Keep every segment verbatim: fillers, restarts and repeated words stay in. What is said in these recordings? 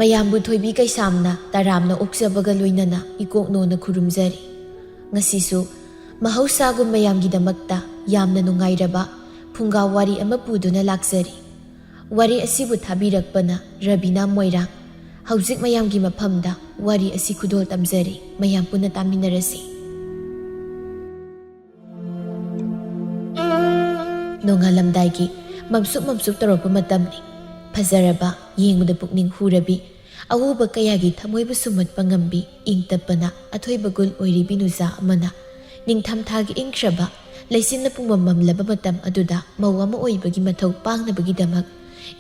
ꯃꯌꯥꯝꯕꯨ ꯊꯣꯏꯕꯤ ꯀꯩꯁꯥꯝꯅ ꯇꯔꯥꯝꯅ ꯑꯣꯛꯆꯕꯒ ꯂꯣꯏꯅꯅ ꯏꯀꯣꯛꯅꯣꯅ ꯈꯨꯔꯨꯝꯖꯔꯤ꯫ ꯉꯁꯤꯁꯨ ꯃꯍꯧꯁꯥꯒꯨꯝ ꯃꯌꯥꯝꯒꯤꯗꯃꯛꯇ ꯌꯥꯝꯅ ꯅꯨꯡꯉꯥꯏꯔꯕ ꯐꯨꯡꯒꯥ ꯋꯥꯔꯤ ꯑꯃ ꯄꯨꯗꯨꯅ ꯂꯥꯛꯆꯔꯤ꯫ ꯋꯥꯔꯤ ꯑꯁꯤꯕꯨ ꯊꯥꯕꯤꯔꯛꯄꯅ ꯔꯕꯤꯅꯥ ꯃꯣꯏꯔꯥꯡ꯫ ꯍꯧꯖꯤꯛ ꯃꯌꯥꯝꯒꯤ ꯃꯐꯝꯗ ꯋꯥꯔꯤ ꯑꯁꯤ ꯈꯨꯗꯣꯜ ꯇꯝꯖꯔꯤ꯫ ꯃꯌꯥꯝ ꯄꯨꯟꯅ ꯇꯥꯃꯤꯟꯅꯔꯁꯤ꯫ ꯅꯣꯡꯉꯥꯜꯂꯝꯗꯥꯏꯒꯤ ꯃꯝꯁꯨꯛ ꯃꯝꯁꯨꯛ ꯇꯧꯔꯛꯄ ꯃꯇꯝꯅꯤ꯫ ꯐꯖꯔꯕ, ꯌꯦꯡꯕꯗ ꯄꯨꯛꯅꯤꯡ ꯍꯨꯔꯕꯤ, ꯑꯎꯕ ꯀꯌꯥꯒꯤ ꯊꯃꯣꯏꯕꯨ ꯁꯨꯝꯍꯠꯄ ꯉꯝꯕꯤ, ꯏꯪ ꯇꯞꯄꯅ ꯑꯊꯣꯏꯕ ꯒꯨꯜ ꯑꯣꯏꯔꯤꯕꯤ ꯅꯨꯖꯥ ꯑꯃꯅ ꯅꯤꯡꯊꯝꯊꯥꯒꯤ ꯏꯪꯈ꯭ꯔꯕ ꯂꯩꯆꯤꯟꯅ ꯄꯨꯡꯃꯝ ꯃꯝꯂꯕ ꯃꯇꯝ ꯑꯗꯨꯗ ꯃꯧ ꯑꯃ ꯑꯣꯏꯕꯒꯤ ꯃꯊꯧ ꯄꯥꯡꯅꯕꯒꯤꯗꯃꯛ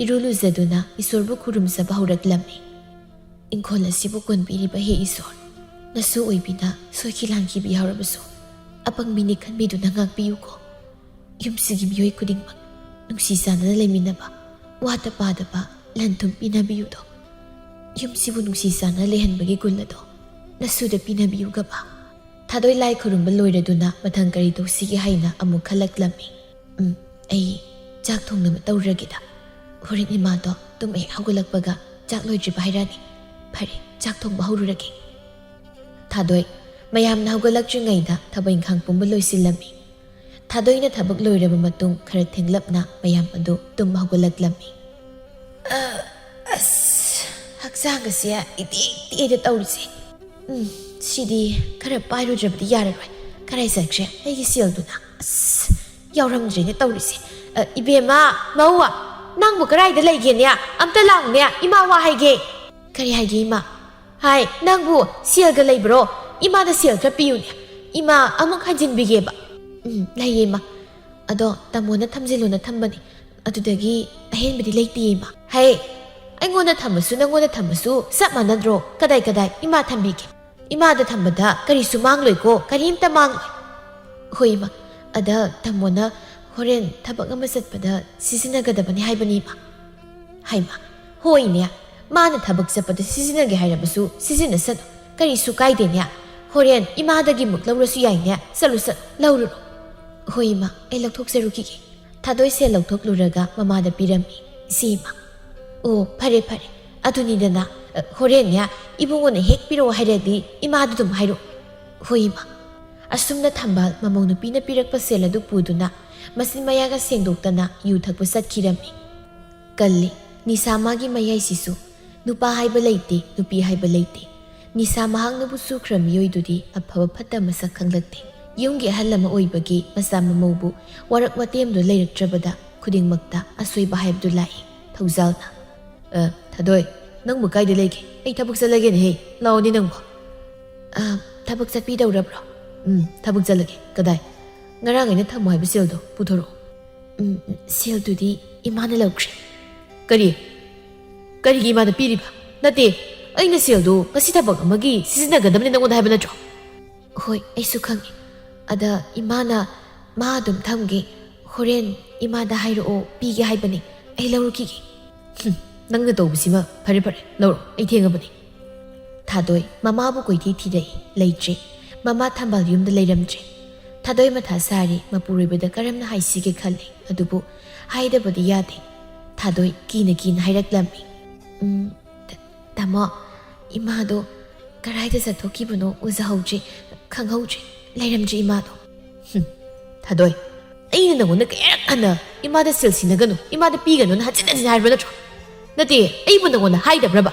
ꯏꯔꯨ ꯂꯨꯖꯗꯨꯅ ꯏꯁꯣꯔꯕꯨ ꯈꯨꯔꯨꯝꯖꯕ ꯍꯧꯔꯛꯂꯝꯃꯤ꯫ "ꯏꯪꯈꯣꯜ ꯑꯁꯤꯕꯨ ꯀꯣꯟꯕꯤꯔꯤꯕ ꯍꯦ ꯏꯁꯣꯔ, ꯅꯁꯨ ꯑꯣꯏꯕꯤꯅ ꯁꯣꯏꯈꯤ ꯂꯥꯟꯈꯤꯕ ꯌꯥꯎꯔꯕꯁꯨ ꯑꯄꯪꯕꯤꯅꯤ ꯈꯟꯕꯤꯗꯨꯅ ꯉꯥꯛꯄꯤꯌꯨꯀꯣ꯫ ꯌꯨꯝꯁꯤꯒꯤ ꯃꯤꯑꯣꯏ ꯈꯨꯗꯤꯡꯃꯛ ꯅꯨꯡꯁꯤ ꯆꯥꯟꯅꯅ ꯂꯩꯃꯤꯟꯅꯕ, ꯋꯥꯠꯇ ꯄꯥꯗꯕ, ꯂꯟ ꯊꯨꯝ ꯄꯤꯅꯕꯤꯌꯨꯗꯣ꯫ ꯌꯨꯝꯁꯤꯕꯨ ꯅꯨꯡꯁꯤ ꯆꯥꯟꯅ ꯂꯩꯍꯟꯕꯒꯤ ꯒꯨꯟ ꯑꯗꯣ ꯅꯁꯨꯗ ꯄꯤꯅꯕꯤꯌꯨꯒꯕ꯫" ꯊꯥꯗꯣꯏ ꯂꯥꯏ ꯈꯨꯔꯨꯝꯕ ꯂꯣꯏꯔꯗꯨꯅ ꯃꯊꯪ ꯀꯔꯤ ꯇꯧꯁꯤꯒꯦ ꯍꯥꯏꯅ ꯑꯃꯨꯛ ꯈꯜꯂꯛꯂꯝꯃꯤ꯫ "ꯎꯝ, ꯑꯩ ꯆꯥꯛ ꯊꯣꯡꯅꯕ ꯇꯧꯔꯒꯦꯗ꯫ ꯍꯣꯔꯦꯟ ꯏꯃꯥꯗꯣ ꯇꯨꯝ ꯍꯦꯛ ꯍꯧꯒꯠꯂꯛꯄꯒ ꯆꯥꯛ ꯂꯣꯏꯗ꯭ꯔꯤꯕ ꯍꯥꯏꯔꯛꯑꯅꯤ꯫ ꯐꯔꯦ, ꯆꯥꯛ ꯊꯣꯡꯕ ꯍꯧꯔꯨꯔꯒꯦ꯫" ꯊꯥꯗꯣꯏ ꯃꯌꯥꯝꯅ ꯍꯧꯒꯠꯂꯛꯇ꯭ꯔꯤꯉꯩꯗ ꯊꯕꯛ ꯏꯪꯈꯥꯡ ꯄꯨꯝꯕ ꯂꯣꯏꯁꯤꯜꯂꯝꯃꯤ꯫ ꯊꯥꯗꯣꯏꯅ ꯊꯕꯛ ꯂꯣꯏꯔꯕ ꯃꯇꯨꯡ ꯈꯔ ꯊꯦꯡꯂꯞꯅ ꯃꯌꯥꯝ ꯑꯗꯨ ꯇꯨꯝꯕ ꯍꯧꯒꯠꯂꯛꯂꯝꯃꯤ꯫ "ꯑ, ꯑꯁ, ꯍꯛꯆꯥꯡ ꯑꯁꯦ ꯏꯇꯦꯛ ꯇꯦꯛꯑꯦꯗ ꯇꯧꯔꯤꯁꯦ꯫ ꯎꯝ, ꯁꯤꯗꯤ ꯈꯔ ꯄꯥꯏꯔꯨꯗ꯭ꯔꯕꯗꯤ ꯌꯥꯔꯔꯣꯏ꯫ ꯀꯔꯥꯏ ꯆꯠꯈ꯭ꯔꯦ ꯑꯩꯒꯤ ꯁꯦꯜꯗꯨꯅ? ꯑꯁ, ꯌꯥꯎꯔꯝꯗ꯭ꯔꯦꯅꯦ ꯇꯧꯔꯤꯁꯦ꯫ ꯑ, ꯏꯕꯦꯝꯃ, ꯃꯧ, ꯅꯪꯕꯨ ꯀꯔꯥꯏꯗ ꯂꯩꯒꯦꯅꯦ? ꯑꯝꯇ ꯂꯥꯛꯎꯅꯦ, ꯏꯃꯥ ꯋꯥ ꯍꯥꯏꯒꯦ꯫" "ꯀꯔꯤ ꯍꯥꯏꯒꯦ ꯏꯃꯥ?" "ꯍꯥꯏ, ꯅꯪꯕꯨ ꯁꯦꯜꯒ ꯂꯩꯕ꯭ꯔꯣ? ꯏꯃꯥꯗ ꯁꯦꯜ ꯈꯔ ꯄꯤꯌꯨꯅꯦ꯫ ꯏꯃꯥ ꯑꯃꯨꯛ ꯍꯟꯖꯤꯟꯕꯤꯒꯦꯕ꯫" "ꯎꯝ, ꯂꯩꯌꯦ ꯏꯃꯥ꯫ ꯑꯗꯣ ꯇꯥꯃꯣꯅ ꯊꯝꯖꯤꯜꯂꯣꯅ ꯊꯝꯕꯅꯦ꯫ ꯑꯗꯨꯗꯒꯤ ꯑꯍꯦꯟꯕꯗꯤ ꯂꯩꯇꯦꯌꯦ ꯏꯃꯥ꯫" "ꯍꯩ, ꯑꯩꯉꯣꯟꯗ ꯊꯝꯃꯁꯨ ꯅꯪꯉꯣꯟꯗ ꯊꯝꯃꯁꯨ ꯆꯞ ꯃꯥꯟꯅꯗ꯭ꯔꯣ? ꯀꯗꯥꯏ ꯀꯗꯥꯏ? ꯏꯃꯥ ꯊꯝꯕꯤꯒꯦ꯫ ꯏꯃꯥꯗ ꯊꯝꯕꯗ ꯀꯔꯤꯁꯨ ꯃꯥꯡꯂꯣꯏꯀꯣ, ꯀꯔꯤꯝꯇ ꯃꯥꯡꯂꯣꯏ꯫" "ꯍꯣꯏ ꯏꯃꯥ, ꯑꯗ ꯇꯥꯃꯣꯅ ꯍꯣꯔꯦꯟ ꯊꯕꯛ ꯑꯃ ꯆꯠꯄꯗ ꯁꯤꯖꯤꯟꯅꯒꯗꯕꯅꯤ ꯍꯥꯏꯕꯅꯤ ꯏꯃꯥ꯫" "ꯍꯩꯃꯥ, ꯍꯣꯏꯅꯦ, ꯃꯥꯅ ꯊꯕꯛ ꯆꯠꯄꯗ ꯁꯤꯖꯤꯟꯅꯒꯦ ꯍꯥꯏꯔꯕꯁꯨ ꯁꯤꯖꯤꯟꯅꯁꯅꯨ, ꯀꯔꯤꯁꯨ ꯀꯥꯏꯗꯦꯅꯦ꯫ ꯍꯣꯔꯦꯟ ꯏꯃꯥꯗꯒꯤ ꯑꯃꯨꯛ ꯂꯧꯔꯁꯨ ꯌꯥꯏꯅꯦ꯫ ꯆꯠꯂꯨ, ꯆꯠꯂꯨ, ꯂꯧꯔꯨꯔꯣ꯫" "ꯍꯣꯏ ꯏꯃꯥ, ꯑꯩ ꯂꯧꯊꯣꯛꯆꯔꯨꯈꯤꯒꯦ꯫" ꯊꯥꯗꯣꯏ ꯁꯦꯜ ꯂꯧꯊꯣꯛꯂꯨꯔꯒ ꯃꯃꯥꯗ ꯄꯤꯔꯝꯃꯤ꯫ "ꯏꯆꯦ ꯏꯃꯥ꯫" "ꯑꯣ, ꯐꯔꯦ, ꯐꯔꯦ꯫ ꯑꯗꯨꯅꯤꯗꯅ, ꯑ, ꯍꯣꯔꯦꯟꯅꯦ, ꯏꯕꯨꯡꯉꯣꯅ ꯍꯦꯛ ꯄꯤꯔꯛꯑꯣ ꯍꯥꯏꯔꯗꯤ ꯏꯃꯥꯗ ꯑꯗꯨꯝ ꯍꯥꯏꯔꯛꯑꯣ꯫ ꯍꯣꯏ, ꯏꯃꯥ꯫ ꯑꯁꯨꯝꯅ ꯊꯝꯕꯥꯜ ꯃꯃꯧ ꯅꯨꯄꯤꯅ ꯄꯤꯔꯛꯄ ꯁꯦꯜ ꯑꯗꯨ ꯄꯨꯗꯨꯅ ꯃꯆꯤꯟ ꯃꯌꯥꯒ ꯁꯦꯡꯗꯣꯛꯇꯅ ꯌꯨ ꯊꯛꯄ ꯆꯠꯈꯤꯔꯝꯃꯤ꯫ ꯀꯜꯂꯤ, ꯅꯤꯁꯥ ꯃꯥꯒꯤ ꯃꯌꯥꯏꯁꯤꯁꯨ꯫ ꯅꯨꯄꯥ ꯍꯥꯏꯕ ꯂꯩꯇꯦ, ꯅꯨꯄꯤ ꯍꯥꯏꯕ ꯂꯩꯇꯦ꯫ ꯅꯤꯁꯥ ꯃꯍꯥꯛꯅꯕꯨ ꯆꯨꯈ꯭ꯔ ꯃꯤꯑꯣꯏꯗꯨꯗꯤ ꯑꯐꯕ ꯐꯠꯇ ꯃꯁꯛ ꯈꯪꯂꯛꯇꯦ꯫ ꯌꯨꯝꯒꯤ ꯑꯍꯜ ꯑꯃ ꯑꯣꯏꯕꯒꯤ ꯃꯆꯥ ꯃꯃꯧꯕꯨ ꯋꯥꯔꯛ ꯋꯥꯇꯦꯝꯗꯨ ꯂꯩꯔꯛꯇ꯭ꯔꯕꯗ ꯈꯨꯗꯤꯡꯃꯛꯇ ꯑꯁꯣꯏꯕ ꯍꯥꯏꯕꯗꯨ ꯂꯥꯛꯏ꯫ ꯊꯧꯖꯥꯜꯅ, "ꯑ, ꯊꯥꯗꯣꯏ, ꯅꯪꯕꯨ ꯀꯥꯏꯗ ꯂꯩꯒꯦ? ꯑꯩ ꯊꯕꯛ ꯆꯠꯂꯒꯦꯅꯦꯍꯦ, ꯂꯥꯛꯑꯣꯅꯦ ꯅꯪꯕꯨ꯫" "ꯑ, ꯊꯕꯛ ꯆꯠꯄꯤꯗꯧꯔꯕ꯭ꯔꯣ?" "ꯎꯝ, ꯊꯕꯛ ꯆꯠꯂꯒꯦ꯫ ꯀꯗꯥꯏ?" "ꯉꯔꯥꯡ ꯑꯩꯅ ꯊꯝꯃꯣ ꯍꯥꯏꯕ ꯁꯦꯜꯗꯣ ꯄꯨꯊꯣꯔꯛꯑꯣ꯫" "ꯎꯝ, ꯁꯦꯜꯗꯨꯗꯤ ꯏꯃꯥꯅ ꯂꯧꯈ꯭ꯔꯦ꯫" "ꯀꯔꯤ? ꯀꯔꯤꯒꯤ ꯏꯃꯥꯗ ꯄꯤꯔꯤꯕ? ꯅꯠꯇꯦ, ꯑꯩꯅ ꯁꯦꯜꯗꯨ ꯉꯁꯤ ꯊꯕꯛ ꯑꯃꯒꯤ ꯁꯤꯖꯤꯟꯅꯒꯗꯕꯅꯤ ꯅꯪꯉꯣꯟꯗ ꯍꯥꯏꯕ ꯅꯠꯇ꯭ꯔꯣ?" "ꯍꯣꯏ, ꯑꯩꯁꯨ ꯈꯪꯉꯤ꯫ ꯑꯗ ꯏꯃꯥꯅ ꯃꯥ ꯑꯗꯨꯝ ꯊꯝꯒꯦ, ꯍꯣꯔꯦꯟ ꯏꯃꯥꯗ ꯍꯥꯏꯔꯛꯑꯣ, ꯄꯤꯒꯦ ꯍꯥꯏꯕꯅꯤ꯫ ꯑꯩ ꯂꯧꯔꯨꯈꯤꯒꯦ꯫" "ꯍꯨꯝ, ꯅꯪꯅ ꯇꯧꯕꯁꯤꯃ ꯐꯔꯦ ꯐꯔꯦ, ꯂꯧꯔꯣ, ꯑꯩ ꯊꯦꯡꯉꯕꯅꯤ꯫" ꯊꯥꯗꯣꯏ ꯃꯃꯥꯕꯨ ꯀꯣꯏꯊꯤ ꯊꯤꯔꯛꯏ, ꯂꯩꯇ꯭ꯔꯦ꯫ ꯃꯃꯥ ꯊꯝꯕꯥꯜ ꯌꯨꯝꯗ ꯂꯩꯔꯝꯗ꯭ꯔꯦ꯫ ꯊꯥꯗꯣꯏ ꯃꯊꯥ ꯁꯥꯔꯤ, ꯃꯄꯨꯔꯣꯏꯕꯗ ꯀꯔꯝꯅ ꯍꯥꯏꯁꯤꯒꯦ ꯈꯜꯂꯤ꯫ ꯑꯗꯨꯕꯨ ꯍꯥꯏꯗꯕꯗꯤ ꯌꯥꯗꯦ꯫ ꯊꯥꯗꯣꯏ ꯀꯤꯅ ꯀꯤꯅ ꯍꯥꯏꯔꯛꯂꯝꯃꯤ꯫ "ꯎꯝ, ꯇ-, ꯇꯥꯃꯣ, ꯏꯃꯥꯗꯣ ꯀꯔꯥꯏꯗ ꯆꯠꯊꯣꯛꯈꯤꯕꯅꯣ ꯎꯖꯍꯧꯗ꯭ꯔꯦ, ꯈꯪꯍꯧꯗ꯭ꯔꯦ, ꯂꯩꯔꯝꯗ꯭ꯔꯦ ꯏꯃꯥꯗꯣ꯫" "ꯍꯨꯝ, ꯊꯥꯗꯣꯏ, ꯑꯩꯅ ꯅꯪꯉꯣꯟꯗ ꯀꯌꯥꯔꯛ ꯍꯟꯅ ꯏꯃꯥꯗ ꯁꯦꯜ ꯁꯤꯟꯅꯒꯅꯨ, ꯏꯃꯥꯗ ꯄꯤꯒꯅꯨꯅ ꯍꯟꯖꯤꯟ ꯍꯟꯖꯤꯟ ꯍꯥꯏꯕ ꯅꯠꯇ꯭ꯔꯣ? ꯅꯠꯇꯦ, ꯑꯩꯕꯨ ꯅꯪꯉꯣꯟꯗ ꯍꯥꯏꯗꯕ꯭ꯔꯕ?"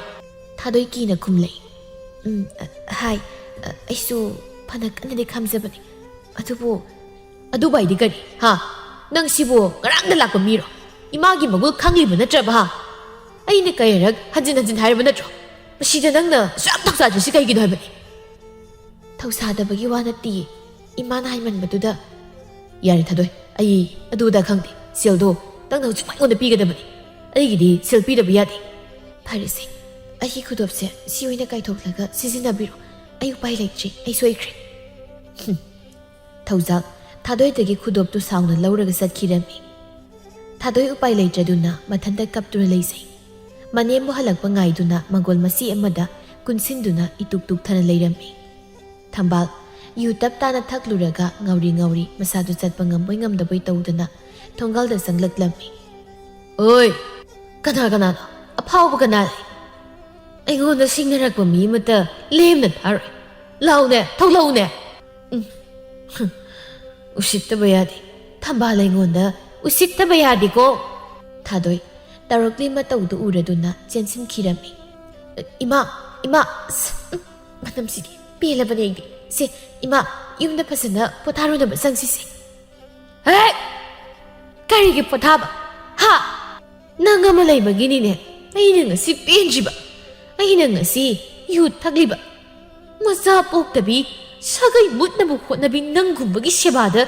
ꯊꯥꯗꯣꯏ ꯀꯤꯅ ꯈꯨꯝꯂꯛꯏ꯫ "ꯎꯝ, ꯑ, ꯍꯥꯏ꯫ ꯑ, ꯑꯩꯁꯨ ꯐꯅ ꯀꯟꯅꯗꯤ ꯈꯥꯝꯖꯕꯅꯤ꯫ ꯑꯗꯨꯕꯨ..." "ꯑꯗꯨꯕꯨ ꯍꯥꯏꯗꯤ ꯀꯔꯤ? ꯍꯥ? ꯅꯪ ꯁꯤꯕꯨ ꯉꯔꯥꯡꯗ ꯂꯥꯛꯄ ꯃꯤꯔꯣ? ꯏꯃꯥꯒꯤ ꯃꯒꯨꯜ ꯈꯪꯂꯤꯕ ꯅꯠꯇ꯭ꯔꯕ, ꯍꯥ? ꯑꯩꯅ ꯀꯌꯥꯔꯛ ꯍꯟꯖꯤꯟ ꯍꯟꯖꯤꯟ ꯍꯥꯏꯔꯕ ꯅꯠꯇ꯭ꯔꯣ? ꯃꯁꯤꯗ ꯅꯪꯅ ꯑꯁꯨꯛ ꯌꯥꯝ ꯊꯧꯁꯥꯗ꯭ꯔꯤꯁꯤ ꯀꯩꯒꯤꯅꯣ ꯍꯥꯏꯕꯅꯤ?" "ꯊꯧꯁꯥꯗꯕꯒꯤ ꯋꯥ ꯅꯠꯇꯤꯌꯦ, ꯏꯃꯥꯅ ꯍꯥꯏꯃꯟꯕꯗꯨꯗ꯫" "ꯌꯥꯔꯦ ꯊꯥꯗꯣꯏ, ꯑꯩ ꯑꯗꯨꯗ ꯈꯪꯗꯦ꯫ ꯁꯦꯜꯗꯣ ꯅꯪꯅ ꯍꯧꯖꯤꯛꯃꯛ ꯑꯩꯉꯣꯟꯗ ꯄꯤꯒꯗꯕꯅꯤ꯫ ꯑꯩꯒꯤꯗꯤ ꯁꯦꯜ ꯄꯤꯗꯕ ꯌꯥꯗꯦ꯫" "ꯐꯔꯦꯁꯦ, ꯑꯩꯒꯤ ꯈꯨꯗꯣꯞꯁꯦ ꯁꯤ ꯑꯣꯏꯅ ꯀꯥꯏꯊꯣꯛꯂꯒ ꯁꯤꯖꯤꯟꯅꯕꯤꯔꯣ꯫ ꯑꯩ ꯎꯄꯥꯏ ꯂꯩꯇ꯭ꯔꯦ, ꯑꯩ ꯁꯣꯏꯈ꯭ꯔꯦ꯫" ꯍꯨꯝ꯫ ꯊꯧꯖꯥꯜ ꯊꯥꯗꯣꯏꯗꯒꯤ ꯈꯨꯗꯣꯞꯇꯨ ꯁꯥꯎꯅ ꯂꯧꯔꯒ ꯆꯠꯈꯤꯔꯝꯃꯤ꯫ ꯊꯥꯗꯣꯏ ꯎꯄꯥꯏ ꯂꯩꯇ꯭ꯔꯗꯨꯅ ꯃꯊꯟꯇ ꯀꯞꯇꯨꯅ ꯂꯩꯖꯩ꯫ ꯃꯅꯦꯝꯕꯨ ꯍꯜꯂꯛꯄ ꯉꯥꯏꯗꯨꯅ ꯃꯪꯒꯣꯜ ꯃꯆꯦ ꯑꯃꯗ ꯀꯨꯟꯁꯤꯟꯗꯨꯅ ꯏꯇꯨꯛ ꯇꯨꯛꯊꯅ ꯂꯩꯔꯝꯃꯤ꯫ ꯊꯝꯕꯥꯜ ꯌꯨ ꯇꯞ ꯇꯥꯅ ꯊꯛꯂꯨꯔꯒ ꯉꯥꯎꯔꯤ ꯉꯥꯎꯔꯤ ꯃꯁꯥꯗꯨ ꯆꯠꯄ ꯉꯝꯕꯣꯏ ꯉꯝꯗꯕꯣꯏ ꯇꯧꯗꯨꯅ ꯊꯣꯡꯒꯥꯜꯗ ꯆꯪꯂꯛꯂꯝꯃꯤ꯫ "ꯑꯣꯏ! ꯀꯅꯥ ꯀꯅꯥꯅꯣ? ꯑꯐꯥꯎꯕ ꯀꯅꯥ ꯂꯩ? ꯑꯩꯉꯣꯟꯗ ꯁꯤꯡꯅꯔꯛꯄ ꯃꯤ ꯑꯃꯠꯇ ꯂꯦꯝꯅ ꯊꯥꯔꯣꯏ꯫ ꯂꯥꯎꯅꯦ, ꯊꯣꯛꯂꯛꯎꯅꯦ꯫ ꯎꯝ꯫ ꯎꯁꯤꯠꯇꯕ ꯌꯥꯗꯦ꯫ ꯊꯝꯕꯥꯜ ꯑꯩꯉꯣꯟꯗ ꯎꯁꯤꯠꯇꯕ ꯌꯥꯗꯦꯀꯣ꯫ ꯊꯥꯗꯣꯏ ꯇꯧꯔꯛꯂꯤ ꯃꯇꯧꯗꯨ ꯎꯔꯗꯨꯅ ꯆꯦꯟꯁꯤꯟꯈꯤꯔꯝꯃꯤ꯫ ꯏꯃꯥ, ꯏꯃꯥ, ꯑꯁ, ꯎꯝ, ꯃꯅꯝꯁꯤꯗꯤ ꯄꯦꯜꯂꯕꯅꯦ ꯑꯩꯗꯤ꯫ ꯁꯦ, ꯏꯃꯥ, ꯌꯨꯝꯗ ꯐꯖꯅ ꯄꯣꯊꯥꯔꯨꯅꯕ ꯆꯪꯁꯤꯁꯦ꯫ ꯍꯦ! ꯀꯔꯤꯒꯤ ꯄꯣꯊꯥꯕ? ꯍꯥ? ꯅꯪ ꯑꯃ ꯂꯩꯕꯒꯤꯅꯤꯅꯦ ꯑꯩꯅ ꯉꯁꯤ ꯄꯦꯟꯗ꯭ꯔꯤꯕ꯫ ꯑꯩꯅ ꯉꯁꯤ ꯌꯨ ꯊꯛꯂꯤꯕ꯫ ꯃꯆꯥ ꯄꯣꯛꯇꯕꯤ, ꯁꯥꯒꯩ ꯃꯨꯠꯅꯕ ꯍꯣꯠꯅꯕꯤ ꯅꯪꯒꯨꯝꯕꯒꯤ ꯁꯦꯕꯥꯗ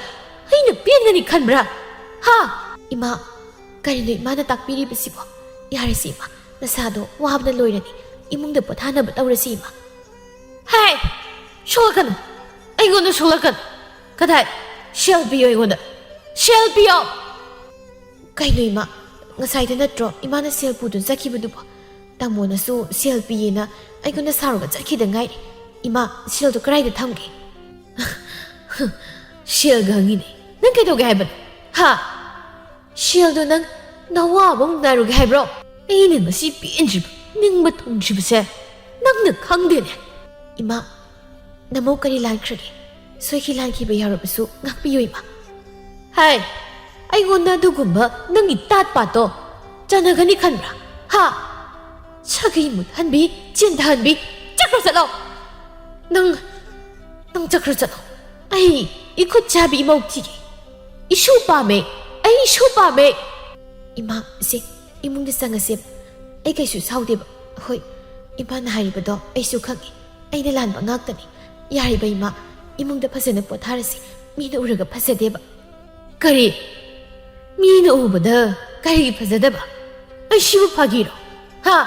ꯑꯩꯅ ꯄꯦꯟꯒꯅꯤ ꯈꯟꯕ꯭ꯔꯥ? ꯍꯥ? ꯏꯃꯥ, ꯀꯔꯤꯅꯣ ꯏꯃꯥꯅ ꯇꯥꯛꯄꯤꯔꯤꯕꯁꯤꯕꯣ? ꯌꯥꯔꯦꯁꯦ ꯏꯃꯥ, ꯅꯁꯥꯗꯣ ꯋꯥꯕꯅ ꯂꯣꯏꯔꯅꯤ꯫ ꯏꯃꯨꯡꯗ ꯄꯣꯊꯥꯅꯕ ꯇꯧꯔꯁꯤ ꯏꯃꯥ꯫ ꯍꯦ! ꯁꯣꯛꯂꯛꯀꯅꯨ! ꯑꯩꯉꯣꯟꯗ ꯁꯣꯛꯂꯛꯀꯅꯨ! ꯀꯗꯥꯏ? ꯁꯦꯜ ꯄꯤꯌꯣ ꯑꯩꯉꯣꯟꯗ! ꯁꯦꯜ ꯄꯤꯌꯣ! ꯀꯩꯅꯣ ꯏꯃꯥ? ꯉꯁꯥꯏꯗ ꯅꯠꯇ꯭ꯔꯣ ꯏꯃꯥꯅ ꯁꯦꯜ ꯄꯨꯗꯨꯅ ꯆꯠꯈꯤꯕꯗꯨꯕꯣ? ꯇꯥꯃꯣꯅꯁꯨ ꯁꯦꯜ ꯄꯤꯌꯦꯅ ꯑꯩꯉꯣꯟꯗ ꯁꯥꯎꯔꯒ ꯆꯠꯈꯤꯗ ꯉꯥꯏꯔꯤ꯫ ꯏꯃꯥ, ꯁꯦꯜꯗꯣ ꯀꯗꯥꯏꯗ ꯊꯝꯒꯦ? ꯁꯦꯜꯒ ꯍꯪꯉꯤꯅꯦ꯫ ꯅꯪ ꯀꯩꯗꯧꯒꯦ ꯍꯥꯏꯕꯅꯣ? ꯍꯥ? ꯁꯦꯜꯗꯣ ꯅꯪ ꯅꯋꯥꯕ ꯑꯃꯨꯛ ꯅꯥꯏꯔꯨꯒꯦ ꯍꯥꯏꯕ꯭ꯔꯣ? ꯑꯩꯅ ꯉꯁꯤ ꯄꯦꯟꯗ꯭ꯔꯤꯕ, ꯅꯤꯡꯕ ꯊꯨꯡꯗ꯭ꯔꯤꯕꯁꯦ ꯅꯪꯅ ꯈꯪꯗꯦꯅꯦ꯫ ꯏꯃꯥ, ꯅꯃꯧ ꯀꯔꯤ ꯂꯥꯟꯈ꯭ꯔꯒꯦ? ꯁꯣꯏꯈꯤ ꯂꯥꯟꯈꯤꯕ ꯌꯥꯎꯔꯕꯁꯨ ꯉꯥꯛꯄꯤꯌꯨ ꯏꯃꯥ꯫ ꯍꯥꯏ, ꯑꯩꯉꯣꯟꯗ ꯑꯗꯨꯒꯨꯝꯕ ꯅꯪꯒꯤ ꯇꯥꯠ ꯄꯥꯠꯇꯣ ꯆꯥꯟꯅꯒꯅꯤ ꯈꯟꯕ꯭ꯔꯥ? ꯍꯥ? ꯁꯥꯒꯩ ꯃꯨꯠꯍꯟꯕꯤ, ꯆꯦꯟꯊꯍꯟꯕꯤ, ꯆꯠꯈ꯭ꯔꯣ ꯆꯠꯂꯣ꯫ ꯅꯪ, ꯅꯪ ꯆꯠꯈ꯭ꯔꯣ ꯆꯠꯂꯣ꯫ ꯑꯩ ꯏꯈꯨꯠ ꯆꯥꯕꯤ ꯏꯃꯧ ꯊꯤꯒꯦ꯫ ꯏꯁꯨ ꯄꯥꯝꯃꯦ꯫ ꯑꯩ ꯏꯁꯨ ꯄꯥꯝꯃꯦ꯫ ꯏꯃꯥ, ꯁꯦ, ꯏꯃꯨꯡꯗ ꯆꯪꯉꯁꯦ꯫ ꯑꯩ ꯀꯩꯁꯨ ꯁꯥꯎꯗꯦꯕ꯫ ꯍꯣꯏ, ꯏꯃꯥꯅ ꯍꯥꯏꯔꯤꯕꯗꯣ ꯑꯩꯁꯨ ꯈꯪꯉꯤ꯫ ꯑꯩꯅ ꯂꯥꯟꯕ ꯉꯥꯛꯇꯅꯤ꯫ ꯌꯥꯔꯤꯕ ꯏꯃꯥ, ꯏꯃꯨꯡꯗ ꯐꯖꯅ ꯄꯣꯊꯥꯔꯁꯤ꯫ ꯃꯤꯅ ꯎꯔꯒ ꯐꯖꯗꯦꯕ꯫ ꯀꯔꯤ? ꯃꯤꯅ ꯎꯕꯗ ꯀꯔꯤꯒꯤ ꯐꯖꯗꯕ? ꯑꯩꯁꯤꯕꯨ ꯐꯥꯒꯤꯔꯣ? ꯍꯥ?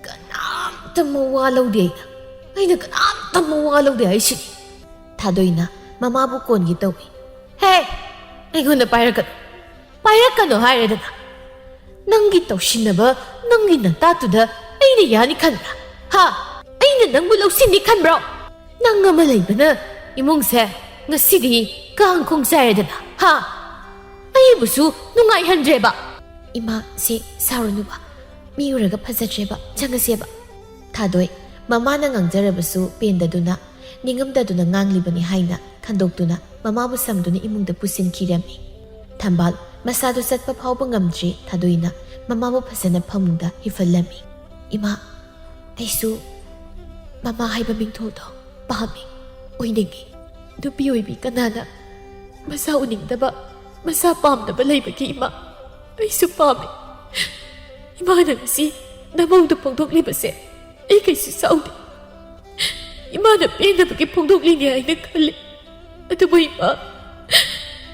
ꯀꯅꯥꯝꯇ ꯃꯋꯥ ꯂꯧꯗꯦ ꯑꯩꯅ꯫ ꯑꯩꯅ ꯀꯅꯥꯝꯇ ꯃꯋꯥ ꯂꯧꯗꯦ ꯍꯥꯏꯁꯤꯅꯤ꯫ ꯊꯥꯗꯣꯏꯅ ꯃꯃꯥꯕꯨ ꯀꯣꯟꯒꯦ ꯇꯧꯏ꯫ ꯍꯦ! ꯑꯩꯉꯣꯟꯗ ꯄꯥꯏꯔꯛꯀꯅꯨ꯫ ꯄꯥꯏꯔꯛꯀꯅꯨ ꯍꯥꯏꯔꯦꯗꯅ꯫ ꯅꯪꯒꯤ ꯇꯧꯁꯤꯟꯅꯕ, ꯅꯪꯒꯤ ꯅꯇꯥꯠꯇꯨꯗ ꯑꯩꯅ ꯌꯥꯅꯤ ꯈꯟꯕ꯭ꯔꯥ? ꯍꯥ? ꯑꯩꯅ ꯅꯪꯕꯨ ꯂꯧꯁꯤꯟꯅꯤ ꯈꯟꯕ꯭ꯔꯣ? ꯅꯪ ꯑꯃ ꯂꯩꯕꯅ ꯏꯃꯨꯡꯁꯦ ꯉꯁꯤꯗꯤ ꯀꯥꯡ ꯈꯣꯡ ꯆꯥꯏꯔꯦꯗꯅ, ꯍꯥ? ꯑꯩꯕꯨꯁꯨ ꯅꯨꯡꯉꯥꯏꯍꯟꯗ꯭ꯔꯦꯕ꯫ ꯏꯃꯥ, ꯁꯦ, ꯁꯥꯎꯔꯅꯨꯕ꯫ "ꯃꯤ ꯎꯔꯒ ꯐꯖꯗ꯭ꯔꯦꯕ, ꯆꯪꯉꯁꯦꯕ"꯫ ꯊꯥꯗꯣꯏ, ꯃꯃꯥꯅ ꯉꯥꯡꯖꯔꯕꯁꯨ ꯄꯦꯟꯗꯗꯨꯅ, ꯅꯤꯡꯉꯝꯗꯗꯨꯅ ꯉꯥꯡꯂꯤꯕꯅꯤ ꯍꯥꯏꯅ ꯈꯟꯗꯣꯛꯇꯨꯅ ꯃꯃꯥꯕꯨ ꯁꯝꯗꯨꯅ ꯏꯃꯨꯡꯗ ꯄꯨꯁꯤꯟꯈꯤꯔꯝꯃꯤ꯫ ꯊꯝꯕꯥꯜ, ꯃꯁꯥꯗꯨ ꯆꯠꯄ ꯐꯥꯎꯕ ꯉꯝꯗ꯭ꯔꯤ ꯊꯥꯗꯣꯏꯅ ꯃꯃꯥꯕꯨ ꯐꯖꯅ ꯐꯃꯨꯡꯗ ꯍꯤꯞꯍꯜꯂꯝꯃꯤ꯫ "ꯏꯃꯥ, ꯑꯩꯁꯨ ꯃꯃꯥ ꯍꯥꯏꯕ ꯃꯤꯡꯊꯣꯜꯗꯣ ꯄꯥꯝꯃꯤ, ꯑꯣꯏꯅꯤꯡꯉꯤ꯫ ꯅꯨꯄꯤ ꯑꯣꯏꯕꯤ ꯀꯅꯥꯅ ꯃꯆꯥ ꯎꯅꯤꯡꯗꯕ, ꯃꯆꯥ ꯄꯥꯝꯗꯕ ꯂꯩꯕꯒꯦ ꯏꯃꯥ? ꯑꯩꯁꯨ ꯄꯥꯝꯃꯤ꯫ ꯏꯃꯥꯅ ꯉꯁꯤ ꯅꯃꯧꯗ ꯐꯣꯡꯗꯣꯛꯂꯤꯕꯁꯦ ꯑꯩ ꯀꯩꯁꯨ ꯁꯥꯎꯗꯦ꯫ ꯏꯃꯥꯅ ꯄꯦꯟꯗꯕꯒꯤ ꯐꯣꯡꯗꯣꯛꯂꯤꯅꯦ ꯍꯥꯏꯅ ꯈꯜꯂꯤ꯫ ꯑꯗꯨꯕꯨ ꯏꯃꯥ,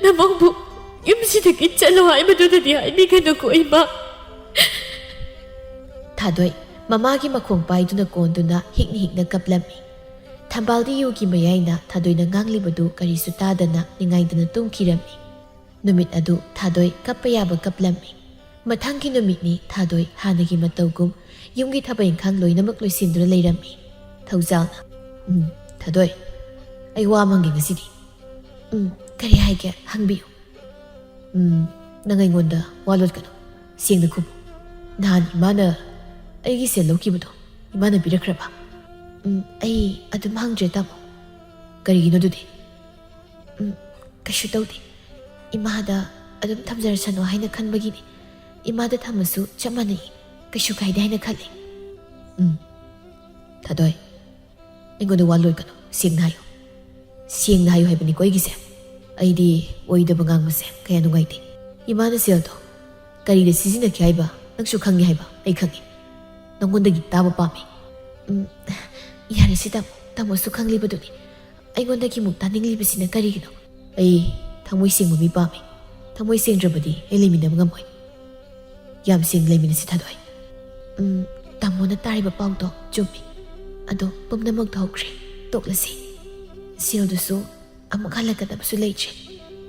ꯅꯃꯧꯕꯨ ꯌꯨꯝꯁꯤꯗꯒꯤ ꯆꯠꯂꯣ ꯍꯥꯏꯕꯗꯨꯅꯗꯤ ꯍꯥꯏꯕꯤꯒꯅꯨꯀꯣ ꯏꯃꯥ"꯫ ꯊꯥꯗꯣꯏ, ꯃꯃꯥꯒꯤ ꯃꯈꯣꯡ ꯄꯥꯏꯗꯨꯅ ꯀꯣꯟꯗꯨꯅ ꯍꯤꯛꯅ ꯍꯤꯛꯅ ꯀꯞꯂꯝꯃꯤ꯫ ꯊꯝꯕꯥꯜꯗꯤ ꯌꯨꯒꯤ ꯃꯌꯥꯏꯅ ꯊꯥꯗꯣꯏꯅ ꯉꯥꯡꯂꯤꯕꯗꯨ ꯀꯔꯤꯁꯨ ꯇꯥꯗꯅ ꯅꯤꯡꯉꯥꯏꯗꯅ ꯇꯨꯝꯈꯤꯔꯝꯃꯤ꯫ ꯅꯨꯃꯤꯠ ꯑꯗꯨ ꯊꯥꯗꯣꯏ ꯀꯞꯄ ꯌꯥꯕ ꯀꯞꯂꯝꯃꯤ꯫ ꯃꯊꯪꯒꯤ ꯅꯨꯃꯤꯠꯅꯤ ꯊꯥꯗꯣꯏ ꯍꯥꯟꯅꯒꯤ ꯃꯇꯧꯒꯨꯝ ꯌꯨꯝꯒꯤ ꯊꯕꯛ ꯏꯪꯈꯥꯡ ꯂꯣꯏꯅꯃꯛ ꯂꯣꯏꯁꯤꯟꯗꯨꯅ ꯂꯩꯔꯝꯃꯤ꯫ ꯊꯧꯖꯥꯜꯅ, "ꯎꯝ, ꯊꯥꯗꯣꯏ, ꯑꯩ ꯋꯥ ꯑꯃ ꯍꯪꯒꯦ ꯉꯁꯤꯗꯤ"꯫ "ꯎꯝ, ꯀꯔꯤ ꯍꯥꯏꯒꯦ? ꯍꯪꯕꯤꯌꯨ"꯫ "ꯎꯝ, ꯅꯪ ꯑꯩꯉꯣꯟꯗ ꯋꯥ ꯂꯣꯠꯀꯅꯨ꯫ ꯁꯦꯡꯅ ꯈꯨꯝꯃꯨ꯫ ꯅꯍꯥꯟ ꯏꯃꯥꯅ ꯑꯩꯒꯤ ꯁꯦꯜ ꯂꯧꯈꯤꯕꯗꯣ ꯏꯃꯥꯅ ꯄꯤꯔꯛꯈ꯭ꯔꯕ?" "ꯎꯝ, ꯑꯩ ꯑꯗꯨꯝ ꯍꯪꯗ꯭ꯔꯦ, ꯇꯥꯃꯣ"꯫ "ꯀꯔꯤꯒꯤꯅꯣ ꯑꯗꯨꯗꯤ?" "ꯎꯝ, ꯀꯩꯁꯨ ꯇꯧꯗꯦ꯫ ꯏꯃꯥꯗ ꯑꯗꯨꯝ ꯊꯝꯖꯔꯁꯅꯨ ꯍꯥꯏꯅ ꯈꯟꯕꯒꯤꯅꯤ꯫ ꯏꯃꯥꯗ ꯊꯝꯃꯁꯨ ꯆꯞ ꯃꯥꯟꯅꯩ꯫ ꯀꯩꯁꯨ ꯀꯥꯏꯗꯦ ꯍꯥꯏꯅ ꯈꯜꯂꯤ"꯫ "ꯎꯝ, ꯊꯥꯗꯣꯏ, ꯑꯩꯉꯣꯟꯗ ꯋꯥ ꯂꯣꯠꯀꯅꯨ꯫ ꯁꯦꯡꯅ ꯍꯥꯏꯌꯨ꯫ ꯁꯦꯡꯅ ꯍꯥꯏꯌꯨ ꯍꯥꯏꯕꯅꯤꯀꯣ ꯑꯩꯒꯤꯁꯦ꯫ ꯑꯩꯗꯤ ꯑꯣꯏꯗꯕ ꯉꯥꯡꯕꯁꯦ ꯀꯌꯥ ꯅꯨꯡꯉꯥꯏꯇꯦ꯫ ꯏꯃꯥꯅ ꯁꯦꯜꯗꯣ ꯀꯔꯤꯗ ꯁꯤꯖꯤꯟꯅꯈꯤ ꯍꯥꯏꯕ ꯅꯪꯁꯨ ꯈꯪꯉꯤ ꯍꯥꯏꯕ ꯑꯩ ꯈꯪꯉꯤ꯫ ꯅꯪꯉꯣꯟꯗꯒꯤ ꯇꯥꯕ ꯄꯥꯝꯃꯤ"꯫ "ꯎꯝ, ꯌꯥꯔꯦꯁꯦ ꯇꯥꯃꯣ꯫ ꯇꯥꯃꯣꯁꯨ ꯈꯪꯂꯤꯕꯗꯨꯅꯤ꯫ ꯑꯩꯉꯣꯟꯗꯒꯤ ꯑꯃꯨꯛ ꯇꯥꯅꯤꯡꯂꯤꯕꯁꯤꯅ ꯀꯔꯤꯒꯤꯅꯣ? ꯑꯩ ꯊꯃꯣꯏ ꯁꯦꯡꯕ ꯃꯤ ꯄꯥꯝꯃꯤ꯫ ꯊꯃꯣꯏ ꯁꯦꯡꯗ꯭ꯔꯕꯗꯤ ꯑꯩ ꯂꯩꯃꯤꯟꯅꯕ ꯉꯝꯃꯣꯏ꯫ ꯌꯥꯝ ꯁꯦꯡꯅ ꯂꯩꯃꯤꯟꯅꯁꯤ, ꯊꯥꯗꯣꯏ"꯫ "ꯎꯝ, ꯇꯥꯃꯣꯅ ꯇꯥꯔꯤꯕ ꯄꯥꯎꯗꯣ ꯆꯨꯝꯃꯤ꯫ ꯑꯗꯣ ꯄꯨꯝꯅꯃꯛ ꯇꯧꯈ꯭ꯔꯦ꯫ ꯇꯣꯛꯂꯁꯤ꯫ ꯁꯦꯜꯗꯨꯁꯨ ꯑꯃꯨꯛ ꯍꯜꯂꯛꯀꯗꯕꯁꯨ ꯂꯩꯇ꯭ꯔꯦ꯫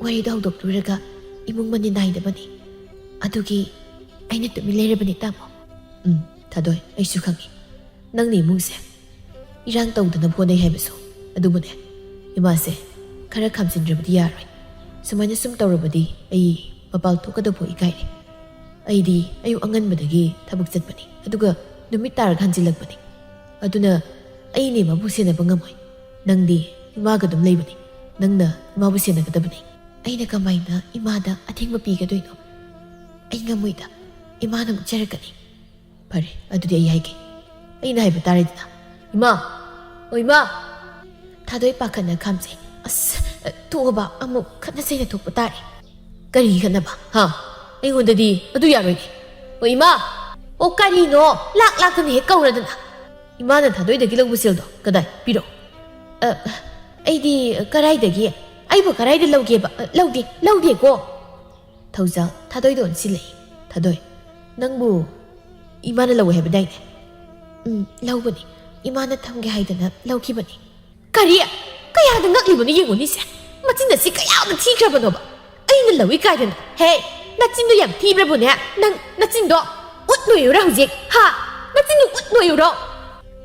ꯋꯥꯔꯤꯗꯣ ꯍꯧꯗꯣꯛꯂꯨꯔꯒ ꯏꯃꯨꯡ ꯃꯅꯤ ꯅꯥꯏꯗꯕꯅꯤ꯫ ꯑꯗꯨꯒꯤ ꯑꯩꯅ ꯇꯨꯃꯤꯟ ꯂꯩꯔꯕꯅꯤ, ꯇꯥꯃꯣ"꯫ "ꯎꯝ, ꯊꯥꯗꯣꯏ, ꯑꯩꯁꯨ ꯈꯪꯉꯤ꯫ ꯅꯪꯅ ꯏꯃꯨꯡꯁꯦ ꯏꯔꯥꯡ ꯇꯧꯗꯅꯕ ꯍꯣꯠꯅꯩ ꯍꯥꯏꯕꯁꯨ꯫ ꯑꯗꯨꯕꯨꯅꯦ, ꯏꯃꯥꯁꯦ ꯈꯔ ꯈꯥꯝꯖꯤꯟꯗ꯭ꯔꯕꯗꯤ ꯌꯥꯔꯣꯏ꯫ ꯁꯨꯃꯥꯏꯅ ꯁꯨꯝ ꯇꯧꯔꯕꯗꯤ ꯑꯩ ꯃꯄꯥꯜ ꯊꯣꯛꯀꯗꯕ ꯏꯀꯥꯏꯔꯦ"꯫ ꯑꯩꯗꯤ ꯑꯌꯨꯛ ꯑꯉꯟꯕꯗꯒꯤ ꯊꯕꯛ ꯆꯠꯄꯅꯤ, ꯑꯗꯨꯒ ꯅꯨꯃꯤꯠ ꯇꯥꯔꯒ ꯍꯟꯖꯤꯜꯂꯛꯄꯅꯤ꯫ ꯑꯗꯨꯅ ꯑꯩꯅ ꯏꯃꯥꯕꯨ ꯁꯦꯟꯅꯕ ꯉꯝꯃꯣꯏ꯫ ꯅꯪꯗꯤ ꯏꯃꯥꯒ ꯑꯗꯨꯝ ꯂꯩꯕꯅꯤ꯫ ꯅꯪꯅ ꯏꯃꯥꯕꯨ ꯁꯦꯟꯅꯒꯗꯕꯅꯤ꯫ ꯑꯩꯅ ꯀꯃꯥꯏꯅ ꯏꯃꯥꯗ ꯑꯊꯤꯡꯕ ꯄꯤꯒꯗꯣꯏꯅꯣ? ꯑꯩ ꯉꯝꯃꯣꯏꯗ꯫ ꯏꯃꯥꯅ ꯃꯨꯛꯆꯔꯛꯀꯅꯤ꯫ ꯐꯔꯦ, ꯑꯗꯨꯗꯤ ꯑꯩ ꯍꯥꯏꯒꯦ꯫ ꯑꯩꯅ ꯍꯥꯏꯕ ꯇꯥꯔꯦꯗꯅ꯫ "ꯏꯃꯥ! ꯑꯣ ꯏꯃꯥ!" ꯊꯥꯗꯣꯏ ꯄꯥꯈꯠꯅ ꯈꯥꯝꯖꯩ꯫ "ꯑꯁ, ꯇꯣꯛꯑꯣꯕ, ꯑꯃꯨꯛ ꯈꯠꯅ ꯆꯩꯅ ꯊꯣꯛꯄ ꯇꯥꯔꯦ꯫" "ꯀꯔꯤ ꯈꯠꯅꯕ? ꯍꯥ? ꯑꯩꯉꯣꯟꯗꯗꯤ ꯑꯗꯨ ꯌꯥꯔꯣꯏꯅꯦ꯫" "ꯑꯣ ꯏꯃꯥ! ꯑꯣ ꯀꯔꯤꯅꯣ? ꯂꯥꯛ ꯂꯥꯛꯇꯅ ꯍꯦꯛ ꯀꯧꯔꯗꯅ꯫ ꯏꯃꯥꯅ ꯊꯥꯗꯣꯏꯗꯒꯤ ꯂꯧꯕ ꯁꯦꯜꯗꯣ ꯀꯗꯥꯏ? ꯄꯤꯔꯛꯑꯣ꯫" "ꯑ, ꯑꯩꯗꯤ ꯀꯔꯥꯏꯗꯒꯤ? ꯑꯩꯕꯨ ꯀꯔꯥꯏꯗ ꯂꯧꯒꯦꯕ? ꯑ, ꯂꯧꯗꯦ, ꯂꯧꯗꯦꯀꯣ꯫" ꯊꯧꯖꯥꯜ ꯊꯥꯗꯣꯏꯗ ꯑꯣꯟꯁꯤꯜꯂꯛꯏ꯫ "ꯊꯥꯗꯣꯏ, ꯅꯪꯕꯨ ꯏꯃꯥꯅ ꯂꯧꯋꯦ ꯍꯥꯏꯕꯗꯥꯏꯅꯦ?" "ꯎꯝ, ꯂꯧꯕꯅꯤ꯫ ꯏꯃꯥꯅ ꯊꯝꯒꯦ ꯍꯥꯏꯗꯅ ꯂꯧꯈꯤꯕꯅꯤ꯫" "ꯀꯔꯤ? ꯀꯌꯥꯗ ꯉꯛꯂꯤꯕꯅꯣ ꯌꯦꯡꯉꯨꯅꯤꯁꯦ꯫ ꯃꯆꯤꯟ ꯑꯁꯤ ꯀꯌꯥꯗ ꯊꯤꯈ꯭ꯔꯕꯅꯣꯕ? ꯑꯩꯅ ꯂꯧꯏ ꯀꯥꯏꯗꯅ꯫ ꯍꯦ, ꯅꯆꯤꯟꯗꯣ ꯌꯥꯝ ꯊꯤꯕ꯭ꯔꯕꯨꯅꯦ? ꯅꯪ ꯅꯆꯤꯟꯗꯣ ꯎꯠ ꯅꯣꯏꯌꯨꯔꯥ ꯍꯧꯖꯤꯛ? ꯍꯥ? ꯅꯆꯤꯟꯗꯣ ꯎꯠ ꯅꯣꯏꯌꯨꯔꯣ?"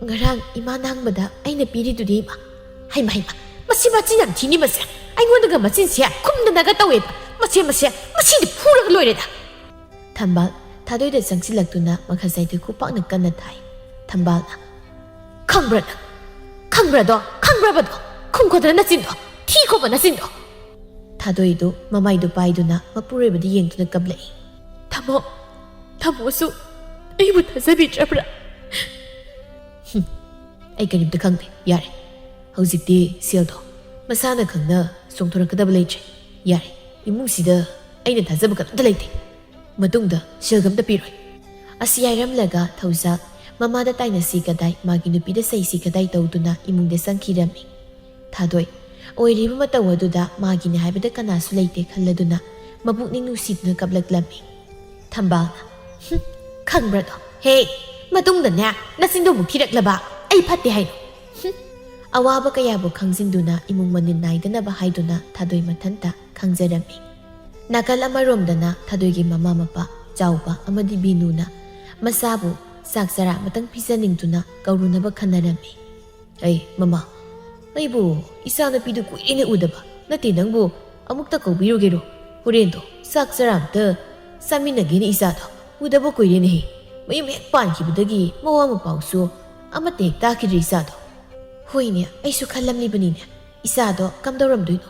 "ꯉꯔꯥꯡ ꯏꯃꯥ ꯍꯪꯕꯗ ꯑꯩꯅ ꯄꯤꯔꯤꯗꯨꯗꯤ ꯏꯃꯥ꯫" "ꯍꯩꯃ, ꯍꯩꯃ, ꯃꯁꯤ ꯃꯆꯤꯟ ꯌꯥꯝ ꯊꯤꯅꯤ ꯃꯁꯦ꯫ ꯑꯩꯉꯣꯟꯗꯒ ꯃꯆꯤꯟꯁꯦ ꯈꯨꯝꯗꯅꯒ ꯇꯧꯋꯦꯕ꯫ ꯃꯁꯦ, ꯃꯁꯦ, ꯃꯁꯤꯗꯤ ꯐꯨꯔꯒ ꯂꯣꯏꯔꯦꯗ꯫" ꯊꯝꯕꯥꯜ ꯊꯥꯗꯣꯏꯗ ꯆꯪꯁꯤꯜꯂꯛꯇꯨꯅ ꯃꯈꯥꯖꯥꯏꯗ ꯈꯨꯄꯥꯛꯅ ꯀꯟꯅ ꯊꯥꯏ꯫ ꯊꯝꯕꯥꯜꯅ, "ꯈꯪꯕ꯭ꯔꯥ ꯅꯪ? ꯈꯪꯕ꯭ꯔꯥꯗꯣ? ꯈꯪꯕ꯭ꯔꯕꯗꯣ? ꯈꯨꯝꯈꯣꯗꯅ ꯅꯆꯤꯟꯗꯣ! ꯊꯤꯈꯣꯕ ꯅꯆꯤꯟꯗꯣ!" ꯊꯥꯗꯣꯏꯗꯨ ꯃꯃꯥꯏꯗꯨ ꯄꯥꯏꯗꯨꯅ ꯃꯄꯨꯔꯣꯏꯕꯗ ꯌꯦꯡꯗꯨꯅ ꯀꯞꯂꯛꯏ꯫ "ꯊꯝꯃꯣ, ꯊꯝꯃꯣꯁꯨ ꯑꯩꯕꯨ ꯊꯥꯖꯕꯤꯗ꯭ꯔꯕ꯭ꯔꯥ?" "ꯍꯨꯝ, ꯑꯩ ꯀꯔꯤꯝꯇ ꯈꯪꯗꯦ꯫ ꯌꯥꯔꯦ, ꯍꯧꯖꯤꯛꯇꯤ ꯁꯦꯜꯗꯣ ꯃꯁꯥꯅ ꯈꯪꯅ ꯆꯣꯡꯊꯣꯔꯛꯀꯗꯕ ꯂꯩꯇ꯭ꯔꯦ꯫ ꯌꯥꯔꯦ, ꯏꯃꯨꯡꯁꯤꯗ ꯑꯩꯅ ꯊꯥꯖꯕ ꯀꯅꯥꯝꯇ ꯂꯩꯇꯦ꯫ ꯃꯇꯨꯡꯗ ꯁꯦꯜꯒ ꯑꯝꯇ ꯄꯤꯔꯣꯏ꯫" ꯑꯁꯤ ꯍꯥꯏꯔꯝꯂꯒ ꯊꯧꯖꯥꯜ ꯃꯃꯥꯗ ꯇꯥꯏꯅꯁꯤ ꯀꯗꯥꯏ ꯃꯥꯒꯤ ꯅꯨꯄꯤꯗ ꯆꯩꯁꯤ ꯀꯗꯥꯏ ꯇꯧꯗꯨꯅ ꯏꯃꯨꯡꯗ ꯆꯪꯈꯤꯔꯝꯃꯤ꯫ ꯊꯥꯗꯣꯏ ꯑꯣꯏꯔꯤꯕ ꯃꯇꯧ ꯑꯗꯨꯗ ꯃꯥꯒꯤꯅꯤ ꯍꯥꯏꯕꯗ ꯀꯅꯥꯁꯨ ꯂꯩꯇꯦ ꯈꯜꯂꯗꯨꯅ ꯃꯄꯨꯛꯅꯤꯡ ꯅꯨꯡꯁꯤꯗꯨꯅ ꯀꯞꯂꯛꯂꯝꯃꯤ꯫ ꯊꯝꯕꯥꯜꯅ, "ꯍꯨꯝ, ꯈꯪꯕ꯭ꯔꯥꯗꯣ? ꯍꯦ, ꯃꯇꯨꯡꯗꯅꯦ ꯅꯆꯤꯟꯗꯨ ꯑꯃꯨꯛ ꯊꯤꯔꯛꯂꯕ ꯑꯩ ꯐꯠꯇꯦ ꯍꯥꯏꯅꯣ?" ꯍꯨꯝ꯫ ꯑꯋꯥꯕ ꯀꯌꯥꯕꯨ ꯈꯪꯖꯤꯟꯗꯨꯅ ꯏꯃꯨꯡ ꯃꯅꯤꯜ ꯅꯥꯏꯗꯅꯕ ꯍꯥꯏꯗꯨꯅ ꯊꯥꯗꯣꯏ ꯃꯊꯟꯇ ꯈꯪꯖꯔꯝꯃꯤ꯫ ꯅꯥꯀꯜ ꯑꯃꯔꯣꯝꯗꯅ ꯊꯥꯗꯣꯏꯒꯤ ꯃꯃꯥ ꯃꯄꯥ ꯆꯥꯎꯕ ꯑꯃꯗꯤ ꯕꯤꯅꯨꯅ ꯃꯆꯥꯕꯨ ꯆꯥꯛ ꯆꯔꯥ ꯑꯃꯇꯪ ꯄꯤꯖꯅꯤꯡꯗꯨꯅ ꯀꯧꯔꯨꯅꯕ ꯈꯟꯅꯔꯝꯃꯤ꯫ "ꯑꯩ, ꯃꯃꯥ, ꯑꯩꯕꯨ ꯏꯆꯥꯅꯨꯄꯤꯗꯨ ꯀꯨꯏꯔꯦꯅꯦ ꯎꯗꯕ꯫ ꯅꯠꯇꯦ, ꯅꯪꯕꯨ ꯑꯃꯨꯛꯇ ꯀꯧꯕꯤꯔꯨꯒꯦꯔꯣ? ꯍꯣꯔꯦꯟꯗꯣ ꯆꯥꯛ ꯆꯔꯥ ꯑꯝꯇ ꯆꯥꯃꯤꯟꯅꯒꯦꯅꯦ ꯏꯆꯥꯗꯣ꯫ ꯎꯗꯕ ꯀꯨꯏꯔꯦꯅꯦꯍꯦ꯫ ꯃꯌꯨꯝ ꯍꯦꯛ ꯄꯥꯟꯈꯤꯕꯗꯒꯤ ꯃꯋꯥ ꯃꯄꯥꯎꯁꯨ ꯑꯃꯠꯇ ꯍꯦꯛ ꯇꯥꯈꯤꯗ꯭ꯔꯦ ꯏꯆꯥꯗꯣ꯫ ꯍꯣꯏꯅꯦ, ꯑꯩꯁꯨ ꯈꯜꯂꯝꯂꯤꯕꯅꯤꯅꯦ꯫ ꯏꯆꯥꯗꯣ ꯀꯝꯗꯧꯔꯝꯗꯣꯏꯅꯣ?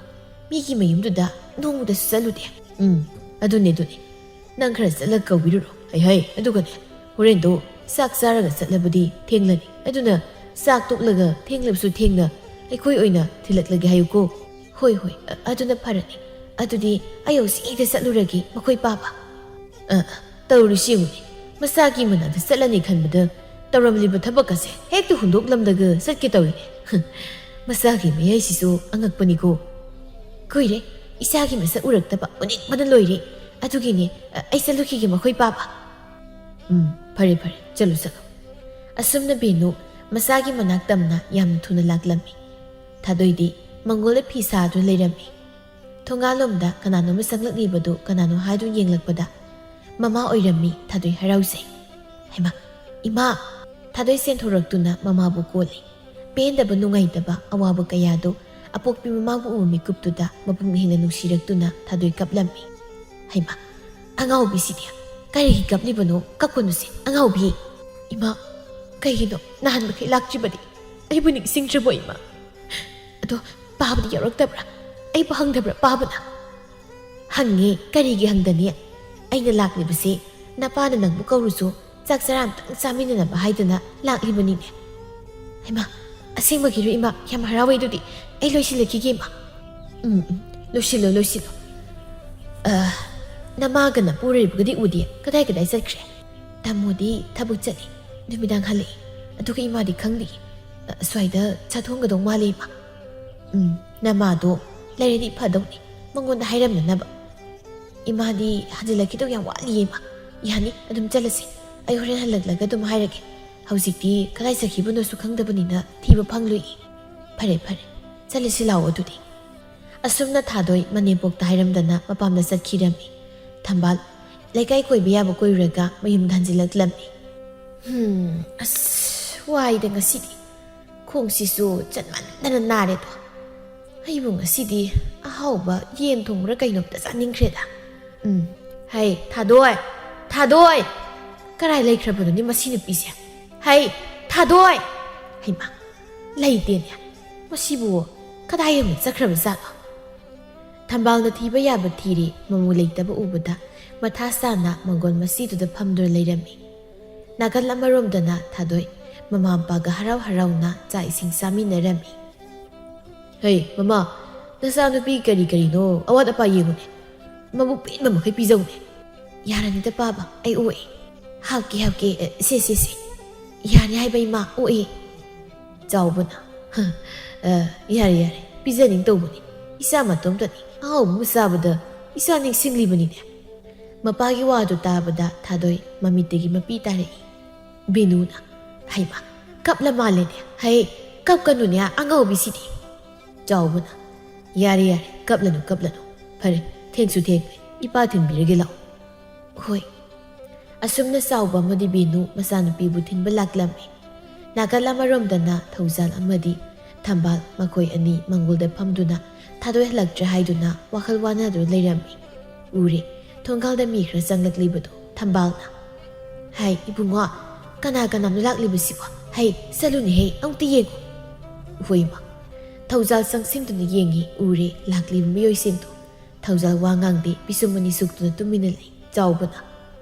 ꯃꯤꯒꯤ ꯃꯌꯨꯝꯗꯨꯗ ꯅꯣꯡꯃꯗꯁꯨ ꯆꯠꯂꯨꯗꯦ꯫ ꯎꯝ, ꯑꯗꯨꯅꯦ, ꯑꯗꯨꯅꯦ꯫ ꯅꯪ ꯈꯔ ꯆꯠꯂꯒ ꯀꯧꯕꯤꯔꯨꯔꯣ꯫ ꯍꯩ ꯍꯩ, ꯑꯗꯨꯒꯅꯦ, ꯍꯣꯔꯦꯟꯗꯣ ꯆꯥꯛ ꯆꯥꯔꯒ ꯆꯠꯂꯕꯗꯤ ꯊꯦꯡꯂꯅꯤ꯫ ꯑꯗꯨꯅ ꯆꯥꯛ ꯇꯣꯛꯂꯒ ꯊꯦꯡꯂꯕꯁꯨ ꯊꯦꯡꯅ ꯑꯩꯈꯣꯏ ꯑꯣꯏꯅ ꯊꯤꯜꯂꯛꯂꯒꯦ ꯍꯥꯏꯌꯨꯀꯣ꯫ ꯍꯣꯏ, ꯍꯣꯏ, ꯑ-, ꯑꯗꯨꯅ ꯐꯔꯅꯤ꯫ ꯑꯗꯨꯗꯤ ꯑꯩ ꯍꯧꯖꯤꯛ ꯍꯦꯛꯇ ꯆꯠꯂꯨꯔꯒꯦ, ꯃꯈꯣꯏ ꯄꯥꯕ꯫ ꯑ, ꯇꯧꯔꯤꯁꯤ ꯌꯦꯡꯉꯨꯅꯦ꯫ ꯃꯆꯥꯒꯤ ꯃꯅꯥꯛꯇ ꯆꯠꯂꯅꯤ ꯈꯟꯕꯗ ꯇꯧꯔꯝꯂꯤꯕ ꯊꯕꯛ ꯑꯁꯦ ꯍꯦꯛꯇ ꯍꯨꯟꯗꯣꯛꯂꯝꯂꯒ ꯆꯠꯀꯦ ꯇꯧꯏꯅꯦ꯫ ꯃꯆꯥꯒꯤ ꯃꯌꯥꯏꯁꯤꯁꯨ ꯑꯉꯛꯄꯅꯤꯀꯣ꯫ ꯀꯨꯏꯔꯦ ꯏꯆꯥꯒꯤ ꯃꯁꯛ ꯎꯔꯛꯇꯕ, ꯎꯅꯤꯡꯕꯅ ꯂꯣꯏꯔꯦ꯫ ꯑꯗꯨꯒꯤꯅꯦ, ꯑ, ꯑꯩ ꯆꯠꯂꯨꯈꯤꯒꯦ, ꯃꯈꯣꯏ ꯄꯥꯕ꯫ ꯎꯝ, ꯐꯔꯦ, ꯐꯔꯦ, ꯆꯠꯂꯨ, ꯆꯠꯂꯨ꯫ ꯑꯁꯨꯝꯅ ꯕꯦꯅꯨ ꯃꯆꯥꯒꯤ ꯃꯅꯥꯛ ꯇꯝꯅ ꯌꯥꯝꯅ ꯊꯨꯅ ꯂꯥꯛꯂꯝꯃꯤ꯫ ꯊꯥꯗꯣꯏꯗꯤ ꯃꯪꯒꯣꯜꯗ ꯐꯤ ꯁꯥꯗꯨꯅ ꯂꯩꯔꯝꯃꯤ꯫ ꯊꯣꯡꯒꯥꯜꯂꯣꯝꯗ ꯀꯅꯥꯅꯣꯝꯃ ꯆꯪꯂꯛꯂꯤꯕꯗꯨ ꯀꯅꯥꯅꯣ ꯍꯥꯏꯗꯨꯅ ꯌꯦꯡꯂꯛꯄꯗ ꯃꯃꯥ ꯑꯣꯏꯔꯝꯃꯤ꯫ ꯊꯥꯗꯣꯏ ꯍꯔꯥꯎꯖꯩ꯫ "ꯍꯩꯃꯥ, ꯏꯃꯥ!" ꯊꯥꯗꯣꯏ ꯆꯦꯟꯊꯣꯔꯛꯇꯨꯅ ꯃꯃꯥꯕꯨ ꯀꯣꯜꯂꯤ꯫ ꯄꯦꯟꯗꯕ, ꯅꯨꯡꯉꯥꯏꯇꯕ, ꯑꯋꯥꯕ ꯀꯌꯥꯗꯨ ꯑꯄꯣꯛꯄꯤ ꯃꯃꯥꯕꯨ ꯎꯕ ꯃꯤꯀꯨꯞꯇꯨꯗ ꯃꯄꯨꯛꯅꯤꯡ ꯍꯦꯟꯅ ꯅꯨꯡꯁꯤꯔꯛꯇꯨꯅ ꯊꯥꯗꯣꯏ ꯀꯞꯂꯝꯃꯤ꯫ "ꯍꯩꯃꯥ, ꯑꯉꯥꯎꯕꯤꯁꯤꯗꯤ ꯀꯔꯤꯒꯤ ꯀꯞꯂꯤꯕꯅꯣ? ꯀꯞꯀꯅꯨꯁꯦ, ꯑꯉꯥꯎꯕꯤ!" "ꯏꯃꯥ, ꯀꯩꯒꯤꯅꯣ ꯅꯍꯥꯟ ꯃꯈꯩ ꯂꯥꯛꯇ꯭ꯔꯤꯕꯗꯤ? ꯑꯩꯕꯨ ꯅꯤꯡꯁꯤꯡꯗ꯭ꯔꯕꯣ, ꯏꯃꯥ? ꯑꯗꯣ ꯄꯥꯕꯗꯤ ꯌꯥꯎꯔꯛꯇꯕ꯭ꯔꯥ? ꯑꯩꯕꯨ ꯍꯪꯗꯕ꯭ꯔꯥ ꯄꯥꯕꯅ?" "ꯍꯪꯉꯦ, ꯀꯔꯤꯒꯤ ꯍꯪꯗꯅꯤ? ꯑꯩꯅ ꯂꯥꯛꯂꯤꯕꯁꯤ ꯅꯄꯥꯅ ꯅꯪꯕꯨ ꯀꯧꯔꯨꯁꯨ ꯆꯥꯛ ꯆꯔꯥ ꯑꯝꯇꯪ ꯆꯥꯃꯤꯟꯅꯅꯕ ꯍꯥꯏꯗꯅ ꯂꯥꯛꯂꯤꯕꯅꯤꯅꯦ꯫" "ꯍꯩꯃꯥ, ꯑꯁꯦꯡꯕꯒꯤꯔꯣ ꯏꯃꯥ? ꯌꯥꯝ ꯍꯔꯥꯎꯋꯦ꯫ ꯑꯗꯨꯗꯤ ꯑꯩ ꯂꯣꯏꯁꯤꯜꯂꯛꯈꯤꯒꯦ, ꯏꯃꯥ꯫" "ꯎꯝ, ꯎꯝ, ꯂꯣꯏꯁꯤꯜꯂꯣ, ꯂꯣꯏꯁꯤꯜꯂꯣ꯫ ꯑ, ꯅꯃꯥꯒ ꯅꯄꯨꯔꯣꯏꯕꯒꯗꯤ ꯎꯗꯦ, ꯀꯗꯥꯏ ꯀꯗꯥꯏ ꯆꯠꯈ꯭ꯔꯦ?" "ꯇꯥꯃꯣꯗꯤ ꯊꯕꯛ ꯆꯠꯂꯤ, ꯅꯨꯃꯤꯗꯥꯡ ꯍꯜꯂꯛꯏ꯫ ꯑꯗꯨꯒ ꯏꯃꯥꯗꯤ ꯈꯪꯗꯦ꯫ ꯑ, ꯑꯁ꯭ꯋꯥꯏꯗ ꯆꯥꯊꯣꯡꯒꯗꯧ ꯃꯥꯜꯂꯦ, ꯏꯃꯥ꯫" "ꯎꯝ, ꯅꯃꯥꯗꯣ ꯂꯩꯔꯗꯤ ꯐꯗꯧꯅꯤ, ꯃꯉꯣꯟꯗ ꯍꯥꯏꯔꯝꯅꯅꯕ꯫" "ꯏꯃꯥꯗꯤ ꯍꯟꯖꯤꯜꯂꯛꯈꯤꯗꯧ ꯌꯥꯝ ꯋꯥꯠꯂꯤꯌꯦ, ꯏꯃꯥ꯫ ꯌꯥꯅꯤ, ꯑꯗꯨꯝ ꯆꯠꯂꯁꯤ꯫ ꯑꯩ ꯍꯣꯔꯦꯟ ꯍꯜꯂꯛꯂꯒ ꯑꯗꯨꯝ ꯍꯥꯏꯔꯒꯦ꯫ ꯍꯧꯖꯤꯛꯇꯤ ꯀꯗꯥꯏ ꯆꯠꯈꯤꯕꯅꯣꯁꯨ ꯈꯪꯗꯕꯅꯤꯅ ꯊꯤꯕ ꯐꯪꯂꯣꯏꯌꯦ꯫ ꯐꯔꯦ, ꯐꯔꯦ, ꯆꯠꯂꯁꯤ ꯂꯥꯛꯑꯣ ꯑꯗꯨꯗꯤ꯫" ꯑꯁꯨꯝꯅ ꯊꯥꯗꯣꯏ ꯃꯅꯦꯝꯄꯣꯛꯇ ꯍꯥꯏꯔꯝꯗꯅ ꯃꯄꯥꯝꯗ ꯆꯠꯈꯤꯔꯝꯃꯤ꯫ ꯊꯝꯕꯥꯜ ꯂꯩꯀꯥꯏ ꯀꯣꯏꯕ ꯌꯥꯕ ꯀꯣꯏꯔꯨꯔꯒ ꯃꯌꯨꯝꯗ ꯍꯟꯖꯤꯜꯂꯛꯂꯝꯃꯤ꯫ "ꯍꯨꯝ, ꯑꯁ, ꯋꯥꯏꯗ ꯉꯁꯤꯗꯤ꯫ ꯈꯣꯡꯁꯤꯁꯨ ꯆꯠꯃꯟꯗꯅ ꯅꯥꯔꯦꯗꯣ꯫ ꯑꯩꯕꯨ ꯉꯁꯤꯗꯤ ꯑꯍꯥꯎꯕ ꯌꯦꯟ ꯊꯣꯡꯕ꯭ꯔꯥ ꯀꯩꯅꯣꯝꯇ ꯆꯥꯅꯤꯡꯈ꯭ꯔꯦꯗ꯫ ꯎꯝ, "ꯍꯩ, ꯊꯥꯗꯣꯏ! ꯊꯥꯗꯣꯏ! ꯀꯗꯥꯏ ꯂꯩꯈ꯭ꯔꯕꯅꯣꯅꯦ ꯃꯁꯤ ꯅꯨꯄꯤꯁꯦ? ꯍꯩ, ꯊꯥꯗꯣꯏ!" ꯍꯩꯃꯥ, ꯂꯩꯇꯦꯅꯦ꯫ ꯃꯁꯤꯕꯨ ꯀꯗꯥꯏ ꯌꯧꯅ ꯆꯠꯈ꯭ꯔꯕ ꯖꯥꯠꯅꯣ? ꯊꯝꯕꯥꯜꯅ ꯊꯤꯕ ꯌꯥꯕ ꯊꯤꯔꯦ, ꯃꯃꯨ ꯂꯩꯇꯕ ꯎꯕꯗ ꯃꯊꯥ ꯁꯥꯅ ꯃꯪꯒꯣꯜ ꯃꯁꯤꯗꯨꯗ ꯐꯝꯗꯨꯅ ꯂꯩꯔꯝꯃꯤ꯫ ꯅꯥꯀꯜ ꯑꯃꯔꯣꯝꯗꯅ ꯊꯥꯗꯣꯏ ꯃꯃꯥ ꯃꯄꯥꯒ ꯍꯔꯥꯎ ꯍꯔꯥꯎꯅ ꯆꯥꯛ ꯏꯁꯤꯡ ꯆꯥꯃꯤꯟꯅꯔꯝꯃꯤ꯫ "ꯍꯩ, ꯃꯃꯥ, ꯅꯆꯥꯅꯨꯄꯤ ꯀꯔꯤ ꯀꯔꯤꯅꯣ ꯑꯋꯥꯠ ꯑꯄꯥ ꯌꯦꯡꯉꯨꯅꯦ꯫ ꯃꯕꯨꯛ ꯄꯦꯟꯕ ꯃꯈꯩ ꯄꯤꯖꯧꯅꯦ꯫" "ꯌꯥꯔꯅꯤꯗ ꯄꯥꯕ, ꯑꯩ ꯑꯣꯛꯑꯦ꯫ ꯍꯥꯞꯀꯦ, ꯍꯥꯞꯀꯦ, ꯑ, ꯁꯦ, ꯁꯦ, ꯁꯦ꯫ ꯌꯥꯅꯤ ꯍꯥꯏꯕ ꯏꯃꯥ, ꯑꯣꯛꯑꯦ꯫" ꯆꯥꯎꯕꯅ, "ꯍ, ꯑ, ꯌꯥꯔꯦ, ꯌꯥꯔꯦ, ꯄꯤꯖꯅꯤꯡ ꯇꯧꯕꯅꯤ꯫ ꯏꯆꯥ ꯃꯇꯣꯝꯇꯅꯤ, ꯑꯍꯥꯎꯕ ꯑꯃ ꯆꯥꯕꯗ ꯏꯆꯥ ꯅꯤꯡꯁꯤꯡꯂꯤꯕꯅꯤꯅꯦ꯫" ꯃꯄꯥꯒꯤ ꯋꯥꯗꯨ ꯇꯥꯕꯗ ꯊꯥꯗꯣꯏ ꯃꯃꯤꯠꯇꯒꯤ ꯃꯄꯤ ꯇꯥꯔꯛꯏ꯫ ꯕꯤꯅꯨꯅ, "ꯍꯩꯃꯥ, ꯀꯞꯂ ꯃꯥꯜꯂꯦꯅꯦ꯫ ꯍꯩ, ꯀꯞꯀꯅꯨꯅꯦ, ꯑꯉꯥꯎꯕꯤꯁꯤꯗꯤ꯫" ꯆꯥꯎꯕꯅ, "ꯌꯥꯔꯦ, ꯌꯥꯔꯦ, ꯀꯞꯂꯅꯨ, ꯀꯞꯂꯅꯨ꯫ ꯐꯔꯦ, ꯊꯦꯡꯁꯨ ꯊꯦꯡꯂꯦ, ꯏꯄꯥ ꯊꯤꯟꯕꯤꯔꯒꯦ ꯂꯥꯛꯑꯣ꯫" "ꯍꯣꯏ꯫" ꯑꯁꯨꯝꯅ ꯆꯥꯎꯕ ꯑꯃꯗꯤ ꯕꯤꯅꯨ ꯃꯆꯥꯅꯨꯄꯤꯕꯨ ꯊꯤꯟꯕ ꯂꯥꯛꯂꯝꯃꯤ꯫ ꯅꯥꯀꯜ ꯑꯃꯔꯣꯝꯗꯅ ꯊꯧꯖꯥꯜ ꯑꯃꯗꯤ ꯊꯝꯕꯥꯜ, ꯃꯈꯣꯏ ꯑꯅꯤ ꯃꯪꯒꯣꯜꯗ ꯐꯝꯗꯨꯅ ꯊꯥꯗꯣꯏ ꯍꯜꯂꯛꯇ꯭ꯔꯦ ꯍꯥꯏꯗꯨꯅ ꯋꯥꯈꯜ ꯋꯥꯅꯗꯨꯅ ꯂꯩꯔꯝꯃꯤ꯫ ꯎꯔꯦ, ꯊꯣꯡꯒꯥꯜꯗ ꯃꯤ ꯈꯔ ꯆꯪꯂꯛꯂꯤꯕꯗꯨ꯫ ꯊꯝꯕꯥꯜꯅ, "ꯍꯥꯏ, ꯏꯕꯨꯡꯉꯣ, ꯀꯅꯥ ꯀꯅꯥꯅꯣ ꯂꯥꯛꯂꯤꯕꯁꯤꯕꯣ? ꯍꯩ, ꯆꯠꯂꯨꯅꯦꯍꯦ, ꯑꯃꯨꯛꯇ ꯌꯦꯡꯉꯨ꯫" ꯍꯣꯏꯃ꯫ ꯊꯧꯖꯥꯜ ꯆꯪꯁꯤꯟꯗꯨꯅ ꯌꯦꯡꯉꯤ, ꯎꯔꯦ ꯂꯥꯛꯂꯤꯕ ꯃꯤꯑꯣꯏꯁꯤꯡꯗꯨ꯫ ꯊꯧꯖꯥꯜ ꯋꯥ ꯉꯥꯡꯗꯦ, ꯄꯤꯁꯨꯝ ꯑꯅꯤ ꯁꯨꯛꯇꯨꯅ ꯇꯨꯃꯤꯟꯅ ꯂꯩ꯫ ꯆꯥꯎꯕꯅ,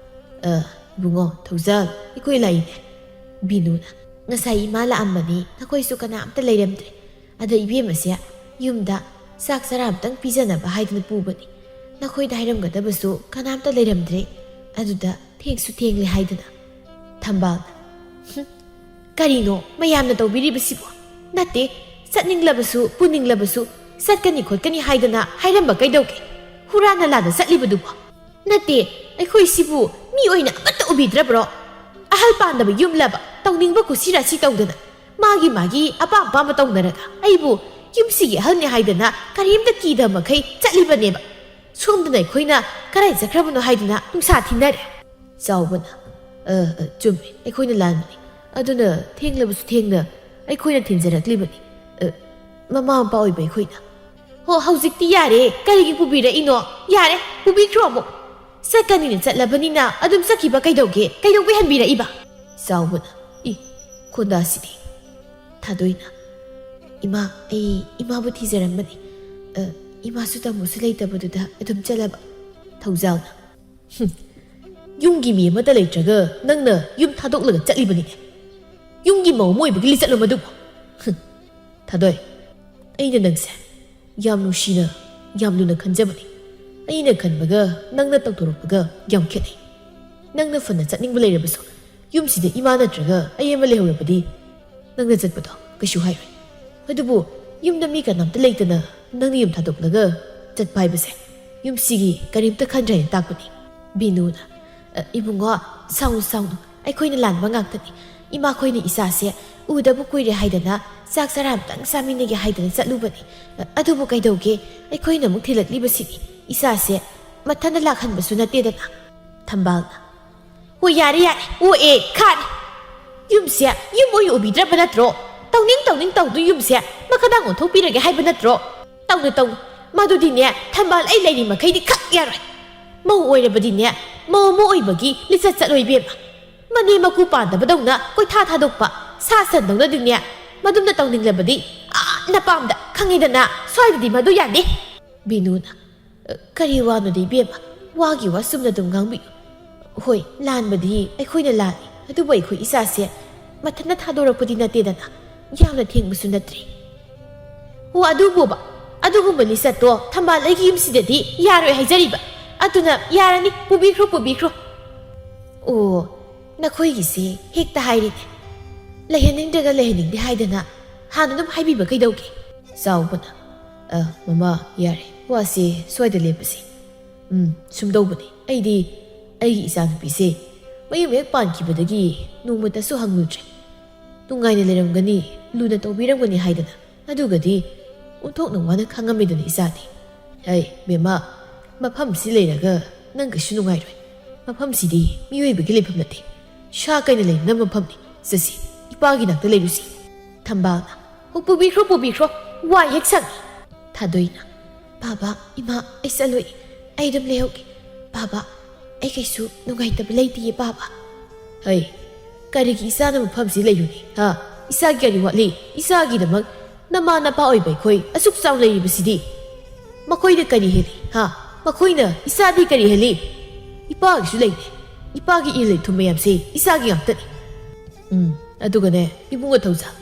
"ꯑ, ꯏꯕꯨꯡꯉꯣ, ꯊꯧꯖꯥꯜ, ꯑꯩꯈꯣꯏ ꯂꯥꯛꯏꯅꯦ꯫" ꯕꯤꯅꯨꯅ, "ꯉꯁꯥꯏ ꯏꯃꯥ ꯂꯥꯛꯑꯝꯕꯅꯤ, ꯅꯈꯣꯏꯁꯨ ꯀꯅꯥꯝꯇ ꯂꯩꯔꯝꯗ꯭ꯔꯦ꯫ ꯑꯗ ꯏꯕꯦꯝꯃꯁꯦ ꯌꯨꯝꯗ ꯆꯥꯛ ꯆꯔꯥ ꯑꯃꯇꯪ ꯄꯤꯖꯅꯕ ꯍꯥꯏꯗꯨꯅ ꯄꯨꯕꯅꯤ꯫ ꯅꯈꯣꯏꯗ ꯍꯥꯏꯔꯝꯒꯗꯕꯁꯨ ꯀꯅꯥꯝꯇ ꯂꯩꯔꯝꯗ꯭ꯔꯦ꯫ ꯑꯗꯨꯗ ꯊꯦꯡꯁꯨ ꯊꯦꯡꯂꯦ ꯍꯥꯏꯗꯨꯅ꯫" ꯊꯝꯕꯥꯜꯅ, "ꯍꯨꯝ, ꯀꯔꯤꯅꯣ ꯃꯌꯥꯝꯅ ꯇꯧꯕꯤꯔꯤꯕꯁꯤꯕꯣ? ꯅꯠꯇꯦ, ꯆꯠꯅꯤꯡꯂꯕꯁꯨ, ꯄꯨꯅꯤꯡꯂꯕꯁꯨ ꯆꯠꯀꯅꯤ ꯈꯣꯠꯀꯅꯤ ꯍꯥꯏꯗꯅ ꯍꯥꯏꯔꯝꯕ ꯀꯩꯗꯧꯒꯦ? ꯍꯨꯔꯥꯟꯅ ꯂꯥꯟꯅ ꯆꯠꯂꯤꯕꯗꯨꯕꯣ? ꯅꯠꯇꯦ, ꯑꯩꯈꯣꯏꯁꯤꯕꯨ ꯃꯤ ꯑꯣꯏꯅ ꯑꯃꯠꯇ ꯎꯕꯤꯗ꯭ꯔꯕ꯭ꯔꯣ? ꯑꯍꯜ ꯄꯥꯟꯗꯕ ꯌꯨꯝꯂꯕ ꯇꯧꯅꯤꯡꯕ ꯀꯨꯁꯤ ꯔꯥꯁꯤ ꯇꯧꯗꯅ ꯃꯥꯒꯤ ꯃꯥꯒꯤ ꯑꯄꯥꯝ ꯑꯄꯥꯝꯕ ꯇꯧꯅꯔꯒ ꯑꯩꯕꯨ ꯌꯨꯝꯁꯤꯒꯤ ꯑꯍꯜꯅꯤ ꯍꯥꯏꯗꯅ ꯀꯔꯤꯝꯇ ꯀꯤꯗꯕ ꯃꯈꯩ ꯆꯠꯂꯤꯕꯅꯦꯕ꯫ ꯁꯣꯝꯗꯅ ꯑꯩꯈꯣꯏꯅ ꯀꯗꯥꯏ ꯆꯠꯈ꯭ꯔꯕꯅꯣ ꯍꯥꯏꯗꯨꯅ ꯅꯨꯡꯁꯥ ꯊꯤꯟꯅꯔꯦ꯫" ꯆꯥꯎꯕꯅ, "ꯑ, ꯑ, ꯆꯨꯝꯃꯤ, ꯑꯩꯈꯣꯏꯅ ꯂꯥꯟꯕꯅꯤ꯫ ꯑꯗꯨꯅ ꯊꯦꯡꯂꯕꯁꯨ ꯊꯦꯡꯅ ꯑꯩꯈꯣꯏꯅ ꯊꯤꯟꯖꯔꯛꯂꯤꯕꯅꯤ꯫ ꯑ, ꯃꯃꯥ ꯃꯄꯥ ꯑꯣꯏꯕ ꯑꯩꯈꯣꯏꯅ꯫" "ꯍꯣ, ꯍꯧꯖꯤꯛꯇꯤ ꯌꯥꯔꯦ, ꯀꯔꯤꯒꯤ ꯄꯨꯕꯤꯔꯛꯏꯅꯣ? ꯌꯥꯔꯦ, ꯄꯨꯕꯤꯈ꯭ꯔꯣ ꯑꯃꯨꯛ꯫ "ꯆꯠꯀꯅꯤꯅ ꯆꯠꯂꯕꯅꯤꯅ ꯑꯗꯨꯝ ꯆꯠꯈꯤꯕ ꯀꯩꯗꯧꯒꯦ? ꯀꯩꯗꯧꯕꯩ ꯍꯟꯕꯤꯔꯛꯏꯕ?" ꯆꯥꯎꯕꯅ, "ꯏ, ꯈꯣꯟꯗꯥꯁꯤꯗꯤ!" ꯊꯥꯗꯣꯏꯅ, "ꯏꯃꯥ, ꯑꯩ ꯏꯃꯥꯕꯨ ꯊꯤꯖꯔꯝꯕꯅꯤ꯫ ꯑ, ꯏꯃꯥꯁꯨ ꯇꯥꯃꯣꯁꯨ ꯂꯩꯇꯕꯗꯨꯗ ꯑꯗꯨꯝ ꯆꯠꯂꯕ꯫" ꯊꯧꯖꯥꯜꯅ, "ꯍꯨꯝ, ꯌꯨꯝꯒꯤ ꯃꯤ ꯑꯃꯠꯇ ꯂꯩꯇ꯭ꯔꯒ ꯅꯪꯅ ꯌꯨꯝ ꯊꯥꯗꯣꯛꯂꯒ ꯆꯠꯂꯤꯕꯅꯤꯅꯦ꯫ ꯌꯨꯝꯒꯤ ꯃꯧ ꯑꯃ ꯑꯣꯏꯕꯒꯤ ꯂꯤꯆꯠꯂꯣ ꯃꯗꯨꯕꯨ?" ꯍꯨꯝ, ꯊꯥꯗꯣꯏ, ꯑꯩꯅ ꯅꯪꯁꯦ ꯌꯥꯝ ꯅꯨꯡꯁꯤꯅ, ꯌꯥꯝ ꯂꯨꯅ ꯈꯟꯖꯕꯅꯤ꯫ ꯑꯩꯅ ꯈꯟꯕꯒ ꯅꯪꯅ ꯇꯧꯊꯣꯔꯛꯄꯒ ꯌꯥꯝ ꯈꯦꯠꯅꯩ꯫ ꯅꯪꯅ ꯐꯅ ꯆꯠꯅꯤꯡꯕ ꯂꯩꯔꯕꯁꯨ, ꯌꯨꯝꯁꯤꯗ ꯏꯃꯥ ꯅꯠꯇ꯭ꯔꯒ ꯑꯩ ꯑꯃ ꯂꯩꯍꯧꯔꯕꯗꯤ ꯅꯪꯅ ꯆꯠꯄꯗꯣ ꯀꯩꯁꯨ ꯍꯥꯏꯔꯣꯏ꯫ ꯑꯗꯨꯕꯨ ꯌꯨꯝꯗ ꯃꯤ ꯀꯅꯥꯝꯇ ꯂꯩꯇꯅ ꯅꯪꯅ ꯌꯨꯝ ꯊꯥꯗꯣꯛꯂꯒ ꯆꯠꯄ ꯍꯥꯏꯕꯁꯦ ꯌꯨꯝꯁꯤꯒꯤ ꯀꯔꯤꯝꯇ ꯈꯟꯗ꯭ꯔꯦꯅ ꯇꯥꯛꯄꯅꯤ꯫ ꯕꯤꯅꯨꯅ, "ꯑ, ꯏꯕꯨꯡꯉꯣ, ꯁꯥꯎꯅꯨ, ꯁꯥꯎꯅꯨ, ꯑꯩꯈꯣꯏꯅ ꯂꯥꯟꯕ ꯉꯥꯛꯇꯅꯤ꯫ ꯏꯃꯥꯈꯣꯏꯅ ꯏꯆꯥꯁꯦ ꯎꯗꯕ ꯀꯨꯏꯔꯦ ꯍꯥꯏꯗꯅ ꯆꯥꯛ ꯆꯔꯥ ꯑꯝꯇꯪ ꯆꯥꯃꯤꯟꯅꯒꯦ ꯍꯥꯏꯗꯅ ꯆꯠꯂꯨꯕꯅꯤ꯫ ꯑ, ꯑꯗꯨꯕꯨ ꯀꯩꯗꯧꯒꯦ? ꯑꯩꯈꯣꯏꯅ ꯑꯃꯨꯛ ꯊꯤꯜꯂꯛꯂꯤꯕꯁꯤꯅꯤ꯫ ꯏꯆꯥꯁꯦ ꯃꯊꯟꯇ ꯂꯥꯛꯍꯟꯕꯁꯨ ꯅꯠꯇꯦꯗꯅ꯫" ꯊꯝꯕꯥꯜꯅ, "ꯍꯣꯏ, ꯌꯥꯔꯦ, ꯌꯥꯔꯦ, ꯑꯣꯛꯑꯦ, ꯈꯥꯔꯦ꯫ ꯌꯨꯝꯁꯦ ꯌꯨꯝ ꯑꯣꯏꯅ ꯎꯕꯤꯗ꯭ꯔꯕ ꯅꯠꯇ꯭ꯔꯣ? ꯇꯧꯅꯤꯡ ꯇꯧꯅꯤꯡ ꯇꯧꯗꯨꯅ ꯌꯨꯝꯁꯦ ꯃꯈꯥꯗꯥꯡ ꯑꯣꯟꯊꯣꯛꯄꯤꯔꯒꯦ ꯍꯥꯏꯕ ꯅꯠꯇ꯭ꯔꯣ? ꯇꯧꯅꯨ, ꯇꯧꯅꯨ꯫ ꯃꯗꯨꯗꯤꯅꯦ, ꯊꯝꯕꯥꯜ ꯑꯩ ꯂꯩꯔꯤ ꯃꯈꯩꯗꯤ ꯈꯛ ꯌꯥꯔꯣꯏ꯫ ꯃꯧ ꯑꯣꯏꯔꯕꯗꯤꯅꯦ, ꯃꯧ ꯑꯃ ꯑꯣꯏꯕꯒꯤ ꯂꯤꯆꯠ ꯆꯠꯂꯣꯏ ꯏꯕꯦꯝꯃ꯫ ꯃꯅꯦ ꯃꯀꯨ ꯄꯥꯟꯗꯕꯗꯧꯅ ꯀꯣꯏꯊꯥ ꯊꯥꯗꯣꯛꯄ, ꯁꯥ ꯁꯟꯗꯧꯅꯗꯤꯅꯦ, ꯃꯗꯨꯝꯅ ꯇꯧꯅꯤꯡꯂꯕꯗꯤ ꯑꯥ ꯅꯄꯥꯝꯗ, ꯈꯪꯉꯤꯗꯅ, ꯁ꯭ꯋꯥꯏꯗꯗꯤ ꯃꯗꯨ ꯌꯥꯗꯦ꯫" ꯕꯤꯅꯨꯅ, "ꯑ, ꯀꯔꯤ ꯋꯥꯅꯣꯗ ꯏꯕꯦꯝꯃ? ꯋꯥꯒꯤ ꯋꯥ ꯆꯨꯝꯅ ꯑꯗꯨꯝ ꯉꯥꯡꯕꯤꯌꯨ꯫ ꯍꯣꯏ, ꯂꯥꯟꯕꯗꯤ ꯑꯩꯈꯣꯏꯅ ꯂꯥꯜꯂꯤ, ꯑꯗꯨꯕꯨ ꯑꯩꯈꯣꯏ ꯏꯆꯥꯁꯦ ꯃꯊꯟꯇ ꯊꯥꯗꯣꯔꯛꯄꯗꯤ ꯅꯠꯇꯦꯗꯅ, ꯌꯥꯝꯅ ꯊꯦꯡꯕꯁꯨ ꯅꯠꯇ꯭ꯔꯤ꯫" "ꯑꯣ, ꯑꯗꯨꯕꯨꯕ, ꯑꯗꯨꯒꯨꯝꯕ ꯂꯤꯆꯠꯇꯣ ꯊꯝꯕꯥꯜ ꯑꯩꯒꯤ ꯌꯨꯝꯁꯤꯗꯗꯤ ꯌꯥꯔꯣꯏ ꯍꯥꯏꯖꯔꯤꯕ꯫ ꯑꯗꯨꯅ ꯌꯥꯔꯅꯤ, ꯄꯨꯕꯤꯈ꯭ꯔꯣ, ꯄꯨꯕꯤꯈ꯭ꯔꯣ꯫" "ꯑꯣ, ꯅꯈꯣꯏꯒꯤꯁꯦ ꯍꯦꯛꯇ ꯍꯥꯏꯔꯤꯅꯦ꯫ ꯂꯩꯍꯟꯅꯤꯡꯗ꯭ꯔꯒ ꯂꯩꯍꯟꯅꯤꯡꯗꯦ ꯍꯥꯏꯗꯅ ꯍꯥꯟꯅ ꯑꯗꯨꯝ ꯍꯥꯏꯕꯤꯕ ꯀꯩꯗꯧꯒꯦ?" ꯆꯥꯎꯕꯅ, "ꯑ, ꯃꯃꯥ, ꯌꯥꯔꯦ, ꯋꯥꯁꯦ ꯁ꯭ꯋꯥꯏꯗ ꯂꯦꯞꯄꯁꯤ꯫ ꯎꯝ, ꯁꯨꯝꯗꯧꯕꯅꯤ, ꯑꯩꯗꯤ ꯑꯩꯒꯤ ꯏꯆꯥꯅꯨꯄꯤꯁꯦ ꯃꯌꯨꯝ ꯍꯦꯛ ꯄꯥꯟꯈꯤꯕꯗꯒꯤ ꯅꯣꯡꯃꯇꯁꯨ ꯍꯪꯂꯨꯗ꯭ꯔꯦ꯫ ꯅꯨꯡꯉꯥꯏꯅ ꯂꯩꯔꯝꯒꯅꯤ, ꯂꯨꯅ ꯇꯧꯕꯤꯔꯝꯒꯅꯤ ꯍꯥꯏꯗꯅ, ꯑꯗꯨꯒꯗꯤ ꯑꯣꯟꯊꯣꯛꯅ ꯋꯥꯅ ꯈꯪꯉꯝꯃꯤꯗꯨꯅꯤ ꯏꯆꯥꯗꯤ꯫" "ꯍꯩ, ꯕꯦꯝꯃ, ꯃꯐꯝꯁꯤ ꯂꯩꯔꯒ ꯅꯪ ꯀꯩꯁꯨ ꯅꯨꯡꯉꯥꯏꯔꯣꯏ꯫ ꯃꯐꯝꯁꯤꯗꯤ ꯃꯤꯑꯣꯏꯕꯒꯤ ꯂꯩꯐꯝ ꯅꯠꯇꯦ, ꯁꯥ ꯀꯩꯅ ꯂꯩꯅꯕ ꯃꯐꯝꯅꯤ꯫ ꯆꯠꯁꯤ, ꯏꯄꯥꯒꯤ ꯅꯥꯛꯇ ꯂꯩꯔꯨꯁꯤ꯫" ꯊꯝꯕꯥꯜꯅ, "ꯑꯣ, ꯄꯨꯕꯤꯈ꯭ꯔꯣ, ꯄꯨꯕꯤꯈ꯭ꯔꯣ, ꯋꯥꯏ ꯍꯦꯛ ꯁꯪꯉꯤ꯫" ꯊꯥꯗꯣꯏꯅ, "ꯕꯥꯕꯥ, ꯏꯃꯥ, ꯑꯩ ꯆꯠꯂꯣꯏ꯫ ꯑꯩ ꯑꯗꯨꯝ ꯂꯩꯍꯧꯒꯦ꯫ ꯕꯥꯕꯥ, ꯑꯩ ꯀꯩꯁꯨ ꯅꯨꯡꯉꯥꯏꯇꯕ ꯂꯩꯇꯤꯌꯦ, ꯄꯥꯕ꯫ ꯍꯩ, ꯀꯔꯤꯒꯤ ꯏꯆꯥꯅ ꯃꯐꯝꯁꯤ ꯂꯩꯔꯨꯅꯤ, ꯍꯥ? ꯏꯆꯥꯒꯤ ꯀꯔꯤ ꯋꯥꯠꯂꯤ? ꯏꯆꯥꯒꯤꯗꯃꯛ ꯅꯃꯥ ꯅꯄꯥ ꯑꯣꯏꯕ ꯑꯩꯈꯣꯏ ꯑꯁꯨꯛ ꯆꯥꯎꯅ ꯂꯩꯔꯤꯕꯁꯤꯗꯤ꯫ ꯃꯈꯣꯏꯅ ꯀꯔꯤ ꯍꯦꯜꯂꯤ, ꯍꯥ? ꯃꯈꯣꯏꯅ ꯏꯆꯥꯗꯤ ꯀꯔꯤ ꯍꯦꯜꯂꯤ? ꯏꯄꯥꯒꯤꯁꯨ ꯂꯩꯔꯦ꯫ ꯏꯄꯥꯒꯤ ꯏꯔꯤꯜ ꯂꯩꯊꯨꯝ ꯃꯌꯥꯝꯁꯦ ꯏꯆꯥꯒꯤ ꯉꯥꯛꯇꯅꯤ꯫ ꯎꯝ, ꯑꯗꯨꯒꯅꯦ, ꯏꯕꯨꯡꯉꯣ ꯊꯧꯖꯥꯜ,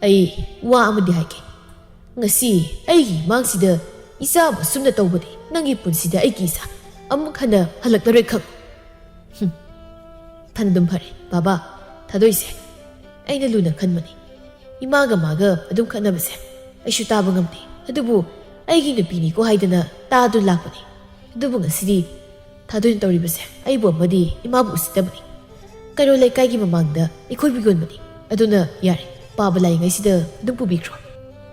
ꯑꯩ ꯋꯥ ꯑꯃꯗꯤ ꯍꯥꯏꯒꯦ꯫ ꯉꯁꯤ ꯑꯩꯒꯤ ꯏꯃꯥꯡꯁꯤꯗ ꯏꯆꯥꯕꯨ ꯑꯁꯨꯝꯅ ꯇꯧꯕꯗꯤ ꯅꯪꯒꯤ ꯄꯨꯟꯁꯤꯗ ꯑꯩꯒꯤ ꯏꯆꯥ ꯑꯃꯨꯛ ꯍꯟꯅ ꯍꯜꯂꯛꯂꯔꯣꯏ ꯈꯪꯉꯨ꯫ ꯍꯨꯝ꯫ ꯐꯅꯗꯨꯝ ꯐꯔꯦ, ꯕꯥꯕꯥ, ꯊꯥꯗꯣꯏꯁꯦ꯫ ꯑꯩꯅ ꯂꯨꯅ ꯈꯟꯕꯅꯤ꯫ ꯏꯃꯥꯒ ꯃꯥꯒ ꯑꯗꯨꯝ ꯈꯠꯅꯕꯁꯦ ꯑꯩꯁꯨ ꯇꯥꯕ ꯉꯝꯗꯦ꯫ ꯑꯗꯨꯕꯨ ꯑꯩꯒꯤ ꯅꯨꯄꯤꯅꯤꯀꯣ ꯍꯥꯏꯗꯅ ꯇꯥꯗꯨꯅ ꯂꯥꯛꯄꯅꯤ꯫ ꯑꯗꯨꯕꯨ ꯉꯁꯤꯗꯤ ꯊꯥꯗꯣꯏꯅ ꯇꯧꯔꯤꯕꯁꯦ ꯑꯩꯕꯨ ꯑꯃꯗꯤ ꯏꯃꯥꯕꯨ ꯎꯁꯤꯠꯇꯕꯅꯤ꯫ ꯀꯩꯔꯣꯜ ꯂꯩꯀꯥꯏꯒꯤ ꯃꯃꯥꯡꯗ ꯏꯈꯣꯏꯕꯨ ꯌꯣꯟꯕꯅꯤ꯫ ꯑꯗꯨꯅ ꯌꯥꯔꯦ, ꯄꯥꯕ ꯂꯥꯛꯏꯉꯩꯁꯤꯗ ꯑꯗꯨꯝ ꯄꯨꯕꯤꯈ꯭ꯔꯣ꯫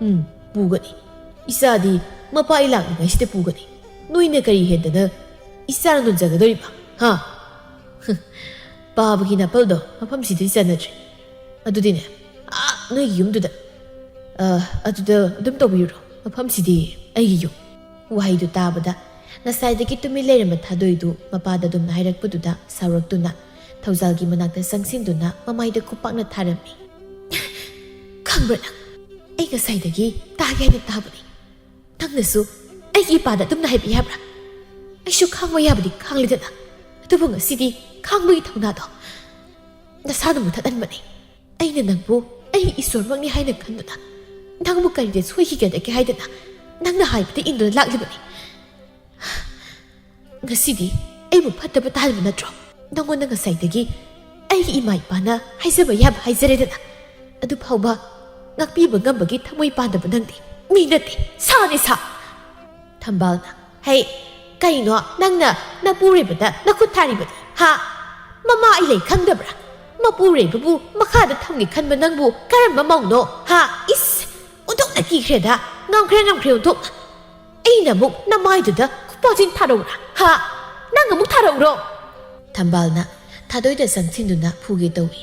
ꯎꯝ, ꯄꯨꯒꯅꯤ꯫ ꯏꯆꯥꯗꯤ ꯃꯄꯥ ꯑꯩ ꯂꯥꯛꯂꯤꯉꯩꯁꯤꯗ ꯄꯨꯒꯅꯤ꯫ ꯅꯣꯏꯅ ꯀꯔꯤ ꯍꯦꯟꯗꯅ ꯏꯆꯥꯅ ꯅꯣꯟꯖꯒꯗꯧꯔꯤꯕ? ꯍꯥ? ꯄꯥꯕꯒꯤ ꯅꯥꯄꯜꯗꯣ ꯃꯐꯝꯁꯤꯗꯗꯤ ꯆꯟꯅꯗ꯭ꯔꯦ꯫ ꯑꯗꯨꯗꯤꯅꯦ, ꯑꯥ, ꯅꯣꯏꯒꯤ ꯌꯨꯝꯗꯨꯗ, ꯑ, ꯑꯗꯨꯗ ꯑꯗꯨꯝ ꯇꯧꯕꯤꯔꯨꯔꯣ꯫ ꯃꯐꯝꯁꯤꯗꯤ ꯑꯩꯒꯤ ꯌꯨꯝ꯫ ꯋꯥꯍꯩꯗꯨ ꯇꯥꯕꯗ ꯉꯁꯥꯏꯗꯒꯤ ꯇꯨꯃꯤꯟ ꯂꯩꯔꯝꯕ ꯊꯥꯗꯣꯏꯗꯨ ꯃꯄꯥꯗ ꯑꯗꯨꯝꯅ ꯍꯥꯏꯔꯛꯄꯗꯨꯗ ꯁꯥꯎꯔꯛꯇꯨꯅ ꯊꯧꯖꯥꯜꯒꯤ ꯃꯅꯥꯛꯇ ꯆꯪꯁꯤꯟꯗꯨꯅ ꯃꯃꯥꯏꯗ ꯈꯨꯄꯥꯛꯅ ꯊꯥꯔꯝꯃꯤ꯫ "ꯈꯪꯕ꯭ꯔꯥ ꯅꯪ? ꯑꯩ ꯉꯁꯥꯏꯗꯒꯤ ꯇꯥꯒꯦ ꯍꯥꯏꯅ ꯇꯥꯕꯅꯤ꯫ ꯅꯪꯅꯁꯨ ꯑꯩꯒꯤ ꯏꯄꯥꯗ ꯑꯗꯨꯝꯅ ꯍꯥꯏꯕ ꯌꯥꯕ꯭ꯔꯥ? ꯑꯩꯁꯨ ꯈꯥꯡꯕ ꯌꯥꯕꯗꯤ ꯈꯥꯡꯂꯦꯗꯅ꯫ ꯑꯗꯨꯕꯨ ꯉꯁꯤꯗꯤ ꯈꯥꯡꯕꯒꯤ ꯊꯧꯅꯥꯗꯣ ꯅꯁꯥꯅ ꯃꯨꯊꯠꯍꯟꯕꯅꯤ꯫ ꯑꯩꯅ ꯅꯪꯕꯨ ꯑꯩꯒꯤ ꯏꯁꯣꯔꯃꯛꯅꯤ ꯍꯥꯏꯅ ꯈꯟꯗꯨꯅ ꯅꯪꯕꯨ ꯀꯔꯤꯗ ꯁꯣꯏꯈꯤꯒꯗꯒꯦ ꯍꯥꯏꯗꯅ ꯅꯪꯅ ꯍꯥꯏꯕꯗ ꯏꯟꯗꯨꯅ ꯂꯥꯛꯂꯤꯕꯅꯤ꯫ ꯉꯁꯤꯗꯤ ꯑꯩꯕꯨ ꯐꯠꯇꯕ ꯇꯥꯍꯟꯕ ꯅꯠꯇ꯭ꯔꯣ? ꯅꯪꯉꯣꯟꯗ ꯉꯁꯥꯏꯗꯒꯤ ꯑꯩꯒꯤ ꯏꯃꯥ ꯏꯄꯥꯅ ꯍꯥꯏꯖꯕ ꯌꯥꯕ ꯍꯥꯏꯖꯔꯦꯗꯅ꯫ ꯑꯗꯨ ꯐꯥꯎꯕ ꯉꯥꯛꯄꯤꯕ ꯉꯝꯕꯒꯤ ꯊꯃꯣꯏ ꯄꯥꯟꯗꯕ ꯅꯪꯗꯤ ꯃꯤ ꯅꯠꯇꯦ, ꯁꯥꯅꯤ ꯁꯥ!" ꯊꯝꯕꯥꯜꯅ, "ꯍꯩ, ꯀꯩꯅꯣ ꯅꯪꯅ ꯅꯄꯨꯔꯣꯏꯕꯗ ꯅꯈꯨꯠ ꯊꯥꯔꯤꯕꯗꯤ? ꯍꯥ? ꯃꯃꯥ ꯑꯩ ꯂꯩ ꯈꯪꯗꯕ꯭ꯔꯥ? ꯃꯄꯨꯔꯣꯏꯕꯕꯨ ꯃꯈꯥꯗ ꯊꯝꯒꯦ ꯈꯟꯕ ꯅꯪꯕꯨ ꯀꯔꯝꯕ ꯃꯧꯅꯣ? ꯍꯥ? ꯏꯁ! ꯑꯣꯟꯊꯣꯛꯅ ꯀꯤꯈ꯭ꯔꯦꯗ! ꯉꯝꯈ꯭ꯔꯦ, ꯉꯝꯈ꯭ꯔꯦ, ꯑꯣꯟꯊꯣꯛꯅ! ꯑꯩꯅ ꯑꯃꯨꯛ ꯅꯃꯥꯏꯗꯨꯗ ꯈꯨꯄꯥꯛꯁꯤꯡ ꯊꯥꯔꯛꯎꯔꯥ? ꯍꯥ? ꯅꯪ ꯑꯃꯨꯛ ꯊꯥꯔꯛꯎꯔꯣ?" ꯊꯝꯕꯥꯜꯅ ꯊꯥꯗꯣꯏꯗ ꯆꯪꯁꯤꯟꯗꯨꯅ ꯐꯨꯒꯦ ꯇꯧꯏ꯫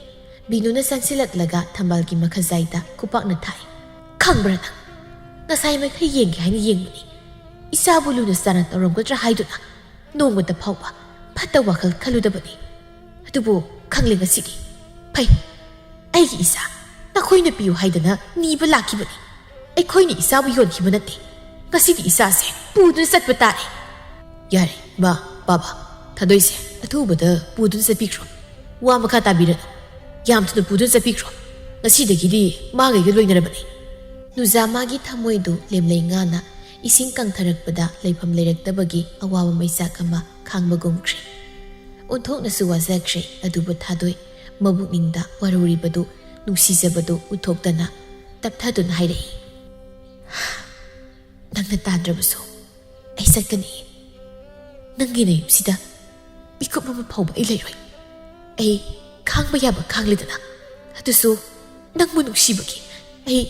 ꯕꯤꯅꯨꯅ ꯆꯪꯁꯤꯜꯂꯛꯂꯒ ꯊꯝꯕꯥꯜꯒꯤ ꯃꯈꯖꯥꯏꯗ ꯈꯨꯄꯥꯛꯅ ꯊꯥꯏ꯫ "ꯈꯪꯕ꯭ꯔꯥ ꯅꯪ? ꯉꯁꯥꯏ ꯃꯈꯩ ꯌꯦꯡꯒꯦ ꯍꯥꯏꯅ ꯌꯦꯡꯕꯅꯤ꯫ ꯏꯆꯥꯕꯨ ꯂꯨꯅ ꯆꯥꯟꯅ ꯇꯧꯔꯝꯒꯗ꯭ꯔꯥ ꯍꯥꯏꯗꯨꯅ꯫ ꯅꯣꯡꯃꯇ ꯐꯥꯎꯕ ꯑꯃꯠꯇ ꯋꯥꯈꯜ ꯈꯜꯂꯨꯗꯕꯅꯤ꯫ ꯑꯗꯨꯕꯨ ꯈꯪꯂꯦ ꯉꯁꯤꯗꯤ꯫ ꯐꯩ, ꯑꯩꯒꯤ ꯏꯆꯥ, ꯅꯈꯣꯏꯅ ꯄꯤꯌꯨ ꯍꯥꯏꯗꯅ ꯅꯤꯕ ꯂꯥꯛꯈꯤꯕꯅꯤ꯫ ꯑꯩꯈꯣꯏꯅ ꯏꯆꯥꯕꯨ ꯌꯣꯟꯈꯤꯕ ꯅꯠꯇꯦ꯫ ꯉꯁꯤꯗꯤ ꯏꯆꯥꯁꯦ ꯄꯨꯗꯨꯅ ꯆꯠꯄ ꯇꯥꯔꯦ꯫ ꯌꯥꯔꯦ, ꯏꯃꯥ, ꯕꯥꯕꯥ, ꯊꯥꯗꯣꯏꯁꯦ ꯑꯊꯨꯕꯗ ꯄꯨꯗꯨꯅ ꯆꯠꯄꯤꯈ꯭ꯔꯣ꯫ ꯋꯥ ꯃꯈꯥ ꯇꯥꯕꯤꯔꯅꯨ꯫ ꯌꯥꯝ ꯊꯨꯅ ꯄꯨꯗꯨꯅ ꯆꯠꯄꯤꯈ꯭ꯔꯣ꯫ ꯉꯁꯤꯗꯒꯤꯗꯤ ꯃꯥꯒꯩꯒ ꯂꯣꯏꯅꯔꯕꯅꯤ꯫ ꯅꯨꯖꯥꯃꯥꯒꯤ ꯊꯃꯣꯏꯗꯨ ꯂꯦꯝꯂꯩ ꯉꯥꯅ ꯏꯁꯤꯡ ꯀꯪꯊꯔꯛꯄꯗ ꯂꯩꯐꯝ ꯂꯩꯔꯛꯇꯕꯒꯤ ꯑꯋꯥꯕ ꯃꯩꯆꯥꯛ ꯑꯃ ꯈꯥꯡꯕꯒꯨꯝꯈ꯭ꯔꯦ꯫ ꯑꯣꯟꯊꯣꯛꯅꯁꯨ ꯋꯥꯖꯈ꯭ꯔꯦ꯫ ꯑꯗꯨꯕꯨ ꯊꯥꯗꯣꯏ ꯃꯕꯨꯛꯅꯤꯡꯗ ꯋꯥꯔꯧꯔꯤꯕꯗꯨ, ꯅꯨꯡꯁꯤꯖꯕꯗꯨ ꯎꯠꯊꯣꯛꯇꯅ ꯇꯞꯊꯗꯨꯅ ꯍꯥꯏꯔꯛꯏ, "ꯅꯪꯅ ꯇꯥꯗ꯭ꯔꯕꯁꯨ ꯑꯩ ꯆꯠꯀꯅꯤ꯫ ꯅꯪꯒꯤ ꯅꯌꯨꯝꯁꯤꯗ ꯃꯤꯀꯨꯞ ꯑꯃ ꯐꯥꯎꯕ ꯑꯩ ꯂꯩꯔꯣꯏ꯫ ꯑꯩ ꯈꯥꯡꯕ ꯌꯥꯕ ꯈꯥꯡꯂꯦꯗꯅ꯫ ꯑꯗꯨꯁꯨ ꯅꯪꯕꯨ ꯅꯨꯡꯁꯤꯕꯒꯤ ꯑꯩ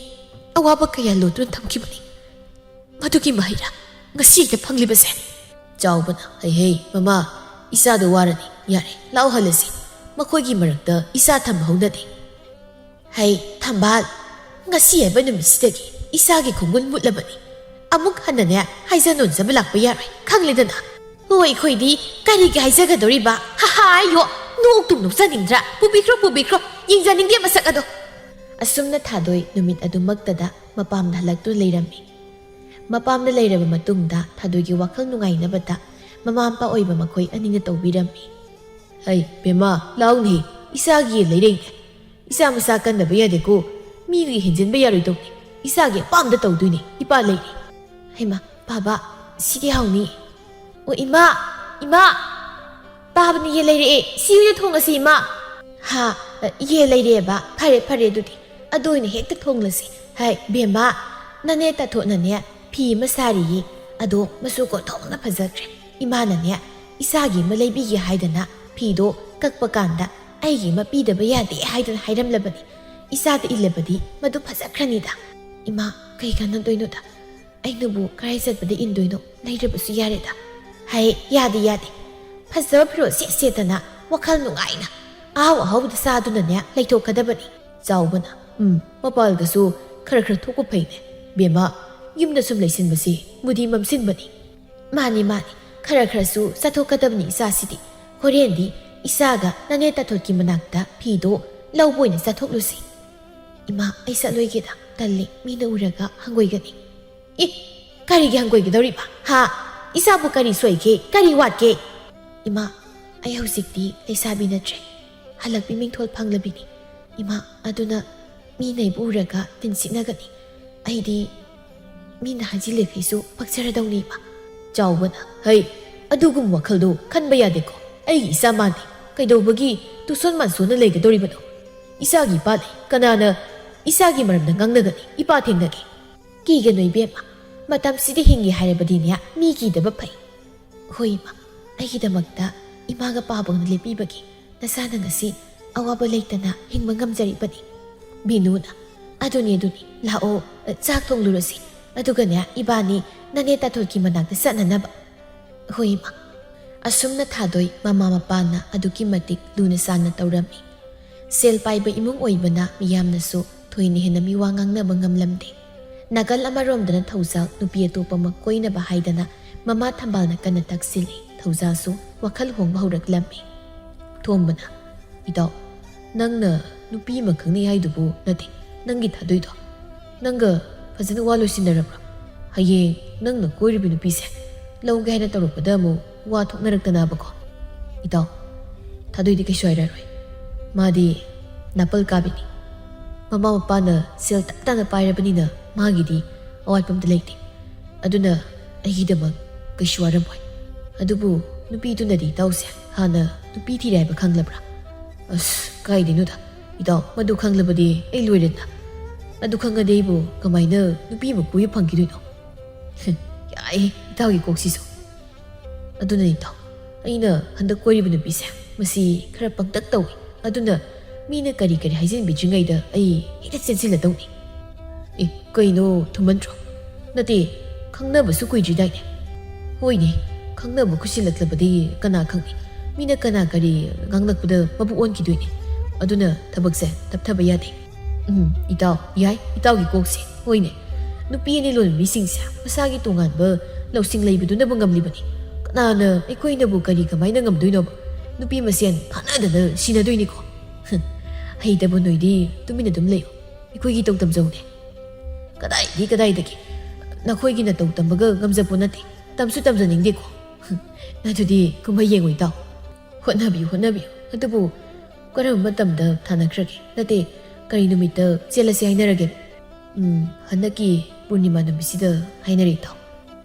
ꯑꯋꯥꯕ ꯀꯌꯥ ꯂꯣꯠꯇꯨꯅ ꯊꯝꯈꯤꯕꯅꯤ꯫ ꯃꯗꯨꯒꯤ ꯃꯍꯩꯔꯥ ꯉꯁꯤ ꯍꯦꯛꯇ ꯐꯪꯂꯤꯕꯁꯦ?" ꯆꯥꯎꯕꯅ, "ꯍꯩ ꯍꯩ, ꯃꯃꯥ, ꯏꯆꯥꯗꯣ ꯋꯥꯔꯅꯤ꯫ ꯌꯥꯔꯦ, ꯂꯥꯛꯑꯣ ꯍꯜꯂꯁꯤ꯫ ꯃꯈꯣꯏꯒꯤ ꯃꯔꯛꯇ ꯏꯆꯥ ꯊꯝꯕ ꯍꯧꯅꯗꯦ꯫ ꯍꯩ, ꯊꯝꯕꯥꯜ, ꯉꯁꯤ ꯍꯥꯏꯕ ꯅꯨꯃꯤꯠꯁꯤꯗꯒꯤ ꯏꯆꯥꯒꯤ ꯈꯣꯡꯒꯨꯜ ꯃꯨꯠꯂꯕꯅꯤ꯫ ꯑꯃꯨꯛ ꯍꯟꯅꯅꯦ ꯍꯥꯏꯖ ꯅꯣꯟꯖꯕ ꯂꯥꯛꯄ ꯌꯥꯔꯣꯏ, ꯈꯪꯂꯦꯗꯅ꯫ ꯍꯣ, ꯑꯩꯈꯣꯏꯗꯤ ꯀꯔꯤꯒꯤ ꯍꯥꯏꯖꯒꯗꯧꯔꯤꯕ? ꯍꯥ ꯍꯥ, ꯑꯩꯌꯣ, ꯅꯣꯛꯇꯨꯝ ꯅꯣꯛꯆꯅꯤꯡꯗ꯭ꯔꯥ? ꯄꯨꯕꯤꯈ꯭ꯔꯣ, ꯄꯨꯕꯤꯈ꯭ꯔꯣ, ꯌꯦꯡꯖꯅꯤꯡꯗꯦ ꯃꯁꯛ ꯑꯗꯣ꯫" ꯑꯁꯨꯝꯅ ꯊꯥꯗꯣꯏ ꯅꯨꯃꯤꯠ ꯑꯗꯨꯃꯛꯇꯗ ꯃꯄꯥꯝꯗ ꯍꯜꯂꯛꯇꯨꯅ ꯂꯩꯔꯝꯃꯤ꯫ ꯃꯄꯥꯝꯗ ꯂꯩꯔꯕ ꯃꯇꯨꯡꯗ ꯊꯥꯗꯣꯏꯒꯤ ꯋꯥꯈꯜ ꯅꯨꯡꯉꯥꯏꯅꯕꯗ ꯃꯃꯥ ꯃꯄꯥ ꯑꯣꯏꯕ ꯃꯈꯣꯏ ꯑꯅꯤꯅ ꯇꯧꯕꯤꯔꯝꯃꯤ꯫ "ꯍꯩ, ꯕꯦꯝꯃ, ꯂꯥꯎꯅꯦ, ꯏꯆꯥꯒꯤ ꯂꯩꯔꯦꯡꯅꯦ꯫ ꯏꯆꯥ ꯃꯆꯥ ꯀꯟꯗꯕ ꯌꯥꯗꯦꯀꯣ꯫ ꯃꯤꯒꯤ ꯍꯦꯟꯖꯤꯟꯕ ꯌꯥꯔꯣꯏꯗꯧꯅꯤ꯫ ꯏꯆꯥꯒꯤ ꯑꯄꯥꯝꯕ ꯇꯧꯗꯣꯏꯅꯤ꯫ ꯏꯄꯥ ꯂꯩꯔꯤ꯫" "ꯍꯩꯃꯥ, ꯄꯥꯕ, ꯁꯤꯗꯤ ꯍꯥꯎꯅꯤ꯫" "ꯑꯣ, ꯏꯃꯥ, ꯏꯃꯥ, ꯄꯥꯕꯅ ꯌꯦꯟ ꯂꯩꯔꯛꯑꯦ꯫ ꯁꯤ ꯑꯣꯏꯅ ꯊꯣꯡꯉꯁꯤ, ꯏꯃꯥ꯫" "ꯍꯥ, ꯌꯦꯟ ꯂꯩꯔꯛꯑꯦꯕ? ꯐꯔꯦ, ꯐꯔꯦ, ꯑꯗꯨꯗꯤ ꯑꯗꯨ ꯑꯣꯏꯅ ꯍꯦꯛꯇ ꯊꯣꯡꯂꯁꯤ꯫" "ꯍꯥꯏ, ꯕꯦꯝꯃ, ꯅꯅꯦ ꯇꯥꯊꯣꯠꯅꯅꯦ ꯐꯤ ꯑꯃ ꯁꯥꯔꯤꯌꯦ꯫ ꯑꯗꯣ ꯃꯆꯨ ꯀꯣꯟꯊꯣꯛꯅ ꯐꯖꯈ꯭ꯔꯦ꯫ ꯏꯃꯥꯅꯅꯦ ꯏꯆꯥꯒꯤ ꯑꯃ ꯂꯩꯕꯤꯒꯦ ꯍꯥꯏꯗꯅ ꯐꯤꯗꯣ ꯀꯛꯄ ꯀꯥꯟꯗ ꯑꯩꯒꯤ ꯑꯃ ꯄꯤꯗꯕ ꯌꯥꯗꯦ ꯍꯥꯏꯗꯅ ꯍꯥꯏꯔꯝꯂꯕꯅꯤ꯫ ꯏꯆꯥꯗ ꯏꯜꯂꯕꯗꯤ ꯃꯗꯨ ꯐꯖꯈ꯭ꯔꯅꯤꯗ꯫" "ꯏꯃꯥ, ꯀꯩ ꯀꯥꯟꯅꯗꯣꯏꯅꯣꯗ? ꯑꯩꯅꯕꯨ ꯀꯔꯥꯏ ꯆꯠꯄꯗ ꯏꯟꯗꯣꯏꯅꯣ? ꯂꯩꯗ꯭ꯔꯕꯁꯨ ꯌꯥꯔꯦꯗ꯫" "ꯍꯥꯏ, ꯌꯥꯗꯦ, ꯌꯥꯗꯦ꯫ ꯐꯖꯕ ꯐꯤꯔꯣꯜ ꯁꯦꯠ ꯁꯦꯠꯇꯅ ꯋꯥꯈꯜ ꯅꯨꯡꯉꯥꯏꯅ ꯑꯍꯥꯎ ꯑꯍꯥꯎꯕꯗ ꯆꯥꯗꯨꯅꯅꯦ ꯂꯩꯊꯣꯛꯀꯗꯕꯅꯤ꯫" ꯆꯥꯎꯕꯅ, "ꯎꯝ, ꯃꯄꯥꯜꯗꯁꯨ ꯈꯔ ꯈꯔ ꯊꯣꯛꯄ ꯐꯩꯅꯦ꯫ ꯕꯦꯝꯃ, ꯌꯨꯝꯗ ꯁꯨꯝ ꯂꯩꯁꯤꯟꯕꯁꯤ ꯃꯨꯗꯤ ꯃꯝꯁꯤꯟꯕꯅꯤ꯫" "ꯃꯥꯅꯤ, ꯃꯥꯅꯤ꯫ ꯈꯔ ꯈꯔꯁꯨ ꯆꯠꯊꯣꯛꯀꯗꯕꯅꯤ ꯏꯆꯥꯁꯤꯗꯤ꯫ ꯍꯣꯔꯦꯟꯗꯤ ꯏꯆꯥꯒ ꯅꯅꯦ ꯇꯥꯊꯣꯠꯀꯤ ꯃꯅꯥꯛꯇ ꯐꯤꯗꯣ ꯂꯧꯕ ꯑꯣꯏꯅ ꯆꯠꯊꯣꯛꯂꯨꯁꯤ꯫ ꯏꯃꯥ, ꯑꯩ ꯆꯠꯂꯣꯏꯒꯦꯗ, ꯇꯜꯂꯤ, ꯃꯤꯅ ꯎꯔꯒ ꯍꯪꯒꯣꯏꯒꯅꯤ꯫ ꯑꯦ, ꯀꯔꯤꯒꯤ ꯍꯪꯒꯣꯏꯒꯗꯧꯔꯤꯕ? ꯍꯥ? ꯏꯆꯥꯕꯨ ꯀꯔꯤ ꯁꯣꯏꯒꯦ? ꯀꯔꯤ ꯋꯥꯠꯀꯦ? ꯏꯃꯥ, ꯑꯩ ꯍꯧꯖꯤꯛꯇꯤ ꯂꯩꯁꯥꯕꯤ ꯅꯠꯇ꯭ꯔꯦ꯫ ꯍꯜꯂꯛꯄꯤ ꯃꯤꯡꯊꯣꯜ ꯐꯪꯂꯕꯤꯅꯤ꯫ ꯏꯃꯥ, ꯑꯗꯨꯅ ꯃꯤꯅ ꯑꯩꯕꯨ ꯎꯔꯒ ꯇꯤꯟꯁꯤꯠꯅꯒꯅꯤ꯫ ꯑꯩꯗꯤ ꯃꯤꯅ ꯍꯥꯏꯖꯤꯜꯂꯤꯈꯩꯁꯨ ꯄꯛꯆꯔꯗꯧꯅꯤ, ꯏꯃꯥ꯫ ꯆꯥꯎꯕꯅ, "ꯍꯩ, ꯑꯗꯨꯒꯨꯝꯕ ꯋꯥꯈꯜꯗꯣ ꯈꯟꯕ ꯌꯥꯗꯦꯀꯣ꯫ ꯑꯩꯒꯤ ꯏꯆꯥ ꯃꯥꯅꯤ꯫ ꯀꯩꯗꯧꯕꯒꯤ ꯇꯨꯁꯣꯟ ꯃꯥꯟꯁꯣꯟꯅ ꯂꯩꯒꯗꯧꯔꯤꯕꯅꯣ? ꯏꯆꯥꯒꯤ ꯏꯄꯥ ꯂꯩ꯫ ꯀꯅꯥꯅ ꯏꯆꯥꯒꯤ ꯃꯔꯝꯗ ꯉꯥꯡꯅꯒꯅꯤ? ꯏꯄꯥ ꯊꯦꯡꯅꯒꯦ꯫" "ꯀꯤꯒꯅꯨ ꯏꯕꯦꯝꯃ, ꯃꯇꯝꯁꯤꯗ ꯍꯤꯡꯒꯦ ꯍꯥꯏꯔꯕꯗꯤꯅꯦ ꯃꯤ ꯀꯤꯗꯕ ꯐꯩ꯫" "ꯍꯣꯏ ꯏꯃꯥ, ꯑꯩꯒꯤꯗꯃꯛꯇ ꯏꯃꯥꯒ ꯄꯥꯕꯨꯡꯅ ꯂꯦꯞꯄꯤꯕꯒꯤ ꯅꯆꯥꯅ ꯉꯁꯤ ꯑꯋꯥꯕ ꯂꯩꯇꯅ ꯍꯤꯡꯕ ꯉꯝꯖꯔꯤꯕꯅꯤ꯫" ꯕꯤꯅꯨꯅ, "ꯑꯗꯨꯅꯤ, ꯑꯗꯨꯅꯤ, ꯂꯥꯛꯑꯣ, ꯆꯥꯛ ꯊꯣꯡꯂꯨꯔꯁꯤ꯫ ꯑꯗꯨꯒꯅꯦ ꯏꯕꯥꯅꯤ ꯅꯅꯦ ꯇꯥꯊꯣꯠꯀꯤ ꯃꯅꯥꯛꯇ ꯆꯠꯅꯅꯕ꯫" "ꯍꯣꯏ ꯏꯃꯥ꯫" ꯑꯁꯨꯝꯅ ꯊꯥꯗꯣꯏ ꯃꯃꯥ ꯃꯄꯥꯅ ꯑꯗꯨꯛꯀꯤ ꯃꯇꯤꯛ ꯂꯨꯅ ꯆꯥꯟꯅ ꯇꯧꯔꯝꯃꯤ꯫ ꯁꯦꯜ ꯄꯥꯏꯕ ꯏꯃꯨꯡ ꯑꯣꯏꯕꯅ ꯃꯤꯌꯥꯝꯅꯁꯨ ꯊꯣꯏꯅ ꯍꯦꯟꯅ ꯃꯤꯋꯥ ꯉꯥꯡꯅꯕ ꯉꯝꯂꯝꯗꯦ꯫ ꯅꯥꯀꯜ ꯑꯃꯔꯣꯝꯗꯅ ꯊꯧꯖꯥꯜ ꯅꯨꯄꯤ ꯑꯇꯣꯞꯄ ꯑꯃ ꯀꯣꯏꯅꯕ ꯍꯥꯏꯗꯅ ꯃꯃꯥ ꯊꯝꯕꯥꯜꯅ ꯀꯟꯅ ꯇꯛꯁꯤꯜꯂꯤ꯫ ꯊꯧꯖꯥꯜꯁꯨ ꯋꯥꯈꯜ ꯍꯣꯡꯕ ꯍꯧꯔꯛꯂꯝꯃꯤ꯫ ꯊꯣꯝꯕꯅ, "ꯏꯇꯥꯎ, ꯅꯪꯅ ꯅꯨꯄꯤ ꯑꯃ ꯈꯪꯅꯩ ꯍꯥꯏꯗꯨꯕꯨ ꯅꯠꯇꯦ, ꯅꯪꯒꯤ ꯊꯥꯗꯣꯏꯗꯣ꯫ ꯅꯪꯒ ꯐꯖꯅ ꯋꯥ ꯂꯣꯏꯁꯤꯟꯅꯔꯕ꯭ꯔꯣ? ꯍꯌꯦꯡ ꯅꯪꯅ ꯀꯣꯏꯔꯤꯕ ꯅꯨꯄꯤꯁꯦ ꯂꯧꯒꯦ ꯍꯥꯏꯅ ꯇꯧꯔꯛꯄꯗ ꯑꯃꯨꯛ ꯋꯥ ꯊꯣꯛꯅꯔꯛꯇꯅꯕꯀꯣ꯫" "ꯏꯇꯥꯎ, ꯊꯥꯗꯣꯏꯗꯤ ꯀꯩꯁꯨ ꯍꯥꯏꯔꯔꯣꯏ꯫ ꯃꯥꯗꯤ ꯅꯥꯄꯜ ꯀꯥꯕꯤꯅꯤ꯫ ꯃꯃꯥ ꯃꯄꯥꯅ ꯁꯦꯜ ꯇꯞ ꯇꯥꯅ ꯄꯥꯏꯔꯕꯅꯤꯅ ꯃꯥꯒꯤꯗꯤ ꯑꯋꯥꯠꯄ ꯑꯝꯇ ꯂꯩꯇꯦ꯫ ꯑꯗꯨꯅ ꯑꯩꯒꯤꯗꯃꯛ ꯀꯩꯁꯨ ꯋꯥꯔꯝꯃꯣꯏ꯫ ꯑꯗꯨꯕꯨ ꯅꯨꯄꯤꯗꯨꯅꯗꯤ ꯏꯇꯥꯎꯁꯦ ꯍꯥꯟꯅ ꯅꯨꯄꯤ ꯊꯤꯔꯦ ꯍꯥꯏꯕ ꯈꯪꯂꯕ꯭ꯔꯥ?" "ꯑꯁ, ꯀꯥꯏꯗꯩꯅꯣꯗ? ꯏꯇꯥꯎ, ꯃꯗꯨ ꯈꯪꯂꯕꯗꯤ ꯑꯩ ꯂꯣꯏꯔꯦꯗꯅ꯫ ꯑꯗꯨ ꯈꯪꯉꯗꯤ ꯑꯩꯕꯨ ꯀꯃꯥꯏꯅ ꯅꯨꯄꯤ ꯑꯃ ꯀꯣꯏꯕ ꯐꯪꯈꯤꯗꯣꯏꯅꯣ?" "ꯌꯥꯏ, ꯏꯇꯥꯎꯒꯤ ꯀꯣꯛꯁꯤꯁꯨ꯫ ꯑꯗꯨꯅ ꯏꯇꯥꯎ, ꯑꯩꯅ ꯍꯟꯗꯛ ꯀꯣꯏꯔꯤꯕ ꯅꯨꯄꯤꯁꯦ, ꯃꯁꯤ ꯈꯔ ꯄꯪꯇꯛ ꯇꯧꯏ꯫ ꯑꯗꯨꯅ ꯃꯤꯅ ꯀꯔꯤ ꯀꯔꯤ ꯍꯥꯏꯖꯤꯟꯕꯤꯗ꯭ꯔꯤꯉꯩꯗ ꯑꯩ ꯍꯦꯛꯇ ꯆꯦꯟꯁꯤꯜꯂꯗꯧꯅꯤ꯫" "ꯑꯦ, ꯀꯩꯅꯣ, ꯊꯨꯃꯟꯗ꯭ꯔꯣ? ꯅꯠꯇꯦ, ꯈꯪꯅꯕꯁꯨ ꯀꯨꯏꯗ꯭ꯔꯤꯗꯥꯏꯅꯦ?" "ꯍꯣꯏꯅꯦ, ꯈꯪꯅꯕ ꯀꯨꯏꯁꯤꯜꯂꯛꯂꯕꯗꯤ ꯀꯅꯥ ꯈꯪꯅꯤ? ꯃꯤꯅ ꯀꯅꯥ ꯀꯔꯤ ꯉꯥꯡꯂꯛꯄꯗ ꯃꯕꯨꯛ ꯑꯣꯟꯈꯤꯗꯣꯏꯅꯦ꯫ ꯑꯗꯨꯅ ꯊꯕꯛꯁꯦ ꯇꯞꯊꯕ ꯌꯥꯗꯦ꯫" "ꯎꯝ, ꯏꯇꯥꯎ, ꯌꯥꯏ, ꯏꯇꯥꯎꯒꯤ ꯀꯣꯛꯁꯦ꯫ ꯍꯣꯏꯅꯦ, ꯅꯨꯄꯤ ꯑꯅꯤ ꯂꯣꯟꯕ ꯃꯤꯁꯤꯡꯁꯦ ꯃꯁꯥꯒꯤ ꯇꯣꯉꯥꯟꯕ ꯂꯧꯁꯤꯡ ꯂꯩꯕꯗꯨꯅꯕꯨ ꯉꯝꯂꯤꯕꯅꯤ꯫ ꯀꯅꯥꯅ ꯑꯩꯈꯣꯏꯅꯕꯨ ꯀꯔꯤ ꯀꯃꯥꯏꯅ ꯉꯝꯗꯣꯏꯅꯣꯕ? ꯅꯨꯄꯤ ꯃꯁꯦꯟ ꯐꯥꯅꯗꯅ ꯁꯤꯅꯗꯣꯏꯅꯤꯀꯣ꯫ ꯍꯩꯇꯕ ꯅꯣꯏꯗꯤ ꯇꯨꯃꯤꯟꯅ ꯑꯗꯨꯝ ꯂꯩꯌꯨ꯫ ꯑꯩꯈꯣꯏꯒꯤ ꯇꯧ ꯇꯝꯖꯧꯅꯦ꯫ ꯀꯗꯥꯏꯗꯤ ꯀꯗꯥꯏꯗꯒꯤ? ꯅꯈꯣꯏꯒꯤ ꯅꯇꯧ ꯇꯝꯕꯒ ꯉꯝꯖꯄꯣ ꯅꯠꯇꯦ꯫ ꯇꯝꯁꯨ ꯇꯝꯖꯅꯤꯡꯗꯦꯀꯣ꯫ ꯑꯗꯨꯗꯤ ꯀꯨꯝꯍꯩ ꯌꯦꯡꯉꯨ ꯏꯇꯥꯎ꯫ ꯍꯣꯠꯅꯕꯤꯌꯨ, ꯍꯣꯠꯅꯕꯤꯌꯨ꯫ ꯑꯗꯨꯕꯨ ꯀꯔꯝꯕ ꯃꯇꯝꯗ ꯊꯥꯅꯈ꯭ꯔꯒꯦ? ꯅꯠꯇꯦ, ꯀꯔꯤ ꯅꯨꯃꯤꯠꯇ ꯆꯦꯜꯂꯁꯦ ꯍꯥꯏꯅꯔꯒꯦ? ꯎꯝ, ꯍꯟꯗꯛꯀꯤ ꯄꯨꯔꯅꯤꯃꯥ ꯅꯨꯃꯤꯠꯁꯤꯗ ꯍꯥꯏꯅꯔꯦ ꯏꯇꯥꯎ꯫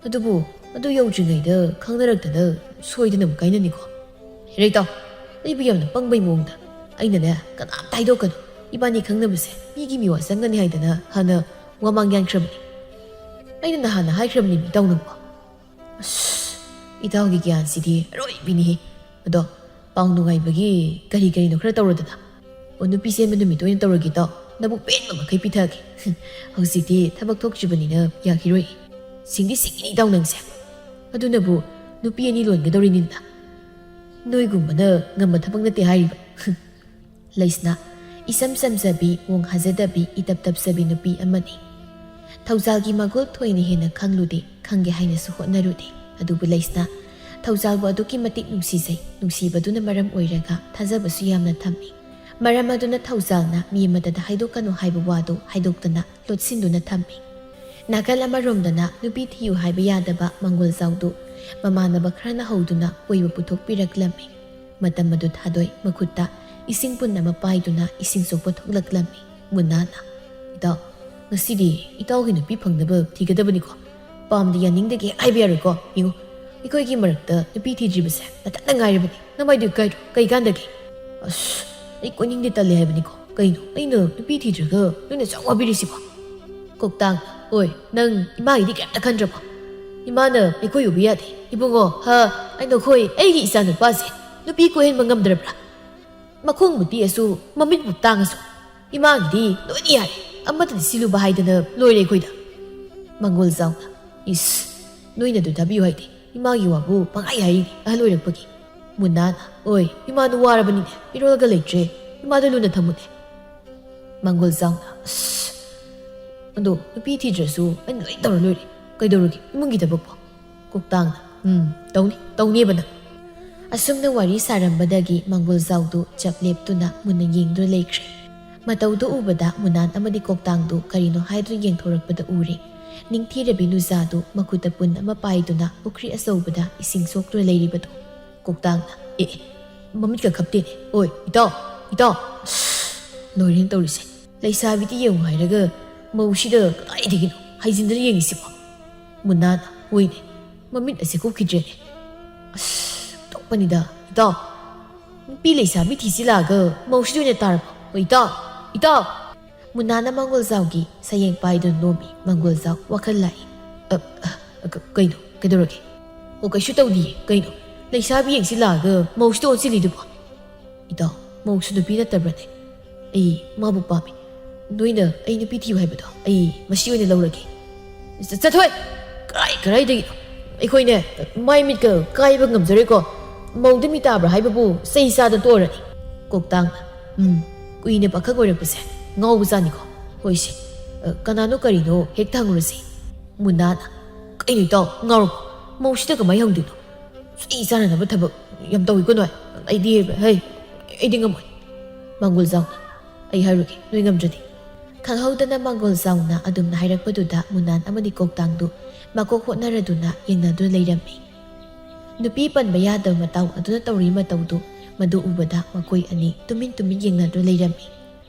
ꯑꯗꯨꯕꯨ ꯑꯗꯨ ꯌꯧꯗ꯭ꯔꯤꯉꯩꯗ ꯈꯪꯅꯔꯛꯇꯅ ꯁꯣꯏꯗꯅ ꯑꯃꯨꯛ ꯀꯥꯏꯅꯅꯤꯀꯣ꯫ ꯍꯦꯔꯩꯇꯥꯎ, ꯑꯩꯕꯨ ꯌꯥꯝꯅ ꯄꯪꯕꯩ ꯃꯑꯣꯡꯗ꯫ ꯑꯩꯅꯅꯦ, ꯀꯅꯥꯝꯇ ꯍꯥꯏꯗꯣꯛꯀꯅꯨ꯫ ꯏꯕꯥꯅꯤ ꯈꯪꯅꯕꯁꯦ ꯃꯤꯒꯤ ꯃꯤꯋꯥ ꯆꯪꯒꯅꯤ ꯍꯥꯏꯗꯅ ꯍꯥꯟꯅ ꯋꯥ ꯃꯥꯡ ꯌꯥꯟꯈ꯭ꯔꯕꯅꯤ꯫ ꯑꯩꯅ ꯅꯍꯥꯟꯅ ꯍꯥꯏꯈ꯭ꯔꯕꯅꯤ ꯏꯇꯥꯎ ꯅꯪꯕꯣ꯫ ꯑꯁ, ꯏꯇꯥꯎꯒꯤ ꯒ꯭ꯌꯥꯟꯁꯤꯗꯤ ꯑꯔꯣꯏꯕꯤꯅꯤꯍꯦ꯫ ꯑꯗꯣ ꯄꯥꯎ ꯅꯨꯡꯉꯥꯏꯕꯒꯤ ꯀꯔꯤ ꯀꯔꯤꯅꯣ ꯈꯔ ꯇꯧꯔꯣꯗꯅ꯫ ꯑꯣ, ꯅꯨꯄꯤ ꯆꯦꯟꯕ ꯅꯨꯃꯤꯠꯇ ꯑꯣꯏꯅ ꯇꯧꯔꯒꯦ ꯏꯇꯥꯎ꯫ ꯅꯕꯨꯛ ꯄꯦꯟꯕ ꯃꯈꯩ ꯄꯤꯊꯛꯑꯒꯦ꯫ ꯍꯧꯖꯤꯛꯇꯤ ꯊꯕꯛ ꯊꯣꯛꯇ꯭ꯔꯤꯕꯅꯤꯅ ꯌꯥꯈꯤꯔꯣꯏ꯫ ꯁꯤꯡꯗꯤ ꯁꯤꯡꯉꯤꯅꯤ ꯏꯇꯥꯎ ꯅꯪꯁꯦ꯫ ꯑꯗꯨꯅꯕꯨ ꯅꯨꯄꯤ ꯑꯅꯤ ꯂꯣꯟꯒꯗꯧꯔꯤꯅꯤꯗꯅ꯫ ꯅꯣꯏꯒꯨꯝꯕꯅ ꯉꯝꯕ ꯊꯕꯛ ꯅꯠꯇꯦ ꯍꯥꯏꯔꯤꯕ꯫ ꯂꯩꯁꯅꯥ, ꯏꯁꯝ ꯁꯝꯖꯕꯤ, ꯃꯣꯡ ꯍꯥꯖꯗꯕꯤ, ꯏꯇꯞ ꯇꯞꯆꯕꯤ ꯅꯨꯄꯤ ꯑꯃꯅꯤ꯫ ꯊꯧꯖꯥꯜꯒꯤ ꯃꯒꯨꯜ ꯊꯣꯏꯅ ꯍꯦꯟꯅ ꯈꯪꯂꯨꯗꯦ, ꯈꯪꯒꯦ ꯍꯥꯏꯅꯁꯨ ꯍꯣꯠꯅꯔꯨꯗꯦ꯫ ꯑꯗꯨꯕꯨ ꯂꯩꯁꯅꯥ ꯊꯧꯖꯥꯜꯕꯨ ꯑꯗꯨꯛꯀꯤ ꯃꯇꯤꯛ ꯅꯨꯡꯁꯤꯖꯩ꯫ ꯅꯨꯡꯁꯤꯕꯗꯨꯅ ꯃꯔꯝ ꯑꯣꯏꯔꯒ ꯊꯥꯖꯕꯁꯨ ꯌꯥꯝꯅ ꯊꯝꯃꯤ꯫ ꯃꯔꯝ ꯑꯗꯨꯅ ꯊꯧꯖꯥꯜꯅ ꯃꯤ ꯑꯃꯠꯇꯗ ꯍꯥꯏꯗꯣꯛꯀꯅꯨ ꯍꯥꯏꯕ ꯋꯥꯗꯨ ꯍꯥꯏꯗꯣꯛꯇꯅ ꯂꯣꯠꯁꯤꯟꯗꯨꯅ ꯊꯝꯃꯤ꯫ ꯅꯥꯀꯜ ꯑꯃꯔꯣꯝꯗꯅ ꯅꯨꯄꯤ ꯊꯤꯌꯨ ꯍꯥꯏꯕ ꯌꯥꯗꯕ ꯃꯪꯒꯣꯜꯖꯥꯎꯗꯨ ꯃꯃꯥꯟꯅꯕ ꯈꯔꯅ ꯍꯧꯗꯨꯅ ꯀꯣꯏꯕ ꯄꯨꯊꯣꯛꯄꯤꯔꯛꯂꯝꯃꯤ꯫ ꯃꯇꯝ ꯑꯗꯨ ꯊꯥꯗꯣꯏ ꯃꯈꯨꯠꯇ ꯏꯁꯤꯡ ꯄꯨꯟ ꯑꯃ ꯄꯥꯏꯗꯨꯅ ꯏꯁꯤꯡ ꯁꯣꯛꯄ ꯊꯣꯛꯂꯛꯂꯝꯃꯤ꯫ ꯃꯨꯟꯅꯥꯅ, "ꯏꯇꯥꯎ, ꯉꯁꯤꯗꯤ ꯏꯇꯥꯎꯒꯤ ꯅꯨꯄꯤ ꯐꯪꯅꯕ ꯊꯤꯒꯗꯕꯅꯤꯀꯣ꯫ ꯄꯥꯝꯗꯦ ꯌꯥꯅꯤꯡꯗꯦꯒ ꯍꯥꯏꯕ ꯌꯥꯔꯣꯏꯀꯣ꯫ ꯌꯦꯡꯉꯨ, ꯑꯩꯈꯣꯏꯒꯤ ꯃꯔꯛꯇ ꯅꯨꯄꯤ ꯊꯤꯗ꯭ꯔꯤꯕꯁꯦ ꯃꯊꯟꯇ ꯉꯥꯏꯔꯕꯅꯤ꯫ ꯅꯃꯥꯏꯗꯨ ꯏꯀꯥꯏꯗ꯭ꯔꯣ? ꯀꯩ ꯀꯥꯟꯗꯒꯦ?" "ꯑꯁ, ꯑꯩ ꯀꯣꯏꯅꯤꯡꯗꯦ, ꯇꯜꯂꯦ ꯍꯥꯏꯕꯅꯤꯀꯣ꯫ ꯀꯩꯅꯣ ꯑꯩꯅ ꯅꯨꯄꯤ ꯊꯤꯗ꯭ꯔꯒ ꯅꯣꯏꯅ ꯆꯥꯛ ꯋꯥꯕꯤꯔꯤꯁꯤꯕꯣ?" ꯀꯣꯛꯇꯥꯡ, "ꯑꯣꯏ, ꯅꯪ ꯏꯃꯥꯒꯤꯗꯤ ꯀꯩꯝꯇ ꯈꯟꯗ꯭ꯔꯕꯣ? ꯏꯃꯥꯅ ꯑꯩꯈꯣꯏ ꯎꯕ ꯌꯥꯗꯦ꯫ ꯏꯕꯨꯡꯉꯣ, ꯍꯥ, ꯑꯩ ꯅꯈꯣꯏ ꯑꯩꯒꯤ ꯏꯆꯥ ꯅꯨꯄꯥꯁꯦ ꯅꯨꯄꯤ ꯀꯣꯏꯍꯟꯕ ꯉꯝꯗ꯭ꯔꯕ꯭ꯔꯥ? ꯃꯈꯣꯡꯕꯨ ꯇꯦꯛꯑꯁꯨ, ꯃꯃꯤꯠꯄꯨ ꯇꯥꯡꯉꯁꯨ, ꯏꯃꯥꯒꯤꯗꯤ ꯂꯣꯏꯅ ꯌꯥꯔꯦ꯫ ꯑꯃꯠꯇꯗꯤ ꯁꯤꯜꯂꯨꯕ ꯍꯥꯏꯗꯅ ꯂꯣꯏꯔꯦ ꯑꯩꯈꯣꯏꯗ꯫" ꯃꯪꯒꯣꯜ ꯖꯥꯎꯅ, "ꯏꯁ, ꯅꯣꯏꯅ ꯑꯗꯨ ꯊꯥꯕꯤꯌꯨ ꯍꯥꯏꯗꯦ꯫ ꯏꯃꯥꯒꯤ ꯋꯥꯕꯨ ꯄꯪꯍꯥꯏ ꯍꯥꯏꯔꯤꯅꯦ ꯑꯍꯜ ꯑꯣꯏꯔꯛꯄꯒꯤ꯫" ꯃꯨꯟꯅꯥꯅ, "ꯑꯣꯏ, ꯏꯃꯥꯗꯨ ꯋꯥꯔꯕꯅꯤꯅꯦ, ꯃꯤꯔꯣꯜꯒ ꯂꯩꯇ꯭ꯔꯦ꯫ ꯏꯃꯥꯗꯨ ꯂꯨꯅ ꯊꯝꯃꯨꯅꯦ꯫" ꯃꯪꯒꯣꯜ ꯖꯥꯎꯅ, "ꯑꯁ, ꯑꯗꯣ ꯅꯨꯄꯤ ꯊꯤꯗ꯭ꯔꯁꯨ ꯑꯩꯅ ꯂꯣꯏ ꯇꯧꯔ ꯂꯣꯏꯔꯦ꯫ ꯀꯩꯗꯧꯔꯒꯦ ꯏꯃꯨꯡꯒꯤ ꯊꯕꯛꯄꯣ?" ꯀꯣꯛꯇꯥꯡꯅ, ꯎꯝ, ꯇꯧꯅꯤ, ꯇꯧꯅꯦꯕ ꯅꯪ꯫ ꯑꯁꯨꯝꯅ ꯋꯥꯔꯤ ꯁꯥꯔꯝꯕꯗꯒꯤ ꯃꯪꯒꯣꯜꯖꯥꯎꯗꯨ ꯆꯞ ꯂꯦꯞꯇꯨꯅ ꯃꯨꯟꯅ ꯌꯦꯡꯗꯨꯅ ꯂꯩꯈ꯭ꯔꯦ꯫ ꯃꯇꯧꯗꯨ ꯎꯕꯗ ꯃꯨꯅꯥꯟ ꯑꯃꯗꯤ ꯀꯣꯛꯇꯥꯡꯗꯨ ꯀꯔꯤꯅꯣ ꯍꯥꯏꯗꯨꯅ ꯌꯦꯡꯊꯣꯔꯛꯄꯗ ꯎꯔꯦ꯫ ꯅꯤꯡꯊꯤꯔꯕꯤ ꯅꯨꯖꯥꯗꯨ ꯃꯈꯨꯠꯇ ꯄꯨꯟ ꯑꯃ ꯄꯥꯏꯗꯨꯅ ꯄꯨꯈ꯭ꯔꯤ ꯑꯆꯧꯕꯗ ꯏꯁꯤꯡ ꯁꯣꯛꯇꯨꯅ ꯂꯩꯔꯤꯕꯗꯨ꯫ ꯀꯣꯛꯇꯥꯡꯅ, "ꯑꯦ, ꯑꯦ, ꯃꯃꯤꯠꯀ ꯈꯞꯇꯦꯅꯦ꯫ ꯑꯣꯏ, ꯏꯇꯥꯎ, ꯏꯇꯥꯎ!" ꯂꯣꯏꯔꯦꯅ ꯇꯧꯔꯤꯁꯦ꯫ ꯂꯩꯁꯥꯕꯤꯗꯤ ꯌꯦꯡꯉꯨ ꯍꯥꯏꯔꯒ ꯃꯧꯁꯤꯗ ꯀꯗꯥꯏꯗꯒꯤꯅꯣ ꯍꯥꯏꯖꯤꯟꯗꯅ ꯌꯦꯡꯉꯤꯁꯤꯕꯣ? ꯃꯨꯅꯥꯟꯅ, "ꯍꯣꯏꯅꯦ, ꯃꯃꯤꯠ ꯑꯁꯦ ꯀꯨꯞꯈꯤꯗ꯭ꯔꯦꯅꯦ꯫ ꯑꯁ, ꯇꯣꯛꯄꯅꯤꯗ, ꯏꯇꯥꯎ꯫ ꯅꯨꯄꯤ ꯂꯩꯁꯥꯕꯤ ꯊꯤꯁꯤꯜꯂꯛꯑꯒ ꯃꯧꯁꯤꯗ ꯑꯣꯏꯅ ꯇꯥꯔꯕꯣ? ꯍꯣꯏ, ꯏꯇꯥꯎ, ꯏꯇꯥꯎ!" ꯃꯨꯅꯥꯟꯅ ꯃꯪꯒꯣꯜꯖꯥꯎꯒꯤ ꯁꯌꯦꯡ ꯄꯥꯏꯗꯨꯅ ꯅꯣꯝꯃꯤ꯫ ꯃꯪꯒꯣꯜꯖꯥꯎ ꯋꯥꯈꯜ ꯂꯥꯛꯏ꯫ "ꯑ, ꯑ, ꯑ, ꯀ-, ꯀꯩꯅꯣ? ꯀꯩꯗꯧꯔꯒꯦ?" "ꯑꯣ, ꯀꯩꯁꯨ ꯇꯧꯗꯤꯌꯦ꯫ ꯀꯩꯅꯣ? ꯂꯩꯁꯥꯕꯤ ꯌꯦꯡꯁꯤꯜꯂꯛꯑꯒ ꯃꯧꯁꯤꯗ ꯑꯣꯟꯁꯤꯜꯂꯤꯗꯨꯕꯣ?" "ꯏꯇꯥꯎ, ꯃꯧꯁꯨ ꯅꯨꯄꯤ ꯅꯠꯇꯕ꯭ꯔꯅꯦ? ꯑꯩ ꯃꯥꯕꯨ ꯄꯥꯝꯃꯤ꯫ ꯅꯣꯏꯅ ꯑꯩ ꯅꯨꯄꯤ ꯊꯤꯌꯨ ꯍꯥꯏꯕꯗꯣ ꯑꯩ ꯃꯁꯤ ꯑꯣꯏꯅ ꯂꯧꯔꯒꯦ꯫" "ꯆ-, ꯆꯠꯊꯣꯏ! ꯀꯔꯥꯏ, ꯀꯔꯥꯏꯗꯒꯤꯅꯣ? ꯑꯩꯈꯣꯏꯅꯦ, ꯃꯥꯏ ꯃꯤꯠꯀ ꯀꯥꯏꯕ ꯉꯝꯖꯔꯣꯏꯀꯣ꯫ ꯃꯧꯗ ꯃꯤ ꯇꯥꯕ꯭ꯔꯥ ꯍꯥꯏꯕꯕꯨ ꯆꯩ ꯆꯥꯗ ꯇꯣꯛꯑꯔꯅꯤ꯫" ꯀꯣꯛꯇꯥꯡꯅ, "ꯎꯝ, ꯀꯨꯏꯅ ꯄꯥꯈꯪ ꯑꯣꯏꯔꯛꯄꯁꯦ ꯉꯥꯎꯕꯖꯥꯠꯅꯤꯀꯣ꯫ ꯍꯣꯏꯁꯦ, ꯑ, ꯀꯅꯥꯅꯣ ꯀꯔꯤꯅꯣ ꯍꯦꯛ ꯊꯪꯉꯨꯔꯁꯤ꯫" ꯃꯨꯅꯥꯅ, "ꯀꯩꯅꯣ ꯏꯇꯥꯎ, ꯉꯥꯎꯔꯕꯣ? ꯃꯧꯁꯤꯗ ꯀꯃꯥꯏ ꯍꯪꯗꯣꯏꯅꯣ? ꯆꯩ ꯆꯥꯅꯅꯕ ꯊꯕꯛ ꯌꯥꯝ ꯇꯧꯏꯀꯣ ꯅꯣꯏ꯫ ꯑꯩꯗꯤ, ꯍꯩ, ꯑꯩꯗꯤ ꯉꯝꯃꯣꯏ꯫" ꯃꯪꯒꯣꯜꯖꯥꯎꯅ, "ꯑꯩ ꯍꯥꯏꯔꯨꯒꯦ, ꯅꯣꯏ ꯉꯝꯗ꯭ꯔꯗꯤ꯫" ꯈꯪꯍꯧꯗꯅ ꯃꯪꯒꯣꯜꯖꯥꯎꯅ ꯑꯗꯨꯝꯅ ꯍꯥꯏꯔꯛꯄꯗꯨꯗ ꯃꯨꯅꯥꯟ ꯑꯃꯗꯤ ꯀꯣꯛꯇꯥꯡꯗꯨ ꯃꯀꯣꯛ ꯍꯣꯠꯅꯔꯗꯨꯅ ꯌꯦꯡꯅꯗꯨꯅ ꯂꯩꯔꯝꯃꯤ꯫ ꯅꯨꯄꯤ ꯄꯟꯕ ꯌꯥꯗꯕ ꯃꯇꯥꯎ ꯑꯗꯨꯅ ꯇꯧꯔꯤ ꯃꯇꯧꯗꯨ ꯃꯗꯨ ꯎꯕꯗ ꯃꯈꯣꯏ ꯑꯅꯤ ꯇꯨꯃꯤꯟ ꯇꯨꯃꯤꯟ ꯌꯦꯡꯅꯗꯨꯅ ꯂꯩꯔꯝꯃꯤ꯫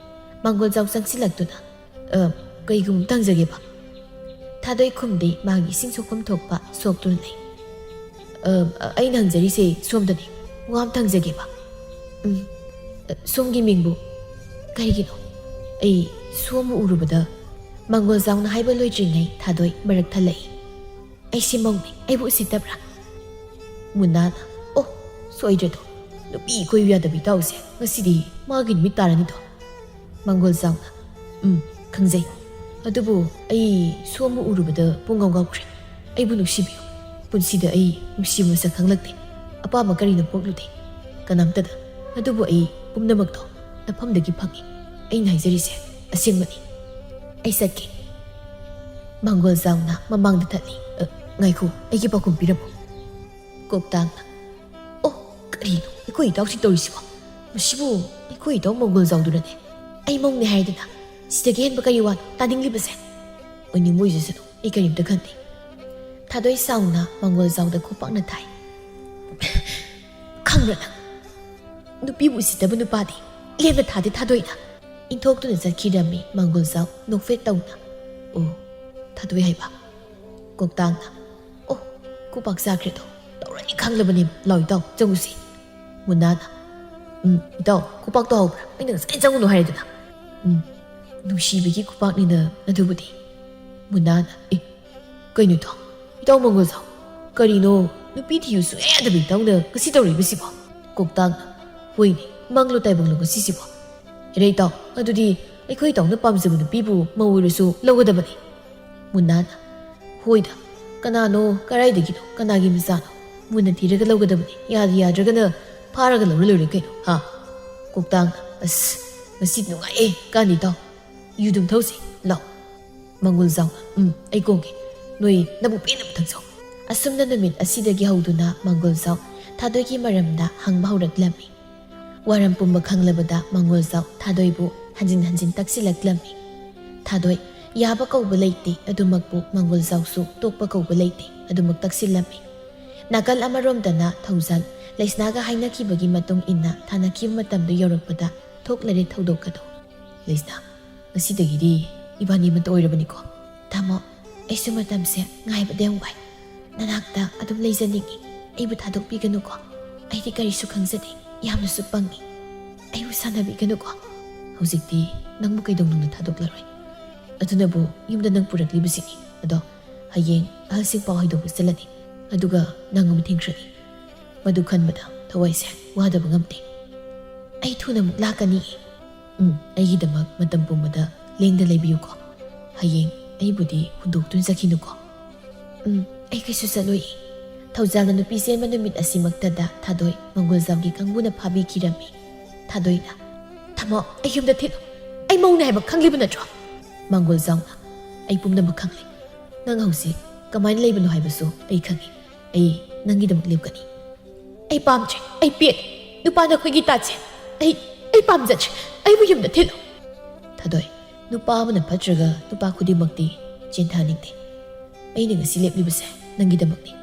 ꯃꯪꯒꯣꯜꯖꯥꯎ ꯆꯪꯁꯤꯜꯂꯛꯇꯨꯅ, "ꯑ, ꯀꯩꯒꯨꯝꯕ ꯊꯪꯖꯒꯦꯕ?" ꯊꯥꯗꯣꯏ ꯈꯨꯝꯗꯦ, ꯃꯥꯒꯤ ꯏꯁꯤꯡ ꯁꯣꯛꯐꯝ ꯊꯣꯛꯄ ꯁꯣꯛꯇꯨꯅ ꯂꯩ꯫ "ꯑ, ꯑ, ꯑꯩꯅ ꯍꯪꯖꯔꯤꯁꯦ ꯁꯣꯝꯗꯅꯤ, ꯋꯥ ꯑꯃ ꯊꯪꯖꯒꯦꯕ꯫" "ꯎꯝ, ꯑ, ꯁꯣꯝꯒꯤ ꯃꯤꯡꯕꯨ?" "ꯀꯔꯤꯒꯤꯅꯣ?" "ꯑꯩ ꯁꯣꯝꯕꯨ ꯎꯔꯨꯕꯗ꯫" ꯃꯪꯒꯣꯜꯖꯥꯎꯅ ꯍꯥꯏꯕ ꯂꯣꯏꯗ꯭ꯔꯤꯉꯩ ꯊꯥꯗꯣꯏ ꯃꯔꯛ ꯊꯜꯂꯛꯏ꯫ "ꯑꯩꯁꯦ ꯃꯧꯅꯤ, ꯑꯩꯕꯨ ꯎꯁꯤꯠꯇꯕ꯭ꯔꯥ?" ꯃꯨꯅꯥꯅ, "ꯑꯣ, ꯁꯣꯏꯗ꯭ꯔꯦꯗꯣ, ꯅꯨꯄꯤ ꯀꯣꯏꯌꯨ ꯌꯥꯗꯕ ꯏꯇꯥꯎꯁꯦ ꯉꯁꯤꯗꯤ ꯃꯥꯒꯤ ꯅꯨꯃꯤꯠ ꯇꯥꯔꯅꯤꯗꯣ꯫" ꯃꯪꯒꯣꯜꯖꯥꯎꯅ, "ꯎꯝ, ꯈꯪꯖꯩ꯫ ꯑꯗꯨꯕꯨ ꯑꯩ ꯁꯣꯝꯕꯨ ꯎꯔꯨꯕꯗ ꯄꯨꯡꯉꯥꯎ ꯉꯥꯎꯈ꯭ꯔꯦ꯫ ꯑꯩꯕꯨ ꯅꯨꯡꯁꯤꯕꯤꯌꯨ꯫ ꯄꯨꯟꯁꯤꯗ ꯑꯩ ꯅꯨꯡꯁꯤꯕ ꯃꯁꯛ ꯈꯪꯂꯛꯇꯦ꯫ ꯑꯄꯥꯝꯕ ꯀꯔꯤꯅꯣ ꯄꯣꯛꯂꯨꯗꯦ ꯀꯅꯥꯝꯇꯗ꯫ ꯑꯗꯨꯕꯨ ꯑꯩ ꯄꯨꯝꯅꯃꯛꯇꯣ ꯅꯐꯝꯗꯒꯤ ꯐꯪꯉꯤ꯫ ꯑꯩꯅ ꯍꯥꯏꯖꯔꯤꯁꯦ ꯑꯁꯦꯡꯕꯅꯤ꯫ ꯑꯩ ꯆꯠꯀꯦ꯫" ꯃꯪꯒꯣꯜꯖꯥꯎꯅ ꯃꯃꯥꯡꯗ ꯊꯠꯂꯤ꯫ "ꯑ, ꯉꯥꯏꯈꯣ, ꯑꯩꯒꯤ ꯄꯥꯎꯈꯨꯝ ꯄꯤꯔꯝꯃꯨ꯫ ꯀꯣꯛꯇꯥꯡꯅ, "ꯑꯣ, ꯀꯔꯤꯅꯣ ꯑꯩꯈꯣꯏ ꯏꯇꯥꯎꯁꯤ ꯇꯧꯔꯤꯁꯤꯕꯣ? ꯃꯁꯤꯕꯨ ꯑꯩꯈꯣꯏ ꯏꯇꯥꯎ ꯃꯪꯒꯣꯜꯖꯥꯎꯗꯨꯔꯅꯦ? ꯑꯩ ꯃꯧꯅꯦ ꯍꯥꯏꯗꯅ ꯁꯤꯗꯒꯤ ꯍꯦꯟꯕ ꯀꯔꯤ ꯋꯥꯅꯣ ꯇꯥꯅꯤꯡꯂꯤꯕꯁꯦ?" "ꯑꯣꯏꯅꯤꯡꯕ ꯑꯣꯏꯖꯁꯅꯨ, ꯑꯩ ꯀꯔꯤꯝꯇ ꯈꯟꯗꯦ꯫" ꯊꯥꯗꯣꯏ ꯁꯥꯎꯅ ꯃꯪꯒꯣꯜꯖꯥꯎꯗ ꯈꯨꯄꯥꯛꯅ ꯊꯥꯏ꯫ "ꯈꯪꯕ꯭ꯔꯥ ꯅꯪ? ꯅꯨꯄꯤꯕꯨ ꯎꯁꯤꯠꯇꯕ ꯅꯨꯄꯥꯗꯤ ꯂꯦꯝꯅ ꯊꯥꯗꯦ ꯊꯥꯗꯣꯏꯅ꯫" ꯏꯟꯊꯣꯛꯇꯨꯅ ꯆꯠꯈꯤꯔꯝꯃꯤ ꯃꯪꯒꯣꯜꯖꯥꯎ ꯅꯣꯛꯐꯦꯠ ꯇꯧꯅ꯫ "ꯑꯣ, ꯊꯥꯗꯣꯏ ꯍꯥꯏꯕ?" ꯀꯣꯛꯇꯥꯡꯅ, "ꯑꯣ, ꯈꯨꯄꯥꯛ ꯆꯥꯈ꯭ꯔꯦꯗꯣ, ꯇꯧꯔꯅꯤ ꯈꯪꯂꯕꯅꯦ꯫ ꯂꯥꯎ ꯏꯇꯥꯎ, ꯆꯪꯉꯨꯁꯤ꯫" ꯃꯨꯟꯅꯥꯅ, "ꯎꯝ, ꯏꯇꯥꯎ, ꯈꯨꯄꯥꯛꯇꯣ ꯍꯥꯎꯕ꯭ꯔꯥ? ꯑꯩꯅ ꯉꯁꯥꯏ ꯆꯪꯉꯨꯅꯨ ꯍꯥꯏꯔꯦꯗꯅ꯫" "ꯎꯝ, ꯅꯨꯡꯁꯤꯕꯒꯤ ꯈꯨꯄꯥꯛꯅꯤꯅ ꯑꯗꯨꯕꯨꯗꯤ꯫" ꯃꯨꯟꯅꯥꯅ, "ꯑꯦ, ꯀꯩꯅꯣ ꯏꯇꯥꯎ? ꯏꯇꯥꯎ ꯃꯪꯒꯣꯜꯖꯥꯎ, ꯀꯔꯤꯅꯣ ꯅꯨꯄꯤ ꯊꯤꯌꯨ ꯁꯨꯡꯌꯥ ꯌꯥꯗꯕ ꯏꯇꯥꯎꯅ ꯉꯁꯤ ꯇꯧꯔꯛꯏꯕꯁꯤꯕꯣ?" ꯀꯣꯛꯇꯥꯡꯅ, "ꯍꯣꯏꯅꯦ, ꯃꯪꯂꯣ ꯇꯥꯏꯕꯪꯂꯣ ꯉꯁꯤꯁꯤꯕꯣ? ꯍꯦꯔꯥ ꯏꯇꯥꯎ, ꯑꯗꯨꯗꯤ ꯑꯩꯈꯣꯏ ꯏꯇꯥꯎꯅ ꯄꯥꯝꯖꯕ ꯅꯨꯄꯤꯕꯨ ꯃꯧ ꯑꯣꯏꯔꯁꯨ ꯂꯧꯒꯗꯕꯅꯤ꯫" ꯃꯨꯟꯅꯥꯅ, "ꯍꯣꯏꯗ, ꯀꯅꯥꯅꯣ, ꯀꯗꯥꯏꯗꯒꯤꯅꯣ, ꯀꯅꯥꯒꯤ ꯃꯆꯥꯅꯣ? ꯃꯨꯟꯅ ꯊꯤꯔꯒ ꯂꯧꯒꯗꯕꯅꯤ꯫ ꯌꯥꯗ ꯌꯥꯗ꯭ꯔꯒꯅ ꯐꯥꯔꯒ ꯂꯧꯔ ꯂꯣꯏꯔꯦ ꯀꯩꯅꯣ, ꯍꯥ?" ꯀꯣꯛꯇꯥꯡꯅ, "ꯑꯁ, ꯉꯁꯤ ꯅꯨꯡꯉꯥꯏꯌꯦ, ꯀꯥꯟꯅꯤ ꯏꯇꯥꯎ꯫ ꯌꯨ ꯑꯗꯨꯝ ꯊꯧꯁꯤ, ꯂꯥꯎ꯫" ꯃꯪꯒꯣꯜꯖꯥꯎꯅ, "ꯎꯝ, ꯑꯩ ꯀꯣꯡꯒꯦ꯫ ꯅꯣꯏ ꯅꯕꯨꯛ ꯄꯦꯟꯅꯕ ꯊꯛꯆꯧ꯫" ꯑꯁꯨꯝꯅ ꯅꯨꯃꯤꯠ ꯑꯁꯤꯗꯒꯤ ꯍꯧꯗꯨꯅ ꯃꯪꯒꯣꯜꯖꯥꯎ ꯊꯥꯗꯣꯏꯒꯤ ꯃꯔꯝꯗ ꯍꯪꯕ ꯍꯧꯔꯛꯂꯝꯃꯤ꯫ ꯋꯥꯔꯝ ꯄꯨꯝꯕ ꯈꯪꯂꯕꯗ ꯃꯪꯒꯣꯜꯖꯥꯎ ꯊꯥꯗꯣꯏꯕꯨ ꯍꯟꯖꯤꯟ ꯍꯟꯖꯤꯟ ꯇꯛꯁꯤꯜꯂꯛꯂꯝꯃꯤ꯫ ꯊꯥꯗꯣꯏ, ꯌꯥꯕ ꯀꯧꯕ ꯂꯩꯇꯦ, ꯑꯗꯨꯃꯛꯄꯨ ꯃꯪꯒꯣꯜꯖꯥꯎꯁꯨ ꯇꯣꯛꯄ ꯀꯧꯕ ꯂꯩꯇꯦ, ꯑꯗꯨꯃꯛ ꯇꯛꯁꯤꯜꯂꯝꯃꯤ꯫ ꯅꯥꯀꯜ ꯑꯃꯔꯣꯝꯗꯅ ꯊꯧꯖꯥꯜ ꯂꯩꯁꯅꯥꯒ ꯍꯥꯏꯅꯈꯤꯕꯒꯤ ꯃꯇꯨꯡ ꯏꯟꯅ ꯊꯥꯅꯈꯤꯕ ꯃꯇꯝꯗꯨ ꯌꯧꯔꯛꯄꯗ ꯊꯣꯛꯂꯔꯦ ꯊꯧꯗꯣꯛ ꯑꯗꯨ꯫ "ꯂꯩꯁꯅꯥ, ꯉꯁꯤꯗꯒꯤꯗꯤ ꯏꯕꯥꯅꯤ ꯑꯃꯠꯇ ꯑꯣꯏꯔꯕꯅꯤꯀꯣ꯫ ꯇꯥꯃꯣ, ꯑꯩꯁꯨ ꯃꯇꯝꯁꯦ ꯉꯥꯏꯕꯗ ꯌꯥꯝ ꯋꯥꯏ꯫ ꯅꯅꯥꯛꯇ ꯑꯗꯨꯝ ꯂꯩꯖꯅꯤꯡꯉꯤ꯫ ꯑꯩꯕꯨ ꯊꯥꯗꯣꯛꯄꯤꯒꯅꯨꯀꯣ꯫ ꯑꯩꯗꯤ ꯀꯔꯤꯁꯨ ꯈꯪꯖꯗꯦ꯫ ꯌꯥꯝꯅꯁꯨ ꯄꯪꯉꯤ꯫ ꯑꯩꯕꯨ ꯁꯥꯟꯅꯕꯤꯒꯅꯨꯀꯣ꯫" "ꯍꯧꯖꯤꯛꯇꯤ ꯅꯪꯕꯨ ꯀꯩꯗꯧꯅꯨꯡꯗ ꯊꯥꯗꯣꯛꯂꯔꯣꯏ꯫ ꯑꯗꯨꯅꯕꯨ ꯌꯨꯝꯗ ꯅꯪ ꯄꯨꯔꯛꯂꯤꯕꯁꯤꯅꯤ꯫ ꯑꯗꯣ ꯍꯌꯦꯡ ꯑꯍꯜꯁꯤꯡ ꯄꯥꯎ ꯍꯩꯗꯣꯛꯄ ꯆꯠꯂꯅꯤ꯫ ꯑꯗꯨꯒ ꯅꯪ ꯑꯃꯨꯛ ꯊꯦꯡꯈ꯭ꯔꯅꯤ꯫ ꯃꯗꯨ ꯈꯟꯕꯗ ꯊꯋꯥꯏꯁꯦ ꯋꯥꯗꯕ ꯉꯝꯗꯦ꯫ ꯑꯩ ꯊꯨꯅ ꯑꯃꯨꯛ ꯂꯥꯛꯀꯅꯤ꯫" "ꯎꯝ, ꯑꯩꯒꯤꯗꯃꯛ ꯃꯇꯝ ꯄꯨꯝꯕꯗ ꯂꯦꯡꯗ ꯂꯩꯕꯤꯌꯨꯀꯣ꯫ ꯍꯌꯦꯡ ꯑꯩꯕꯨꯗꯤ ꯍꯨꯟꯗꯣꯛꯇꯨꯅ ꯆꯠꯈꯤꯅꯨꯀꯣ꯫" "ꯎꯝ, ꯑꯩ ꯀꯩꯁꯨ ꯆꯠꯂꯣꯏꯌꯦ꯫" ꯊꯧꯖꯥꯜꯅ ꯅꯨꯄꯤ ꯆꯦꯟꯕ ꯅꯨꯃꯤꯠ ꯑꯁꯤꯃꯛꯇꯗ ꯊꯥꯗꯣꯏ ꯃꯪꯒꯣꯜꯖꯥꯎꯒꯤ ꯀꯥꯡꯕꯨꯅ ꯐꯥꯕꯤꯈꯤꯔꯝꯃꯤ꯫ ꯊꯥꯗꯣꯏꯅ, "ꯊꯝꯃꯣ, ꯑꯩ ꯌꯨꯝꯗ ꯊꯤꯜꯂꯣ꯫ ꯑꯩ ꯃꯧꯅꯦ ꯍꯥꯏꯕ ꯈꯪꯂꯤꯕ ꯅꯠꯇ꯭ꯔꯣ?" ꯃꯪꯒꯣꯜꯖꯥꯎꯅ, "ꯑꯩ ꯄꯨꯝꯅꯃꯛ ꯈꯪꯂꯦ꯫ ꯅꯪ ꯍꯧꯖꯤꯛ ꯀꯃꯥꯏꯅ ꯂꯩꯕꯅꯣ ꯍꯥꯏꯕꯁꯨ ꯑꯩ ꯈꯪꯉꯤ꯫ ꯑꯩ ꯅꯪꯒꯤꯗꯃꯛ ꯂꯦꯞꯀꯅꯤ꯫ ꯑꯩ ꯄꯥꯝꯗ꯭ꯔꯦ, ꯑꯩ ꯄꯦꯜꯂꯦ꯫ ꯅꯨꯄꯥ ꯅꯈꯣꯏꯒꯤ ꯇꯥꯆꯦ꯫ ꯑꯩ, ꯑꯩ ꯄꯥꯝꯖꯗ꯭ꯔꯦ꯫ ꯑꯩꯕꯨ ꯌꯨꯝꯗ ꯊꯤꯜꯂꯣ꯫ ꯊꯥꯗꯣꯏ, ꯅꯨꯄꯥ ꯑꯃꯅ ꯐꯠꯇ꯭ꯔꯒ ꯅꯨꯄꯥ ꯈꯨꯗꯤꯡꯃꯛꯇꯤ ꯆꯦꯟꯊꯅꯤꯡꯗꯦ꯫ ꯑꯩꯅ ꯉꯁꯤ ꯂꯦꯞꯂꯤꯕꯁꯦ ꯅꯪꯒꯤꯗꯃꯛꯅꯤ꯫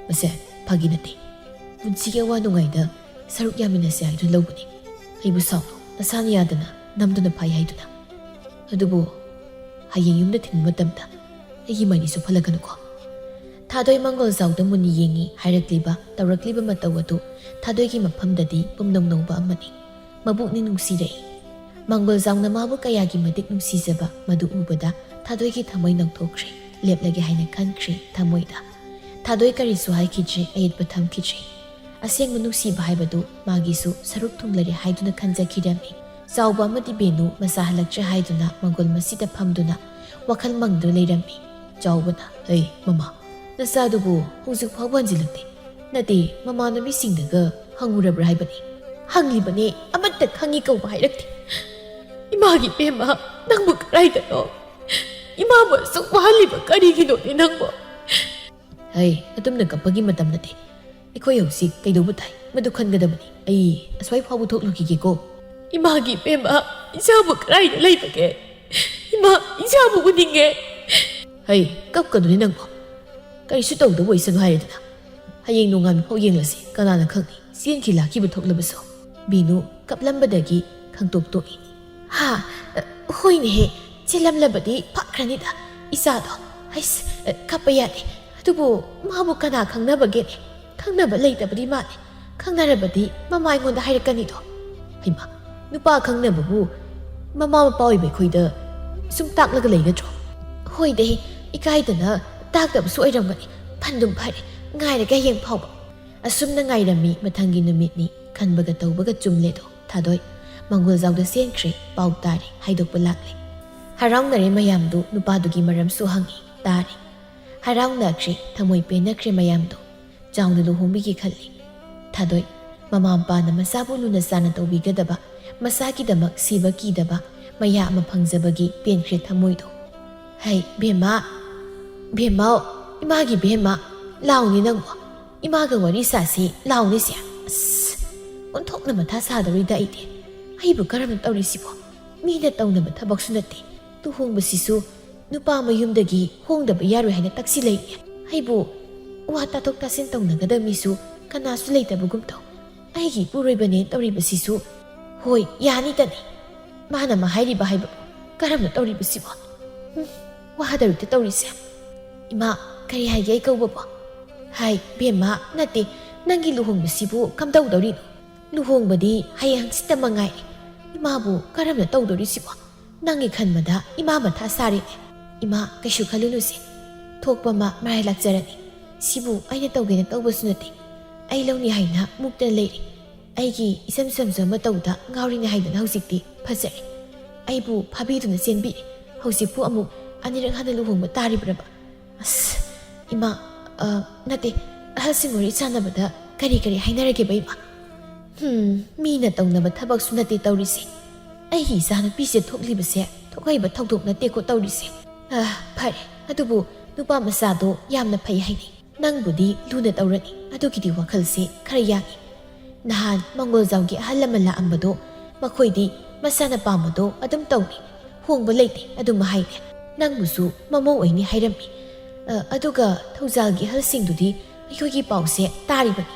ꯃꯁꯦ ꯐꯥꯒꯤ ꯅꯠꯇꯦ꯫ ꯄꯨꯟꯁꯤꯒꯤ ꯑꯋꯥ ꯅꯨꯡꯉꯥꯏꯗ ꯁꯔꯨꯛ ꯌꯥꯃꯤꯟꯅꯁꯦ ꯍꯥꯏꯗꯨꯅ ꯂꯧꯕꯅꯤ꯫ ꯑꯩꯕꯨ ꯁꯥꯎꯅꯨ, ꯅꯁꯥꯅ ꯌꯥꯗꯅ ꯅꯝꯗꯨꯅ ꯐꯥꯏ ꯍꯥꯏꯗꯨꯅ꯫ ꯑꯗꯨꯕꯨ ꯍꯌꯦꯡ ꯌꯨꯝꯗ ꯊꯤꯟꯕ ꯃꯇꯝꯗ ꯑꯩꯒꯤ ꯃꯥꯏꯅꯤꯁꯨ ꯐꯠꯂꯛꯀꯅꯨꯀꯣ꯫ ꯊꯥꯗꯣꯏ ꯃꯪꯒꯣꯜꯖꯥꯎꯗ ꯃꯨꯟꯅ ꯌꯦꯡꯉꯤ꯫ ꯍꯥꯏꯔꯛꯂꯤꯕ, ꯇꯧꯔꯛꯂꯤꯕ ꯃꯇꯧ ꯑꯗꯨ ꯊꯥꯗꯣꯏꯒꯤ ꯃꯐꯝꯗꯗꯤ ꯄꯨꯝꯅꯧ ꯅꯧꯕ ꯑꯃꯅꯤ꯫ ꯃꯕꯨꯛꯅꯤꯡ ꯅꯨꯡꯁꯤꯔꯛꯏ꯫ ꯃꯪꯒꯣꯜꯖꯥꯎꯅ ꯃꯥꯕꯨ ꯀꯌꯥꯒꯤ ꯃꯇꯤꯛ ꯅꯨꯡꯁꯤꯖꯕ ꯃꯗꯨ ꯎꯕꯗ ꯊꯥꯗꯣꯏꯒꯤ ꯊꯃꯣꯏ ꯅꯧꯊꯣꯛꯈ꯭ꯔꯦ꯫ ꯂꯦꯞꯂꯒꯦ ꯍꯥꯏꯅ ꯈꯟꯈ꯭ꯔꯦ ꯊꯃꯣꯏꯗ꯫ ꯊꯥꯗꯣꯏ ꯀꯔꯤꯁꯨ ꯍꯥꯏꯈꯤꯗ꯭ꯔꯦ, ꯑꯌꯦꯠꯄ ꯊꯝꯈꯤꯗ꯭ꯔꯦ꯫ ꯑꯁꯦꯡꯕ ꯅꯨꯡꯁꯤꯕ ꯍꯥꯏꯕꯗꯨ ꯃꯥꯒꯤꯁꯨ ꯁꯔꯨꯛ ꯊꯨꯡꯂꯔꯦ ꯍꯥꯏꯗꯨꯅ ꯈꯟꯖꯈꯤꯔꯝꯃꯤ꯫ ꯆꯥꯎꯕ ꯑꯃꯗꯤ ꯕꯦꯅꯨ ꯃꯁꯥ ꯍꯜꯂꯛꯇ꯭ꯔꯦ ꯍꯥꯏꯗꯨꯅ ꯃꯪꯒꯣꯜ ꯃꯁꯤꯗ ꯐꯝꯗꯨꯅ ꯋꯥꯈꯜ ꯃꯪꯗꯨꯅ ꯂꯩꯔꯝꯃꯤ꯫ ꯆꯥꯎꯕꯅ, "ꯍꯩ, ꯃꯃꯥ, ꯅꯆꯥꯗꯨꯕꯨ ꯍꯧꯖꯤꯛ ꯐꯥꯎꯕ ꯍꯟꯖꯤꯜꯂꯛꯇꯦ꯫ ꯅꯠꯇꯦ, ꯃꯃꯥꯟꯅꯕꯤꯁꯤꯡꯗꯒ ꯍꯪꯉꯨꯔꯕ꯭ꯔꯥ ꯍꯥꯏꯕꯅꯤ?" "ꯍꯪꯂꯤꯕꯅꯦ, ꯑꯃꯠꯇ ꯈꯪꯉꯤ ꯀꯧꯕ ꯍꯥꯏꯔꯛꯇꯦ꯫ ꯏꯃꯥꯒꯤ ꯏꯕꯦꯝꯃ, ꯅꯪꯕꯨ ꯀꯗꯥꯏꯗꯅꯣ? ꯏꯃꯥꯕꯨ ꯑꯁꯨꯛ ꯋꯥꯍꯜꯂꯤꯕ ꯀꯔꯤꯒꯤꯅꯣꯅꯦ ꯅꯪꯕꯨ?" "ꯍꯩ, ꯑꯗꯨꯝꯅ ꯀꯞꯄꯒꯤ ꯃꯇꯝ ꯅꯠꯇꯦ꯫ ꯑꯩꯈꯣꯏ ꯍꯧꯖꯤꯛ ꯀꯩꯗꯧꯕ ꯇꯥꯏ, ꯃꯗꯨ ꯈꯟꯒꯗꯕꯅꯤ꯫ ꯑꯩ ꯑꯁ꯭ꯋꯥꯏ ꯐꯥꯎꯕ ꯊꯣꯛꯂꯨꯈꯤꯒꯦꯀꯣ꯫" "ꯏꯃꯥꯒꯤ ꯏꯕꯦꯝꯃ, ꯏꯆꯥꯕꯨ ꯀꯗꯥꯏꯗ ꯂꯩꯕꯒꯦ? ꯏꯃꯥ, ꯏꯆꯥꯕꯨ ꯎꯅꯤꯡꯉꯦ꯫" "ꯍꯩ, ꯀꯞꯀꯅꯨꯅꯦ ꯅꯪꯕꯨ꯫ ꯀꯔꯤꯁꯨ ꯇꯧꯗꯕ ꯑꯣꯏꯁꯅꯨ ꯍꯥꯏꯔꯦꯗꯅ꯫ ꯍꯌꯦꯡ ꯅꯣꯡꯉꯥꯟꯕ ꯐꯥꯎ ꯌꯦꯡꯂꯁꯤ, ꯀꯅꯥꯅ ꯈꯪꯅꯤ, ꯆꯦꯟꯈꯤ ꯂꯥꯛꯈꯤꯕ ꯊꯣꯛꯂꯕꯁꯨ꯫" ꯕꯤꯅꯨ ꯀꯞꯂꯝꯕꯗꯒꯤ ꯈꯪꯇꯣꯛ ꯇꯣꯛꯏ꯫ "ꯍꯥ? ꯑ, ꯍꯣꯏꯅꯦꯍꯦ, ꯆꯦꯜꯂꯝꯂꯕꯗꯤ ꯐꯈ꯭ꯔꯅꯤꯗ ꯏꯆꯥꯗꯣ꯫ ꯍꯩꯁ, ꯑ, ꯀꯞꯄ ꯌꯥꯗꯦ꯫ ꯑꯗꯨꯕꯨ ꯃꯥꯕꯨ ꯀꯅꯥ ꯈꯪꯅꯕꯒꯦꯅꯦ? ꯈꯪꯅꯕ ꯂꯩꯇꯕꯗꯤ ꯃꯥꯜꯂꯦ꯫ ꯈꯪꯅꯔꯕꯗꯤ ꯃꯃꯥ ꯑꯩꯉꯣꯟꯗ ꯍꯥꯏꯔꯛꯀꯅꯤꯗꯣ꯫" "ꯍꯩꯃꯥ, ꯅꯨꯄꯥ ꯈꯪꯅꯕꯕꯨ ꯃꯃꯥ ꯃꯄꯥ ꯑꯣꯏꯕ ꯑꯩꯈꯣꯏꯗ ꯁꯨꯝ ꯇꯥꯛꯂꯒ ꯂꯩꯒꯗ꯭ꯔꯣ?" "ꯍꯣꯏꯗꯦ, ꯏꯀꯥꯏꯗꯅ ꯇꯥꯛꯇꯕꯁꯨ ꯑꯣꯏꯔꯝꯒꯅꯤ꯫ ꯐꯟꯗꯨꯝ ꯐꯔꯦ, ꯉꯥꯏꯔꯒꯦ ꯍꯌꯦꯡ ꯐꯥꯎꯕ꯫" ꯑꯁꯨꯝꯅ ꯉꯥꯏꯔꯝꯃꯤ꯫ ꯃꯊꯪꯒꯤ ꯅꯨꯃꯤꯠꯅꯤ꯫ ꯈꯟꯕꯒ ꯇꯧꯕꯒ ꯆꯨꯝꯂꯦꯗꯣ꯫ ꯊꯥꯗꯣꯏ ꯃꯪꯒꯣꯜꯖꯥꯎꯗ ꯆꯦꯟꯈ꯭ꯔꯦ꯫ ꯄꯥꯎ ꯇꯥꯔꯦ꯫ ꯍꯥꯏꯗꯣꯛꯄ ꯂꯥꯛꯂꯦ꯫ ꯍꯔꯥꯎꯅꯔꯦ ꯃꯌꯥꯝꯗꯨ ꯅꯨꯄꯥꯗꯨꯒꯤ ꯃꯔꯝꯁꯨ ꯍꯪꯉꯤ꯫ ꯇꯥꯔꯦ꯫ ꯍꯔꯥꯎꯅꯈ꯭ꯔꯦ꯫ ꯊꯃꯣꯏ ꯄꯦꯟꯅꯈ꯭ꯔꯦ ꯃꯌꯥꯝꯗꯣ꯫ ꯆꯥꯎꯅ ꯂꯨꯍꯣꯡꯕꯤꯒꯦ ꯈꯜꯂꯤ꯫ ꯊꯥꯗꯣꯏ, ꯃꯃꯥ ꯃꯄꯥꯅ ꯃꯆꯥꯕꯨ ꯂꯨꯅ ꯆꯥꯅ ꯇꯧꯕꯤꯒꯗꯕ, ꯃꯆꯥꯒꯤꯗꯃꯛ ꯁꯤꯕ ꯀꯤꯗꯕ ꯃꯌꯥ ꯑꯃ ꯐꯪꯖꯕꯒꯤ ꯄꯦꯟꯈ꯭ꯔꯦ ꯊꯃꯣꯏꯗꯣ꯫ "ꯍꯩ, ꯕꯦꯝꯃ, ꯕꯦꯝꯃꯧ, ꯏꯃꯥꯒꯤ ꯕꯦꯝꯃ, ꯂꯥꯎꯅꯦ ꯅꯪꯕꯣ꯫ ꯏꯃꯥꯒ ꯋꯥꯔꯤ ꯁꯥꯁꯤ ꯂꯥꯎꯅꯤꯁꯦ꯫ ꯑꯁ, ꯑꯣꯟꯊꯣꯛꯅ ꯃꯊꯥ ꯁꯥꯗꯧꯔꯤꯗ ꯑꯩꯗꯤ꯫ ꯑꯩꯕꯨ ꯀꯔꯝꯅ ꯇꯧꯔꯤꯁꯤꯕꯣ? ꯃꯤꯅ ꯇꯧꯅꯕ ꯊꯕꯛꯁꯨ ꯅꯠꯇꯦ꯫ ꯂꯨꯍꯣꯡꯕꯁꯤꯁꯨ ꯅꯨꯄꯥ ꯃꯌꯨꯝꯗꯒꯤ ꯍꯣꯡꯗꯕ ꯌꯥꯔꯣꯏ ꯍꯥꯏꯅ ꯇꯛꯁꯤꯜꯂꯛꯏ꯫ ꯑꯩꯕꯨ ꯋꯥ ꯇꯥꯊꯣꯛ ꯇꯥꯁꯤꯟ ꯇꯧꯅꯒꯗꯕ ꯃꯤꯁꯨ ꯀꯅꯥꯁꯨ ꯂꯩꯇꯕꯒꯨꯝ ꯇꯧ꯫ ꯑꯩꯒꯤ ꯏꯄꯨꯔꯣꯏꯕꯅꯦ ꯇꯧꯔꯤꯕꯁꯤꯁꯨ꯫ ꯍꯣꯏ, ꯌꯥꯅꯤꯗꯅꯤ꯫ ꯃꯥꯅ ꯑꯃ ꯍꯥꯏꯔꯤꯕ ꯍꯥꯏꯕꯕꯨ ꯀꯔꯝꯅ ꯇꯧꯔꯤꯕꯁꯤꯕꯣ? ꯍꯨꯝ, ꯋꯥꯗꯧꯔꯤꯗ ꯇꯧꯔꯤꯁꯦ꯫ ꯏꯃꯥ, ꯀꯔꯤ ꯍꯥꯏꯒꯦ ꯑꯩ ꯀꯧꯕꯕꯣ? ꯍꯥꯏ, ꯕꯦꯝꯃ, ꯅꯠꯇꯦ, ꯅꯪꯒꯤ ꯂꯨꯍꯣꯡꯕꯁꯤꯕꯨ ꯀꯝꯗꯧꯗꯧꯔꯤꯅꯣ? ꯂꯨꯍꯣꯡꯕꯗꯤ ꯍꯌꯦꯡ ꯍꯪꯆꯤꯠꯇ ꯃꯉꯥꯏ꯫ ꯏꯃꯥꯕꯨ ꯀꯔꯝꯅ ꯇꯧꯗꯧꯔꯤꯁꯤꯕꯣ? ꯅꯪꯒꯤ ꯈꯟꯕꯗ ꯏꯃꯥ ꯃꯊꯥ ꯁꯥꯔꯦꯅꯦ꯫ ꯏꯃꯥ, ꯀꯩꯁꯨ ꯈꯜꯂꯨꯅꯨꯁꯦ꯫ ꯊꯣꯛꯄ ꯑꯃ ꯃꯔꯥꯏ ꯂꯥꯛꯆꯔꯅꯤ꯫ ꯁꯤꯕꯨ ꯑꯩꯅ ꯇꯧꯒꯦꯅ ꯇꯧꯕꯁꯨ ꯅꯠꯇꯦ꯫ ꯑꯩ ꯂꯧꯅꯤ ꯍꯥꯏꯅ ꯃꯨꯛꯇꯅ ꯂꯩꯔꯤ꯫ ꯑꯩꯒꯤ ꯏꯆꯝ ꯆꯝꯖꯕ ꯃꯇꯧꯗ ꯉꯥꯎꯔꯤꯅꯦ ꯍꯥꯏꯗꯅ ꯍꯧꯖꯤꯛꯇꯤ ꯐꯖꯔꯦ꯫ ꯑꯩꯕꯨ ꯐꯥꯕꯤꯗꯨꯅ ꯆꯦꯟꯕꯤꯔꯦ꯫ ꯍꯧꯖꯤꯛꯄꯨ ꯑꯃꯨꯛ ꯑꯅꯤꯔꯛ ꯍꯟꯅ ꯂꯨꯍꯣꯡꯕ ꯇꯥꯔꯤꯕ꯭ꯔꯕ? ꯑꯁ, ꯏꯃꯥ, ꯑ, ꯅꯠꯇꯦ, ꯑꯍꯜꯁꯤꯡ ꯋꯥꯔꯤ ꯁꯥꯟꯅꯕꯗ ꯀꯔꯤ ꯀꯔꯤ ꯍꯥꯏꯅꯔꯒꯦꯕ, ꯏꯃꯥ? ꯍꯨꯝ, ꯃꯤꯅ ꯇꯧꯅꯕ ꯊꯕꯛꯁꯨ ꯅꯠꯇꯦ ꯇꯧꯔꯤꯁꯦ꯫ ꯑꯩꯒꯤ ꯏꯆꯥꯅꯨꯄꯤꯁꯦ ꯊꯣꯛꯂꯤꯕꯁꯦ ꯊꯣꯛꯍꯩꯕ ꯊꯧꯗꯣꯛ ꯅꯠꯇꯦꯀꯣ ꯇꯧꯔꯤꯁꯦ꯫ ꯑ, ꯐꯔꯦ, ꯑꯗꯨꯕꯨ ꯅꯨꯄꯥ ꯃꯆꯥꯗꯣ ꯌꯥꯝꯅ ꯐꯩ ꯍꯥꯏꯅꯩ꯫ ꯅꯪꯕꯨꯗꯤ ꯂꯨꯅ ꯇꯧꯔꯅꯤ, ꯑꯗꯨꯒꯤꯗꯤ ꯋꯥꯈꯜꯁꯦ ꯈꯔ ꯌꯥꯡꯏ꯫ ꯅꯍꯥꯟ ꯃꯪꯒꯣꯜꯖꯥꯎꯒꯤ ꯑꯍꯜ ꯑꯃ ꯂꯥꯛꯑꯝꯕꯗꯣ, ꯃꯈꯣꯏꯗꯤ ꯃꯁꯥꯅ ꯄꯥꯝꯕꯗꯣ ꯑꯗꯨꯝ ꯇꯧꯏ, ꯍꯣꯡꯕ ꯂꯩꯇꯦ ꯑꯗꯨꯝ ꯍꯥꯏꯅꯦ꯫ ꯅꯪꯕꯨꯁꯨ ꯃꯃꯧ ꯑꯣꯏꯅꯤ ꯍꯥꯏꯔꯝꯃꯤ꯫ ꯑ, ꯑꯗꯨꯒ ꯊꯧꯖꯥꯜꯒꯤ ꯑꯍꯜꯁꯤꯡꯗꯨꯗꯤ ꯑꯩꯈꯣꯏꯒꯤ ꯄꯥꯎꯁꯦ ꯇꯥꯔꯤꯕꯅꯤ꯫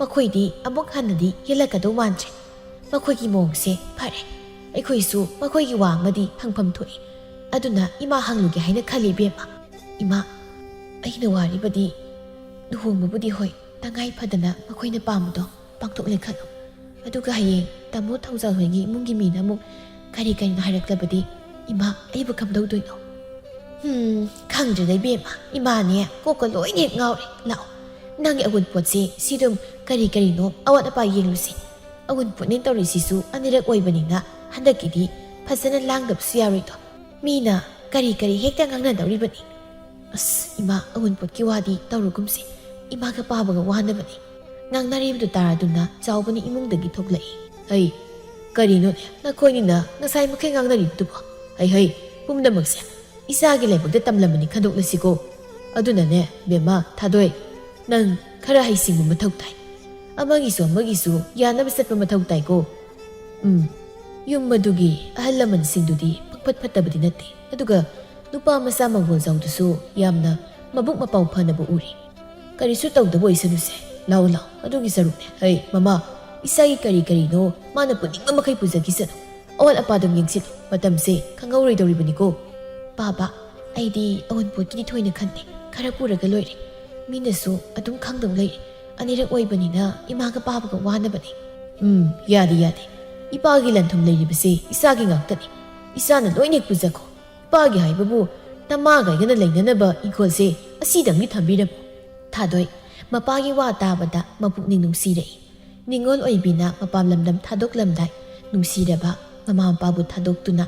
ꯃꯈꯣꯏꯗꯤ ꯑꯃꯨꯛ ꯍꯟꯅꯗꯤ ꯌꯦꯜꯂꯛꯀꯗꯧ ꯃꯥꯟꯗ꯭ꯔꯦ꯫ ꯃꯈꯣꯏꯒꯤ ꯃꯑꯣꯡꯁꯦ ꯐꯔꯦ꯫ ꯑꯩꯈꯣꯏꯁꯨ ꯃꯈꯣꯏꯒꯤ ꯋꯥ ꯑꯃꯗꯤ ꯍꯪꯐꯝ ꯊꯣꯛꯏ꯫ ꯑꯗꯨꯅ ꯏꯃꯥ ꯍꯪꯂꯨꯒꯦ ꯍꯥꯏꯅ ꯈꯜꯂꯤ, ꯏꯕꯦꯝꯃ꯫ ꯏꯃꯥ, ꯑꯩꯅ ꯋꯥꯔꯤꯕꯗꯤ ꯂꯨꯍꯣꯡꯕꯕꯨꯗꯤ ꯍꯣꯏ, ꯇꯉꯥꯏ ꯐꯗꯅ ꯃꯈꯣꯏꯅ ꯄꯥꯝꯕꯗꯣ ꯄꯥꯡꯊꯣꯛꯂꯦ ꯈꯜꯂꯣ꯫ ꯑꯗꯨꯒ ꯍꯌꯦꯡ ꯇꯥꯃꯣ ꯊꯧꯖꯥꯜ ꯍꯣꯏꯒꯤ ꯏꯃꯨꯡꯒꯤ ꯃꯤꯅ ꯑꯃꯨꯛ ꯀꯔꯤ ꯀꯔꯤꯅꯣ ꯍꯥꯏꯔꯛꯂꯕꯗꯤ, ꯏꯃꯥ, ꯑꯩꯕꯨ ꯀꯝꯗꯧꯗꯣꯏꯅꯣ? ꯍꯨꯝ, ꯈꯪꯗ꯭ꯔꯦꯗ ꯏꯕꯦꯝꯃ, ꯏꯃꯥꯅꯦ ꯀꯣꯛꯀ ꯂꯣꯏꯅ ꯍꯦꯛ ꯉꯥꯎꯔꯦ꯫ ꯂꯥꯛꯑꯣ, ꯅꯪꯒꯤ ꯑꯋꯨꯟꯄꯣꯠꯁꯦ ꯁꯤ ꯑꯗꯨꯝ ꯀꯔꯤ ꯀꯔꯤꯅꯣ ꯑꯋꯥꯠ ꯑꯄꯥ ꯌꯦꯡꯂꯨꯁꯤ꯫ ꯑꯋꯨꯟꯄꯣꯠꯅꯦ ꯇꯧꯔꯤꯁꯤꯁꯨ ꯑꯅꯤꯔꯛ ꯑꯣꯏꯕꯅꯤꯅ ꯍꯟꯗꯛꯀꯤꯗꯤ ꯐꯖꯅ ꯂꯥꯡꯗꯕꯁꯨ ꯌꯥꯔꯣꯏꯗꯣ꯫ ꯃꯤꯅ ꯀꯔꯤ ꯀꯔꯤ ꯍꯦꯛꯇ ꯉꯥꯡꯅꯗꯧꯔꯤꯕꯅꯤ꯫ ꯑꯁ, ꯏꯃꯥ, ꯑꯋꯨꯟꯄꯣꯠꯀꯤ ꯋꯥꯗꯤ ꯇꯧꯔꯒꯨꯝꯁꯦ꯫ ꯏꯃꯥꯒ ꯄꯥꯕꯒ ꯋꯥꯅꯕꯅꯤ꯫ ꯉꯥꯡꯅꯔꯤꯕꯗꯨ ꯇꯥꯔꯗꯨꯅ ꯆꯥꯎꯕꯅ ꯏꯃꯨꯡꯗꯒꯤ ꯊꯣꯛꯂꯛꯏ꯫ "ꯑꯩ, ꯀꯔꯤꯅꯣꯅꯦ ꯅꯈꯣꯏꯅꯤꯅ ꯉꯁꯥꯏ ꯃꯈꯩ ꯉꯥꯡꯅꯔꯤꯕꯗꯨꯕꯣ? ꯍꯩ ꯍꯩ, ꯄꯨꯝꯅꯃꯛꯁꯦ ꯏꯆꯥꯒꯤ ꯂꯥꯏꯕꯛꯇ ꯇꯝꯂꯝꯕꯅꯤ ꯈꯟꯗꯣꯛꯂꯁꯤꯀꯣ꯫ ꯑꯗꯨꯅꯅꯦ, ꯕꯦꯝꯃ, ꯊꯥꯗꯣꯏ, ꯅꯪ ꯈꯔ ꯍꯩꯁꯤꯡꯕ ꯃꯊꯧ ꯇꯥꯏ꯫ ꯑꯃꯒꯤꯁꯨ ꯑꯃꯒꯤꯁꯨ ꯌꯥꯅꯕ ꯆꯠꯄ ꯃꯊꯧ ꯇꯥꯏꯀꯣ꯫ ꯎꯝ, ꯌꯨꯝ ꯑꯗꯨꯒꯤ ꯑꯍꯜ ꯂꯃꯟꯁꯤꯡꯗꯨꯗꯤ ꯄꯪꯐꯠ ꯐꯠꯇꯕꯗꯤ ꯅꯠꯇꯦ꯫ ꯑꯗꯨꯒ ꯅꯨꯄꯥ ꯃꯆꯥ ꯃꯪꯒꯣꯜ ꯖꯥꯎꯗꯨꯁꯨ ꯌꯥꯝꯅ ꯃꯕꯨꯛ ꯃꯄꯥꯎ ꯐꯅꯕ ꯎꯔꯤ꯫ ꯀꯔꯤꯁꯨ ꯇꯧꯗꯕ ꯑꯣꯏꯁꯅꯨꯁꯦ꯫ ꯂꯥꯛꯑꯣ, ꯂꯥꯛꯑꯣ, ꯑꯗꯨꯒꯤ ꯁꯔꯨꯛꯅꯦ꯫ ꯍꯩ, ꯃꯃꯥ, ꯏꯆꯥꯒꯤ ꯀꯔꯤ ꯀꯔꯤꯅꯣ ꯃꯥꯅ ꯄꯨꯅꯤꯡꯕ ꯃꯈꯩ ꯄꯨꯖꯈꯤꯁꯅꯨ꯫ ꯑꯋꯥꯠ ꯑꯄꯥꯗꯨꯝ ꯌꯦꯡꯁꯤꯜꯂꯨ꯫ ꯃꯇꯝꯁꯦ ꯈꯪꯍꯧꯔꯣꯏꯗꯧꯔꯤꯕꯅꯤꯀꯣ꯫ ꯄꯥꯕ, ꯑꯩꯗꯤ ꯑꯋꯨꯟꯄꯣꯠꯀꯤꯗꯤ ꯊꯣꯏꯅ ꯈꯟꯗꯦ꯫ ꯈꯔ ꯄꯨꯔꯒ ꯂꯣꯏꯔꯦ꯫ ꯃꯤꯅꯁꯨ ꯑꯗꯨꯝ ꯈꯪꯗꯧ ꯂꯩꯔꯦ꯫ ꯑꯅꯤꯔꯛ ꯑꯣꯏꯕꯅꯤꯅ ꯏꯃꯥꯒ ꯄꯥꯕꯒ ꯋꯥꯅꯕꯅꯦ꯫ ꯎꯝ, ꯌꯥꯗꯦ, ꯌꯥꯗꯦ꯫ ꯏꯄꯥꯒꯤ ꯂꯟ ꯊꯨꯝ ꯂꯩꯔꯤꯕꯁꯦ ꯏꯆꯥꯒꯤ ꯉꯥꯛꯇꯅꯤ꯫ ꯏꯆꯥꯅ ꯂꯣꯏꯅ ꯄꯨꯖꯈꯣ꯫ ꯏꯄꯥꯒꯤ ꯍꯥꯏꯕꯕꯨ ꯅꯃꯥꯒ ꯑꯩꯒꯅ ꯂꯩꯅꯅꯕ ꯏꯪꯈꯣꯜꯁꯦ ꯑꯁꯤꯗꯪꯗꯤ ꯊꯝꯕꯤꯔꯝꯃꯨ꯫ ꯊꯥꯗꯣꯏ, ꯃꯄꯥꯒꯤ ꯋꯥ ꯇꯥꯕꯗ ꯃꯄꯨꯛꯅꯤꯡ ꯅꯨꯡꯁꯤꯔꯛꯏ꯫ ꯅꯤꯉꯣꯜ ꯑꯣꯏꯕꯤꯅ ꯃꯄꯥꯝ ꯂꯝꯗꯝ ꯊꯥꯗꯣꯛꯂꯝꯗꯥꯏ ꯅꯨꯡꯁꯤꯔꯕ ꯃꯃꯥ ꯃꯄꯥꯕꯨ ꯊꯥꯗꯣꯛꯇꯨꯅ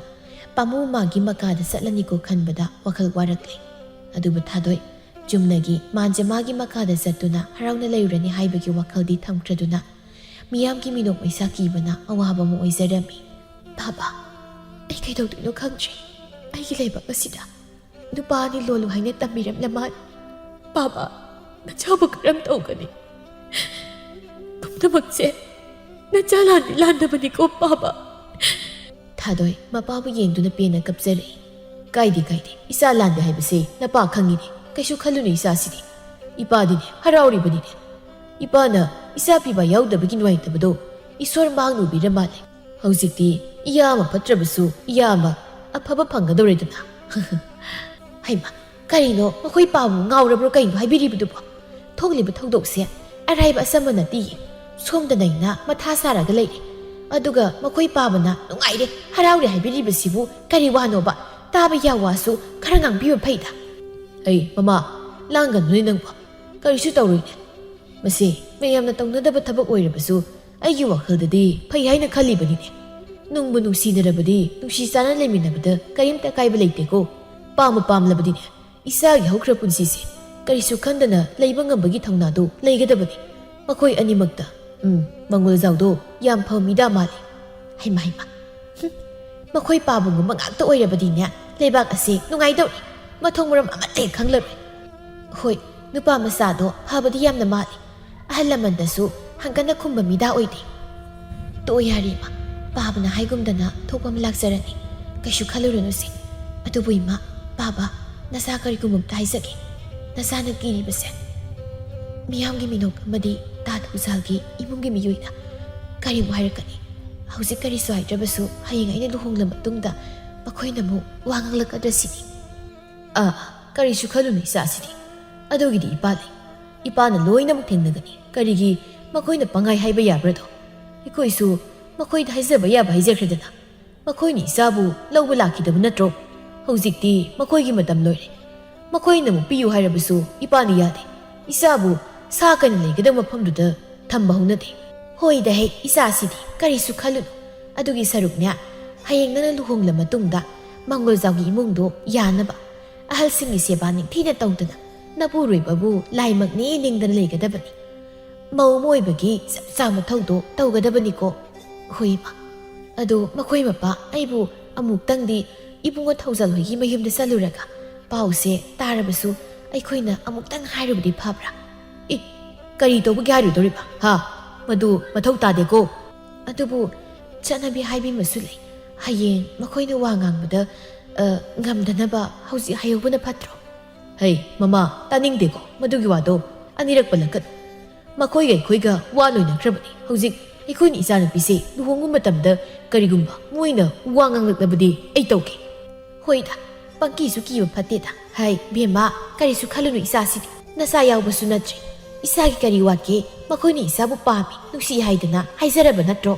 ꯄꯥꯃꯨ ꯃꯥꯒꯤ ꯃꯀꯥꯗ ꯆꯠꯂꯅꯤꯀꯣ ꯈꯟꯕꯗ ꯋꯥꯈꯜ ꯋꯥꯔꯛꯂꯦ꯫ ꯑꯗꯨꯕꯨ ꯊꯥꯗꯣꯏ, ꯆꯨꯝꯅꯒꯤ ꯃꯥꯟꯖ ꯃꯥꯒꯤ ꯃꯀꯥꯗ ꯆꯠꯇꯨꯅ ꯍꯔꯥꯎꯅ ꯂꯩꯔꯨꯔꯅꯤ ꯍꯥꯏꯕꯒꯤ ꯋꯥꯈꯜꯗꯤ ꯊꯝꯈ꯭ꯔꯗꯨꯅ ꯃꯤꯌꯥꯝꯒꯤ ꯃꯤꯅꯣꯛ ꯃꯩꯁꯥ ꯀꯤꯕꯅ ꯑꯋꯥꯕ ꯑꯃ ꯑꯣꯏꯖꯔꯝꯃꯤ꯫ ꯄꯥꯕ, ꯑꯩ ꯀꯩꯗꯧꯗꯣꯏꯅꯣ ꯈꯪꯗ꯭ꯔꯦ꯫ ꯑꯩꯒꯤ ꯂꯩꯕꯥꯛ ꯑꯁꯤꯗ ꯅꯨꯄꯥ ꯑꯅꯤ ꯂꯣꯜꯂꯨ ꯍꯥꯏꯅ ꯇꯝꯕꯤꯔꯝꯂ ꯃꯥꯜꯂꯦ꯫ ꯄꯥꯕ, ꯅꯆꯥꯕꯨ ꯀꯔꯝ ꯇꯧꯒꯅꯤ? ꯄꯨꯝꯅꯃꯛꯁꯦ ꯅꯆꯥ ꯂꯥꯟꯗꯤ ꯂꯥꯟꯗꯕꯅꯤꯀꯣ ꯄꯥꯕ꯫ ꯊꯥꯗꯣꯏ ꯃꯄꯥꯕꯨ ꯌꯦꯡꯗꯨꯅ ꯄꯦꯟꯅ ꯀꯞꯆꯔꯛꯏ꯫ ꯀꯥꯏꯗꯦ, ꯀꯥꯏꯗꯦ, ꯏꯆꯥ ꯂꯥꯟꯗꯦ ꯍꯥꯏꯕꯁꯦ ꯅꯄꯥ ꯈꯪꯉꯤꯅꯦ꯫ ꯀꯩꯁꯨ ꯈꯜꯂꯨꯅꯨ ꯏꯆꯥꯁꯤꯗꯤ꯫ ꯏꯄꯥꯗꯤꯅꯦ ꯍꯔꯥꯎꯔꯤꯕꯅꯤꯅꯦ꯫ ꯏꯄꯥꯅ ꯏꯆꯥ ꯄꯤꯕ ꯌꯥꯎꯗꯕꯒꯤ ꯅꯨꯡꯉꯥꯏꯇꯕꯗꯣ ꯏꯁꯣꯔ ꯃꯍꯥꯛꯅ ꯎꯕꯤꯔ ꯃꯥꯜꯂꯦ꯫ ꯍꯧꯖꯤꯛꯇꯤ ꯏꯌꯥ ꯑꯃ ꯐꯠꯇ꯭ꯔꯕꯁꯨ ꯏꯌꯥ ꯑꯃ ꯑꯐꯕ ꯐꯪꯒꯗꯧꯔꯦꯗꯅ꯫ ꯍꯩꯃꯥ, ꯀꯔꯤꯅꯣ ꯃꯈꯣꯏ ꯄꯥꯕꯨ ꯉꯥꯎꯔꯕ꯭ꯔꯣ ꯀꯩꯅꯣ ꯍꯥꯏꯕꯤꯔꯤꯕꯗꯨꯕꯣ? ꯊꯣꯛꯂꯤꯕ ꯊꯧꯗꯣꯛꯁꯦ ꯑꯔꯥꯏꯕ ꯑꯆꯝꯕ ꯅꯠꯇꯦꯌꯦ꯫ ꯁꯣꯝꯗꯅ ꯑꯩꯅ ꯃꯊꯥ ꯁꯥꯔꯒ ꯂꯩꯔꯦ꯫ ꯑꯗꯨꯒ ꯃꯈꯣꯏ ꯄꯥꯕꯅ ꯅꯨꯡꯉꯥꯏꯔꯦ, ꯍꯔꯥꯎꯔꯦ ꯍꯥꯏꯕꯤꯔꯤꯕꯁꯤꯕꯨ ꯀꯔꯤ ꯋꯥꯅꯣꯕ? ꯇꯥꯕ ꯌꯥ ꯋꯥꯁꯨ ꯈꯔ ꯉꯥꯡꯕꯤꯕ ꯐꯩꯗ꯫ ꯑꯩ, ꯃꯃꯥ, ꯂꯥꯡꯒꯅꯨꯅꯦ ꯅꯪꯕꯣ꯫ ꯀꯔꯤꯁꯨ ꯇꯧꯔꯣꯏꯅꯦ꯫ ꯃꯁꯤ ꯃꯌꯥꯝꯅ ꯇꯧꯅꯗꯕ ꯊꯕꯛ ꯑꯣꯏꯔꯕꯁꯨ ꯑꯩꯒꯤ ꯋꯥꯈꯜꯗꯗꯤ ꯐꯩ ꯍꯥꯏꯅ ꯈꯜꯂꯤꯕꯅꯤꯅꯦ꯫ ꯅꯨꯡꯕꯨ ꯅꯨꯡꯁꯤꯅꯔꯕꯗꯤ ꯅꯨꯡꯁꯤ ꯆꯥꯟꯅ ꯂꯩꯃꯤꯟꯅꯕꯗ ꯀꯔꯤꯝꯇ ꯑꯀꯥꯏꯕ ꯂꯩꯇꯦꯀꯣ꯫ ꯄꯥꯝꯕꯨ ꯄꯥꯝꯂꯕꯗꯤꯅꯦ, ꯏꯆꯥꯒꯤ ꯍꯧꯈ꯭ꯔ ꯄꯨꯟꯁꯤꯁꯦ ꯀꯔꯤꯁꯨ ꯈꯟꯗꯅ ꯂꯩꯕ ꯉꯝꯕꯒꯤ ꯊꯧꯅꯥꯗꯨ ꯂꯩꯒꯗꯕꯅꯤ꯫ ꯃꯈꯣꯏ ꯑꯅꯤꯃꯛꯇ꯫ ꯎꯝ, ꯃꯪꯒꯣꯜꯖꯥꯎꯗꯣ ꯌꯥꯝ ꯐꯕ ꯃꯤꯗꯥ ꯃꯥꯜꯂꯤ꯫ ꯍꯩꯃꯥ, ꯍꯩꯃꯥ꯫ ꯍꯨꯝ, ꯃꯈꯣꯏ ꯄꯥꯕꯨꯡꯒꯨꯝꯕ ꯉꯥꯛꯇ ꯑꯣꯏꯔꯕꯗꯤꯅꯦ, ꯂꯩꯕꯥꯛ ꯑꯁꯤ ꯅꯨꯡꯉꯥꯏꯗꯧꯔꯤ꯫ ꯃꯊꯣꯡ ꯃꯔꯝ ꯑꯃꯠꯇ ꯍꯦꯛ ꯈꯪꯂꯔꯣꯏ꯫ ꯍꯣꯏ, ꯅꯨꯄꯥ ꯃꯆꯥꯗꯣ ꯐꯕꯗꯤ ꯌꯥꯝꯅ ꯃꯥꯜꯂꯤ꯫ ꯑꯍꯜ ꯂꯃꯟꯗꯁꯨ ꯍꯪꯒꯠꯅ ꯈꯨꯝꯕ ꯃꯤꯗꯥ ꯑꯣꯏꯗꯦ꯫ "ꯇꯣꯛꯑꯣ ꯌꯥꯔꯦ ꯏꯃꯥ, ꯄꯥꯕꯅ ꯍꯥꯏꯒꯨꯝꯗꯅ ꯊꯣꯛꯄ ꯑꯃ ꯂꯥꯛꯆꯔꯅꯤ꯫ ꯀꯩꯁꯨ ꯈꯜꯂꯨꯔꯅꯨꯁꯦ꯫ ꯑꯗꯨꯕꯨ ꯏꯃꯥ, ꯄꯥꯕ, ꯅꯆꯥ ꯀꯔꯤꯒꯨꯝꯕ ꯑꯝꯇ ꯍꯥꯏꯖꯒꯦ꯫ ꯅꯆꯥꯅ ꯀꯤꯔꯤꯕꯁꯦ ꯃꯤꯌꯥꯝꯒꯤ ꯃꯤꯅꯣꯛ ꯑꯃꯗꯤ ꯇꯥ ꯊꯧꯖꯥꯜꯒꯤ ꯏꯃꯨꯡꯒꯤ ꯃꯤꯑꯣꯏꯅ ꯀꯔꯤꯃꯨꯛ ꯍꯥꯏꯔꯛꯀꯅꯤ? ꯍꯧꯖꯤꯛ ꯀꯔꯤꯁꯨ ꯍꯥꯏꯗ꯭ꯔꯕꯁꯨ ꯍꯌꯦꯡ ꯑꯩꯅ ꯂꯨꯍꯣꯡꯂ ꯃꯇꯨꯡꯗ ꯃꯈꯣꯏꯅ ꯑꯃꯨꯛ ꯋꯥ ꯉꯥꯡꯂꯛꯀꯗ꯭ꯔ ꯁꯤꯅꯤ꯫" "ꯑꯥ, ꯀꯔꯤꯁꯨ ꯈꯜꯂꯨꯅꯨ ꯏꯆꯥꯁꯤꯗꯤ꯫ ꯑꯗꯨꯒꯤꯗꯤ ꯏꯄꯥ ꯂꯩ꯫ ꯏꯄꯥꯅ ꯂꯣꯏꯅꯃꯛ ꯊꯦꯡꯅꯒꯅꯤ꯫ ꯀꯔꯤꯒꯤ ꯃꯈꯣꯏꯅ ꯄꯪꯍꯥꯏ ꯍꯥꯏꯕ ꯌꯥꯕ꯭ꯔꯗꯣ? ꯑꯩꯈꯣꯏꯁꯨ ꯃꯈꯣꯏꯗ ꯍꯥꯏꯖꯕ ꯌꯥꯕ ꯍꯥꯏꯖꯈ꯭ꯔꯦꯗꯅ꯫ ꯃꯈꯣꯏꯅ ꯏꯆꯥꯕꯨ ꯂꯧꯕ ꯂꯥꯛꯈꯤꯗꯕ ꯅꯠꯇ꯭ꯔꯣ? ꯍꯧꯖꯤꯛꯇꯤ ꯃꯈꯣꯏꯒꯤ ꯃꯇꯝ ꯂꯣꯏꯔꯦ꯫ ꯃꯈꯣꯏꯅ ꯑꯃꯨꯛ ꯄꯤꯌꯨ ꯍꯥꯏꯔꯕꯁꯨ ꯏꯄꯥꯅ ꯌꯥꯗꯦ꯫ ꯏꯆꯥꯕꯨ ꯁꯥ ꯀꯩꯅ ꯂꯩꯒꯗꯕ ꯃꯐꯝꯗꯨꯗ ꯊꯝꯕ ꯍꯧꯅꯗꯦ꯫" "ꯍꯣꯏꯗ ꯍꯦ, ꯏꯆꯥꯁꯤꯗꯤ ꯀꯔꯤꯁꯨ ꯈꯜꯂꯨꯅꯨ꯫ ꯑꯗꯨꯒꯤ ꯁꯔꯨꯛꯅꯦ, ꯍꯌꯦꯡ ꯅꯪꯅ ꯂꯨꯍꯣꯡꯂ ꯃꯇꯨꯡꯗ ꯃꯪꯒꯣꯜꯖꯥꯎꯒꯤ ꯏꯃꯨꯡꯗꯣ ꯌꯥꯅꯕ, ꯑꯍꯜꯁꯤꯡꯒꯤ ꯁꯦꯕꯥ ꯅꯤꯡꯊꯤꯅ ꯇꯧꯗꯅ, ꯅꯄꯨꯔꯣꯏꯕꯕꯨ ꯂꯥꯏꯃꯛꯅꯤ ꯅꯤꯡꯗꯅ ꯂꯩꯒꯗꯕꯅꯤ꯫ ꯃꯧ ꯑꯃ ꯑꯣꯏꯕꯒꯤ ꯆꯞ ꯆꯥꯕ ꯃꯊꯧꯗꯣ ꯇꯧꯒꯗꯕꯅꯤꯀꯣ꯫" "ꯍꯣꯏ ꯏꯃꯥ꯫ ꯑꯗꯣ ꯃꯈꯣꯏ ꯃꯄꯥ ꯑꯩꯕꯨ ꯑꯃꯨꯛꯇꯪꯗꯤ ꯏꯕꯨꯡꯉꯣ ꯊꯧꯖꯥꯜ ꯍꯣꯏꯒꯤ ꯃꯌꯨꯝꯗ ꯆꯠꯂꯨꯔꯒ ꯄꯥꯎꯁꯦ ꯇꯥꯔꯕꯁꯨ ꯑꯩꯈꯣꯏꯅ ꯑꯃꯨꯛꯇꯪ ꯍꯥꯏꯔꯨꯕꯗꯤ ꯐꯕ꯭ꯔꯥ?" "ꯑꯦ, ꯀꯔꯤ ꯇꯧꯕꯒꯤ ꯍꯥꯏꯔꯨꯗꯧꯔꯤꯕ? ꯍꯥ? ꯃꯗꯨ ꯃꯊꯧ ꯇꯥꯗꯦꯀꯣ꯫" "ꯑꯗꯨꯕꯨ ꯆꯠꯅꯕꯤ ꯍꯥꯏꯕꯤ ꯑꯃꯁꯨ ꯂꯩ꯫ ꯍꯌꯦꯡ ꯃꯈꯣꯏꯅ ꯋꯥ ꯉꯥꯡꯕꯗ, ꯑ, ꯉꯝꯗꯅꯕ ꯍꯧꯖꯤꯛ ꯍꯥꯏꯍꯧꯕꯅ ꯐꯠꯇ꯭ꯔꯣ?" "ꯍꯩ, ꯃꯃꯥ, ꯇꯥꯅꯤꯡꯗꯦꯀꯣ ꯃꯗꯨꯒꯤ ꯋꯥꯗꯣ꯫ ꯑꯅꯤꯔꯛ ꯄꯜꯂꯛꯀꯅꯨ꯫ ꯃꯈꯣꯏꯒ ꯑꯩꯈꯣꯏꯒ ꯋꯥ ꯂꯣꯏꯅꯈ꯭ꯔꯕꯅꯤ꯫ ꯍꯧꯖꯤꯛ ꯑꯩꯈꯣꯏꯅ ꯏꯆꯥꯅꯨꯄꯤꯁꯦ ꯂꯨꯍꯣꯡꯕ ꯃꯇꯝꯗ ꯀꯔꯤꯒꯨꯝꯕ ꯃꯣꯏꯅ ꯋꯥ ꯉꯥꯡꯂꯛꯂꯕꯗꯤ ꯑꯩ ꯇꯧꯒꯦ꯫" "ꯍꯣꯏꯗ, ꯄꯪꯀꯤꯁꯨ ꯀꯤꯕ ꯐꯠꯇꯦꯗ꯫ ꯍꯥꯏ, ꯕꯦꯝꯃ, ꯀꯔꯤꯁꯨ ꯈꯜꯂꯨꯅꯨ ꯏꯆꯥꯁꯤꯗꯤ꯫ ꯅꯆꯥ ꯌꯥꯎꯕꯁꯨ ꯅꯠꯇ꯭ꯔꯤ꯫ ꯏꯆꯥꯒꯤ ꯀꯔꯤ ꯋꯥꯠꯀꯦ? ꯃꯈꯣꯏꯅ ꯏꯆꯥꯕꯨ ꯄꯥꯝꯃꯤ, ꯅꯨꯡꯁꯤ ꯍꯥꯏꯗꯅ ꯍꯥꯏꯖꯔꯕ ꯅꯠꯇ꯭ꯔꯣ?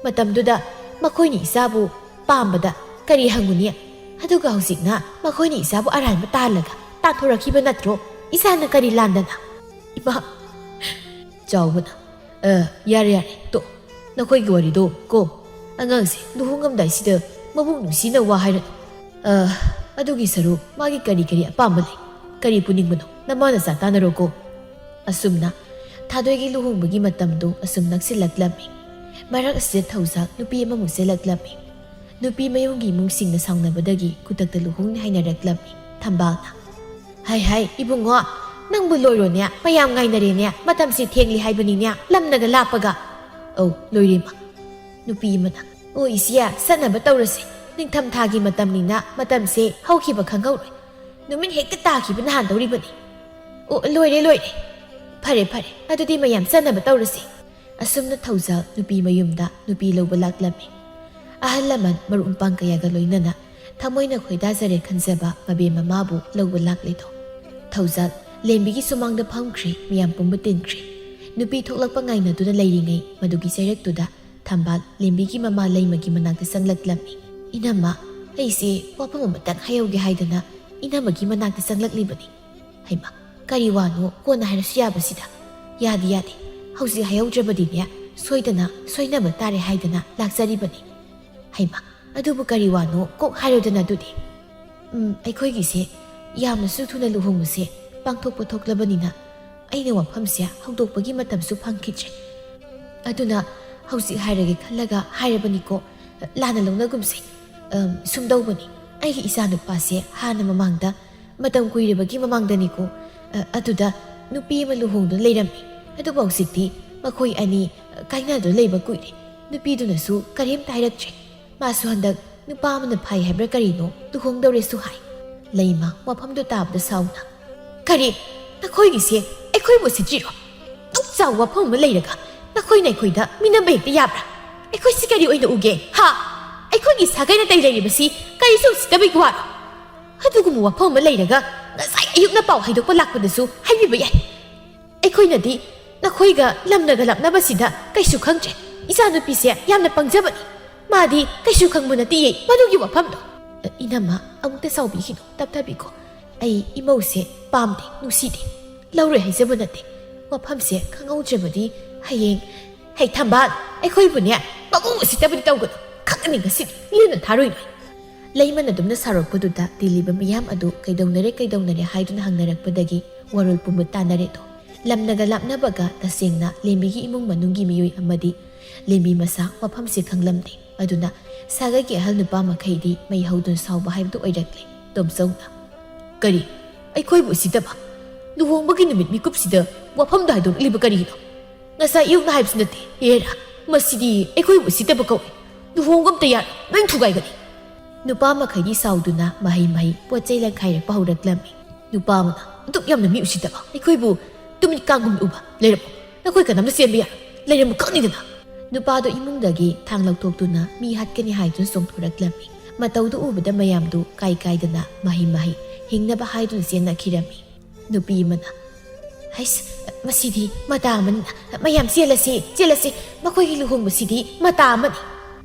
ꯃꯇꯝꯗꯨꯗ ꯃꯈꯣꯏꯅ ꯏꯆꯥꯕꯨ ꯄꯥꯝꯕꯗ ꯀꯔꯤ ꯍꯪꯒꯅꯤ? ꯑꯗꯨꯒ ꯍꯧꯖꯤꯛꯅ ꯃꯈꯣꯏꯅ ꯏꯆꯥꯕꯨ ꯑꯔꯥꯟꯕ ꯇꯥꯍꯜꯂꯒ ꯇꯥꯟꯊꯣꯔꯛꯈꯤꯕ ꯅꯠꯇ꯭ꯔꯣ? ꯏꯆꯥꯅ ꯀꯔꯤ ꯂꯥꯟꯗꯅ?" "ꯏꯃꯥ!" ꯆꯥꯎꯕꯅ, "ꯑ, ꯌꯥꯔꯦ, ꯌꯥꯔꯦ, ꯇꯣꯛ꯫ ꯅꯈꯣꯏꯒꯤ ꯋꯥꯔꯤꯗꯣ ꯀꯣ꯫ ꯑꯉꯥꯡꯁꯦ ꯂꯨꯍꯣꯡꯉꯝꯗꯥꯏꯁꯤꯗ ꯃꯕꯨꯛ ꯅꯨꯡꯁꯤꯅ ꯋꯥ ꯍꯥꯏꯔꯅꯨ꯫ ꯑ, ꯑꯗꯨꯒꯤ ꯁꯔꯨꯛ ꯃꯥꯒꯤ ꯀꯔꯤ ꯀꯔꯤ ꯑꯄꯥꯝꯕ ꯂꯩ? ꯀꯔꯤ ꯄꯨꯅꯤꯡꯕꯅꯣ? ꯅꯃꯥ ꯅꯆꯥ ꯇꯥꯟꯅꯔꯣꯀꯣ꯫" ꯑꯁꯨꯝꯅ ꯊꯥꯗꯣꯏꯒꯤ ꯂꯨꯍꯣꯡꯕꯒꯤ ꯃꯇꯝꯗꯨ ꯑꯁꯨꯝ ꯅꯛꯁꯤꯜꯂꯛꯂꯝꯃꯤ꯫ ꯃꯔꯛ ꯑꯁꯤꯗ ꯊꯧꯖꯥꯜ ꯅꯨꯄꯤ ꯑꯃꯃꯨꯛ ꯆꯦꯜꯂꯛꯂꯝꯃꯤ꯫ ꯅꯨꯄꯤ ꯃꯌꯨꯝꯒꯤ ꯏꯃꯨꯡꯁꯤꯡꯅ ꯁꯥꯎꯅꯕꯗꯒꯤ ꯈꯨꯗꯛꯇ ꯂꯨꯍꯣꯡꯅꯤ ꯍꯥꯏꯅꯔꯛꯂꯝꯃꯤ꯫ ꯊꯝꯕꯥꯜꯅ, "ꯍꯥꯏ ꯍꯥꯏ, ꯏꯕꯨꯡꯉꯣ, "ꯅꯪꯕꯨ ꯂꯣꯏꯔꯣꯅꯦ? ꯃꯌꯥꯝ ꯉꯥꯏꯅꯔꯦꯅꯦ, ꯃꯇꯝꯁꯦ ꯊꯦꯡꯂꯤ ꯍꯥꯏꯕꯅꯤꯅꯦ, ꯂꯝꯅꯒ ꯂꯥꯞꯄꯒ"꯫ "ꯑꯧ, ꯂꯣꯏꯔꯦꯃ"꯫ ꯅꯨꯄꯤ ꯑꯃꯅ, "ꯑꯣ ꯏꯆꯦ, ꯆꯠꯅꯕ ꯇꯧꯔꯁꯦ, ꯅꯤꯡꯊꯝꯊꯥꯒꯤ ꯃꯇꯝꯅꯤꯅ ꯃꯇꯝꯁꯦ ꯍꯧꯈꯤꯕ ꯈꯪꯍꯧꯔꯣꯏ, ꯅꯨꯃꯤꯠ ꯍꯦꯛꯇ ꯇꯥꯈꯤꯕꯅ ꯍꯥꯟꯗꯧꯔꯤꯕꯅꯤ"꯫ "ꯑꯣ, ꯂꯣꯏꯔꯦ, ꯂꯣꯏꯔꯦ, ꯐꯔꯦ, ꯐꯔꯦ, ꯑꯗꯨꯗꯤ ꯃꯌꯥꯝ ꯆꯠꯅꯕ ꯇꯧꯔꯁꯦ"꯫ ꯑꯁꯨꯝꯅ ꯊꯧꯖꯥꯜ ꯅꯨꯄꯤ ꯃꯌꯨꯝꯗ ꯅꯨꯄꯤ ꯂꯧꯕ ꯂꯥꯛꯂꯝꯃꯤ꯫ ꯑꯍꯜ ꯂꯃꯟ ꯃꯔꯨꯞ ꯃꯄꯥꯡ ꯀꯌꯥꯒ ꯂꯣꯏꯅꯅ ꯊꯃꯣꯏꯅ ꯈꯣꯏꯗꯥꯖꯔꯦ ꯈꯟꯖꯕ ꯃꯕꯦꯝ ꯃꯃꯥꯕꯨ ꯂꯧꯕ ꯂꯥꯛꯂꯤꯗꯣ꯫ ꯊꯧꯖꯥꯜ ꯂꯦꯝꯕꯤꯒꯤ ꯁꯨꯃꯥꯡꯗ ꯐꯝꯈ꯭ꯔꯦ, ꯃꯤꯌꯥꯝ ꯄꯨꯝꯕ ꯇꯤꯟꯈ꯭ꯔꯦ꯫ ꯅꯨꯄꯤ ꯊꯣꯛꯂꯛꯄ ꯉꯥꯏꯅꯗꯨꯅ ꯂꯩꯔꯤꯉꯩ ꯃꯗꯨꯒꯤ ꯆꯩꯔꯛꯇꯨꯗ ꯊꯝꯕꯥꯜ ꯂꯦꯝꯕꯤꯒꯤ ꯃꯃꯥ ꯂꯩꯃꯒꯤ ꯃꯅꯥꯛꯇ ꯆꯪꯂꯛꯂꯝꯃꯤ꯫ "ꯏꯅꯝꯃ, ꯑꯩꯁꯦ ꯋꯥꯐꯝ ꯑꯃꯇꯪ ꯍꯥꯏꯍꯧꯒꯦ ꯍꯥꯏꯗꯅ ꯏꯅꯝꯃꯒꯤ ꯃꯅꯥꯛꯇ ꯆꯪꯂꯛꯂꯤꯕꯅꯤ"꯫ "ꯍꯩꯃꯥ, ꯀꯔꯤ ꯋꯥꯅꯣ ꯀꯣꯟꯅ ꯍꯥꯏꯔꯁꯨ ꯌꯥꯕꯁꯤꯗ"꯫ "ꯌꯥꯗꯦ, ꯌꯥꯗꯦ, ꯍꯧꯖꯤꯛ ꯍꯥꯏꯍꯧꯗ꯭ꯔꯕꯗꯤꯅꯦ ꯁꯣꯏꯗꯅ ꯁꯣꯏꯅꯕ ꯇꯥꯔꯦ ꯍꯥꯏꯗꯅ ꯂꯥꯛꯆꯔꯤꯕꯅꯤ"꯫ "ꯍꯩꯃꯥ, ꯑꯗꯨꯕꯨ ꯀꯔꯤ ꯋꯥꯅꯣ ꯀꯣꯛ ꯍꯥꯏꯔꯣꯗꯅ ꯑꯗꯨꯗꯤ"꯫ "ꯎꯝ, ꯑꯩꯈꯣꯏꯒꯤꯁꯦ ꯌꯥꯝꯅꯁꯨ ꯊꯨꯅ ꯂꯨꯍꯣꯡꯕꯁꯦ ꯄꯥꯡꯊꯣꯛꯄ ꯊꯣꯛꯂꯕꯅꯤꯅ ꯑꯩꯅ ꯋꯥꯐꯝꯁꯦ ꯍꯧꯗꯣꯛꯄꯒꯤ ꯃꯇꯝꯁꯨ ꯐꯪꯈꯤꯗ꯭ꯔꯦ꯫ ꯑꯗꯨꯅ ꯍꯧꯖꯤꯛ ꯍꯥꯏꯔꯒꯦ ꯈꯜꯂꯒ ꯍꯥꯏꯔꯕꯅꯤꯀꯣ, ꯂꯥꯟꯅ ꯂꯧꯅꯒꯨꯝꯁꯦ꯫ ꯑꯝ, ꯁꯨꯝꯗꯧꯕꯅꯤ, ꯑꯩꯒꯤ ꯏꯆꯥꯅꯨꯄꯥꯁꯦ ꯍꯥꯟꯅ ꯃꯃꯥꯡꯗ, ꯃꯇꯝ ꯀꯨꯏꯔꯕꯒꯤ ꯃꯃꯥꯡꯗꯅꯤꯀꯣ, ꯑ, ꯑꯗꯨꯗ ꯅꯨꯄꯤ ꯑꯃ ꯂꯨꯍꯣꯡꯗꯨꯅ ꯂꯩꯔꯝꯃꯤ꯫ ꯑꯗꯨꯕꯨ ꯍꯧꯖꯤꯛꯇꯤ ꯃꯈꯣꯏ ꯑꯅꯤ, ꯑ, ꯀꯥꯏꯅꯗꯨꯅ ꯂꯩꯕ ꯀꯨꯏꯔꯦ꯫ ꯅꯨꯄꯤꯗꯨꯅꯁꯨ ꯀꯔꯤꯝꯇ ꯍꯥꯏꯔꯛꯇ꯭ꯔꯦ꯫ ꯃꯥꯁꯨ ꯍꯟꯗꯛ ꯅꯨꯄꯥ ꯑꯃꯅ ꯐꯩ ꯍꯥꯏꯕ꯭ꯔꯥ ꯀꯔꯤꯅꯣ ꯂꯨꯍꯣꯡꯗꯧꯔꯦꯁꯨ ꯍꯥꯏ"꯫ ꯂꯩꯃ ꯋꯥꯐꯝꯗꯨ ꯇꯥꯕꯗ ꯁꯥꯎꯅ, "ꯀꯔꯤ? ꯅꯈꯣꯏꯒꯤꯁꯦ ꯑꯩꯈꯣꯏꯕꯨ ꯎꯁꯤꯠꯇ꯭ꯔꯤꯔꯣ? ꯗꯨꯛ ꯆꯥꯎꯕ ꯋꯥꯐꯝ ꯑꯃ ꯂꯩꯔꯒ ꯅꯈꯣꯏꯅ ꯑꯩꯈꯣꯏꯗ ꯃꯤꯅꯝꯕ ꯍꯦꯛꯇ ꯌꯥꯕ꯭ꯔꯥ? ꯑꯩꯈꯣꯏꯁꯤ ꯀꯔꯤ ꯑꯣꯏꯅ ꯎꯒꯦ, ꯍꯥ? ꯑꯩꯈꯣꯏꯒꯤ ꯁꯥꯒꯩ ꯅꯥꯇꯩ ꯂꯩꯔꯤꯕꯁꯤ ꯀꯔꯤꯁꯨ ꯎꯁꯤꯠꯇꯕꯒꯤ ꯋꯥꯔꯣ? ꯑꯗꯨꯒꯨꯝꯕ ꯋꯥꯐꯝ ꯑꯃ ꯂꯩꯔꯒ ꯉꯁꯥꯏ ꯑꯌꯨꯛꯅ ꯄꯥꯎ ꯍꯥꯏꯗꯣꯛꯄ ꯂꯥꯛꯄꯗꯁꯨ ꯍꯥꯏꯕꯤꯕ ꯌꯥꯏ꯫ ꯑꯩꯈꯣꯏꯅꯗꯤ ꯅꯈꯣꯏꯒ ꯂꯝꯅꯒ ꯂꯥꯞꯅꯕꯁꯤꯗ ꯀꯩꯁꯨ ꯈꯪꯗ꯭ꯔꯦ꯫ ꯏꯆꯥꯅꯨꯄꯤꯁꯦ ꯌꯥꯝꯅ ꯄꯪꯖꯕꯅꯤ꯫ ꯃꯥꯗꯤ ꯀꯩꯁꯨ ꯈꯪꯕ ꯅꯠꯇꯦꯌꯦ ꯃꯗꯨꯒꯤ ꯋꯥꯐꯝꯗꯣ"꯫ "ꯏꯅꯝꯃ, ꯑꯃꯨꯛꯇ ꯁꯥꯎꯕꯤꯈꯤꯅꯨ, ꯇꯞꯊꯕꯤꯈꯣ꯫ ꯑꯩ ꯏꯃꯧꯁꯦ ꯄꯥꯝꯗꯦ, ꯅꯨꯡꯁꯤꯗꯦ꯫ ꯂꯧꯔꯣꯏ ꯍꯥꯏꯖꯕ ꯅꯠꯇꯦ꯫ ꯋꯥꯐꯝꯁꯦ ꯈꯪꯍꯧꯗ꯭ꯔꯕꯗꯤ ꯍꯌꯦꯡ"꯫ "ꯍꯩ ꯊꯝꯕꯥꯜ, ꯑꯩꯈꯣꯏꯕꯨꯅꯦ ꯃꯕꯨꯡ ꯎꯁꯤꯠꯇꯕꯗꯤ ꯇꯧꯒꯅꯨ꯫ ꯈꯪꯒꯅꯤ ꯉꯁꯤꯗꯤ ꯂꯦꯝꯅ ꯊꯥꯔꯣꯏ ꯅꯣꯏ"꯫ ꯂꯩꯃꯅ ꯑꯗꯨꯝꯅ ꯁꯥꯎꯔꯛꯄꯗꯨꯗ ꯇꯤꯜꯂꯤꯕ ꯃꯤꯌꯥꯝ ꯑꯗꯨ ꯀꯩꯗꯧꯅꯔꯦ, ꯀꯩꯗꯧꯅꯔꯦ ꯍꯥꯏꯗꯨꯅ ꯍꯪꯅꯔꯛꯄꯗꯒꯤ ꯋꯥꯔꯣꯜ ꯄꯨꯝꯕ ꯇꯥꯅꯔꯦꯗꯣ꯫ ꯂꯝꯅꯒ ꯂꯥꯞꯅꯕꯒ ꯇꯁꯦꯡꯅ ꯂꯦꯝꯕꯤꯒꯤ ꯏꯃꯨꯡ ꯃꯅꯨꯡꯒꯤ ꯃꯤꯑꯣꯏ ꯑꯃꯗꯤ ꯂꯦꯝꯕꯤ ꯃꯁꯥ ꯋꯥꯐꯝꯁꯦ ꯈꯪꯂꯝꯗꯦ꯫ ꯑꯗꯨꯅ ꯁꯥꯒꯩꯒꯤ ꯑꯍꯜ ꯅꯨꯄꯥ ꯃꯈꯩꯗꯤ ꯃꯩ ꯍꯧꯗꯨꯅ ꯁꯥꯎꯕ ꯍꯥꯏꯕꯗꯨ ꯑꯣꯏꯔꯛꯂꯦ꯫ ꯇꯣꯝꯆꯧꯅ, "ꯀꯔꯤ? ꯑꯩꯈꯣꯏꯕꯨ ꯎꯁꯤꯠꯇꯕ? ꯂꯨꯍꯣꯡꯕꯒꯤ ꯅꯨꯃꯤꯠ ꯃꯤꯀꯨꯞꯁꯤꯗ ꯋꯥꯐꯝꯗꯣ ꯍꯥꯏꯗꯣꯔꯛꯂꯤꯕ ꯀꯔꯤꯒꯤꯅꯣ? ꯉꯁꯥꯏ ꯑꯌꯨꯛꯅ ꯍꯥꯏꯕꯁꯨ ꯅꯠꯇꯦ꯫ ꯍꯦꯔꯥ, ꯃꯁꯤꯗꯤ ꯑꯩꯈꯣꯏꯕꯨ ꯎꯁꯤꯠꯇꯕ ꯀꯧꯏ꯫ ꯂꯨꯍꯣꯡꯕ ꯑꯝꯇ ꯌꯥꯔꯣꯏ, ꯂꯣꯏ ꯊꯨꯒꯥꯏꯒꯅꯤ꯫ ꯅꯨꯄꯥ ꯃꯈꯩꯗꯤ ꯁꯥꯎꯗꯨꯅ ꯃꯍꯩ ꯃꯍꯩ ꯄꯣꯠ ꯆꯩ ꯂꯪꯈꯥꯏꯔꯛꯄ ꯍꯧꯔꯛꯂꯝꯃꯤ꯫ ꯅꯨꯄꯥ ꯑꯃꯅ, "ꯑꯗꯨꯛ ꯌꯥꯝꯅ ꯃꯤ ꯎꯁꯤꯠꯇꯕ ꯑꯩꯈꯣꯏꯕꯨ ꯇꯨꯃꯤꯠ ꯀꯥꯡꯒꯨꯝ ꯎꯕ? ꯂꯩꯔꯝꯃꯨ, ꯅꯈꯣꯏ ꯀꯅꯥꯝꯇ ꯆꯦꯟꯕ ꯌꯥꯔꯣꯏ, ꯂꯩꯔꯝꯃꯨ ꯈꯛꯅꯤꯗꯅ!" ꯅꯨꯄꯥꯗꯣ ꯏꯃꯨꯡꯗꯒꯤ ꯊꯥꯡ ꯂꯧꯊꯣꯛꯇꯨꯅ ꯃꯤ ꯍꯥꯠꯀꯅꯤ ꯍꯥꯏꯗꯨꯅ ꯆꯣꯡꯊꯣꯔꯛꯂꯝꯃꯤ꯫ ꯃꯇꯧꯗꯨ ꯎꯕꯗ ꯃꯌꯥꯝꯗꯨ ꯀꯥꯏ ꯀꯥꯏꯗꯅ ꯃꯍꯩ ꯃꯍꯩ ꯍꯤꯡꯅꯕ ꯍꯥꯏꯗꯨꯅ ꯆꯦꯟꯅꯈꯤꯔꯝꯃꯤ꯫ ꯅꯨꯄꯤ ꯑꯃꯅ, "ꯍꯩꯁ, ꯃꯁꯤꯗꯤ ꯃꯇꯥ ꯑꯃꯅꯤꯅ, ꯃꯌꯥꯝ ꯆꯦꯜꯂꯁꯤ, ꯆꯦꯜꯂꯁꯤ, ꯃꯈꯣꯏꯒꯤ ꯂꯨꯍꯣꯡꯕꯁꯤꯗꯤ ꯃꯇꯥ ꯑꯃꯅꯤ"꯫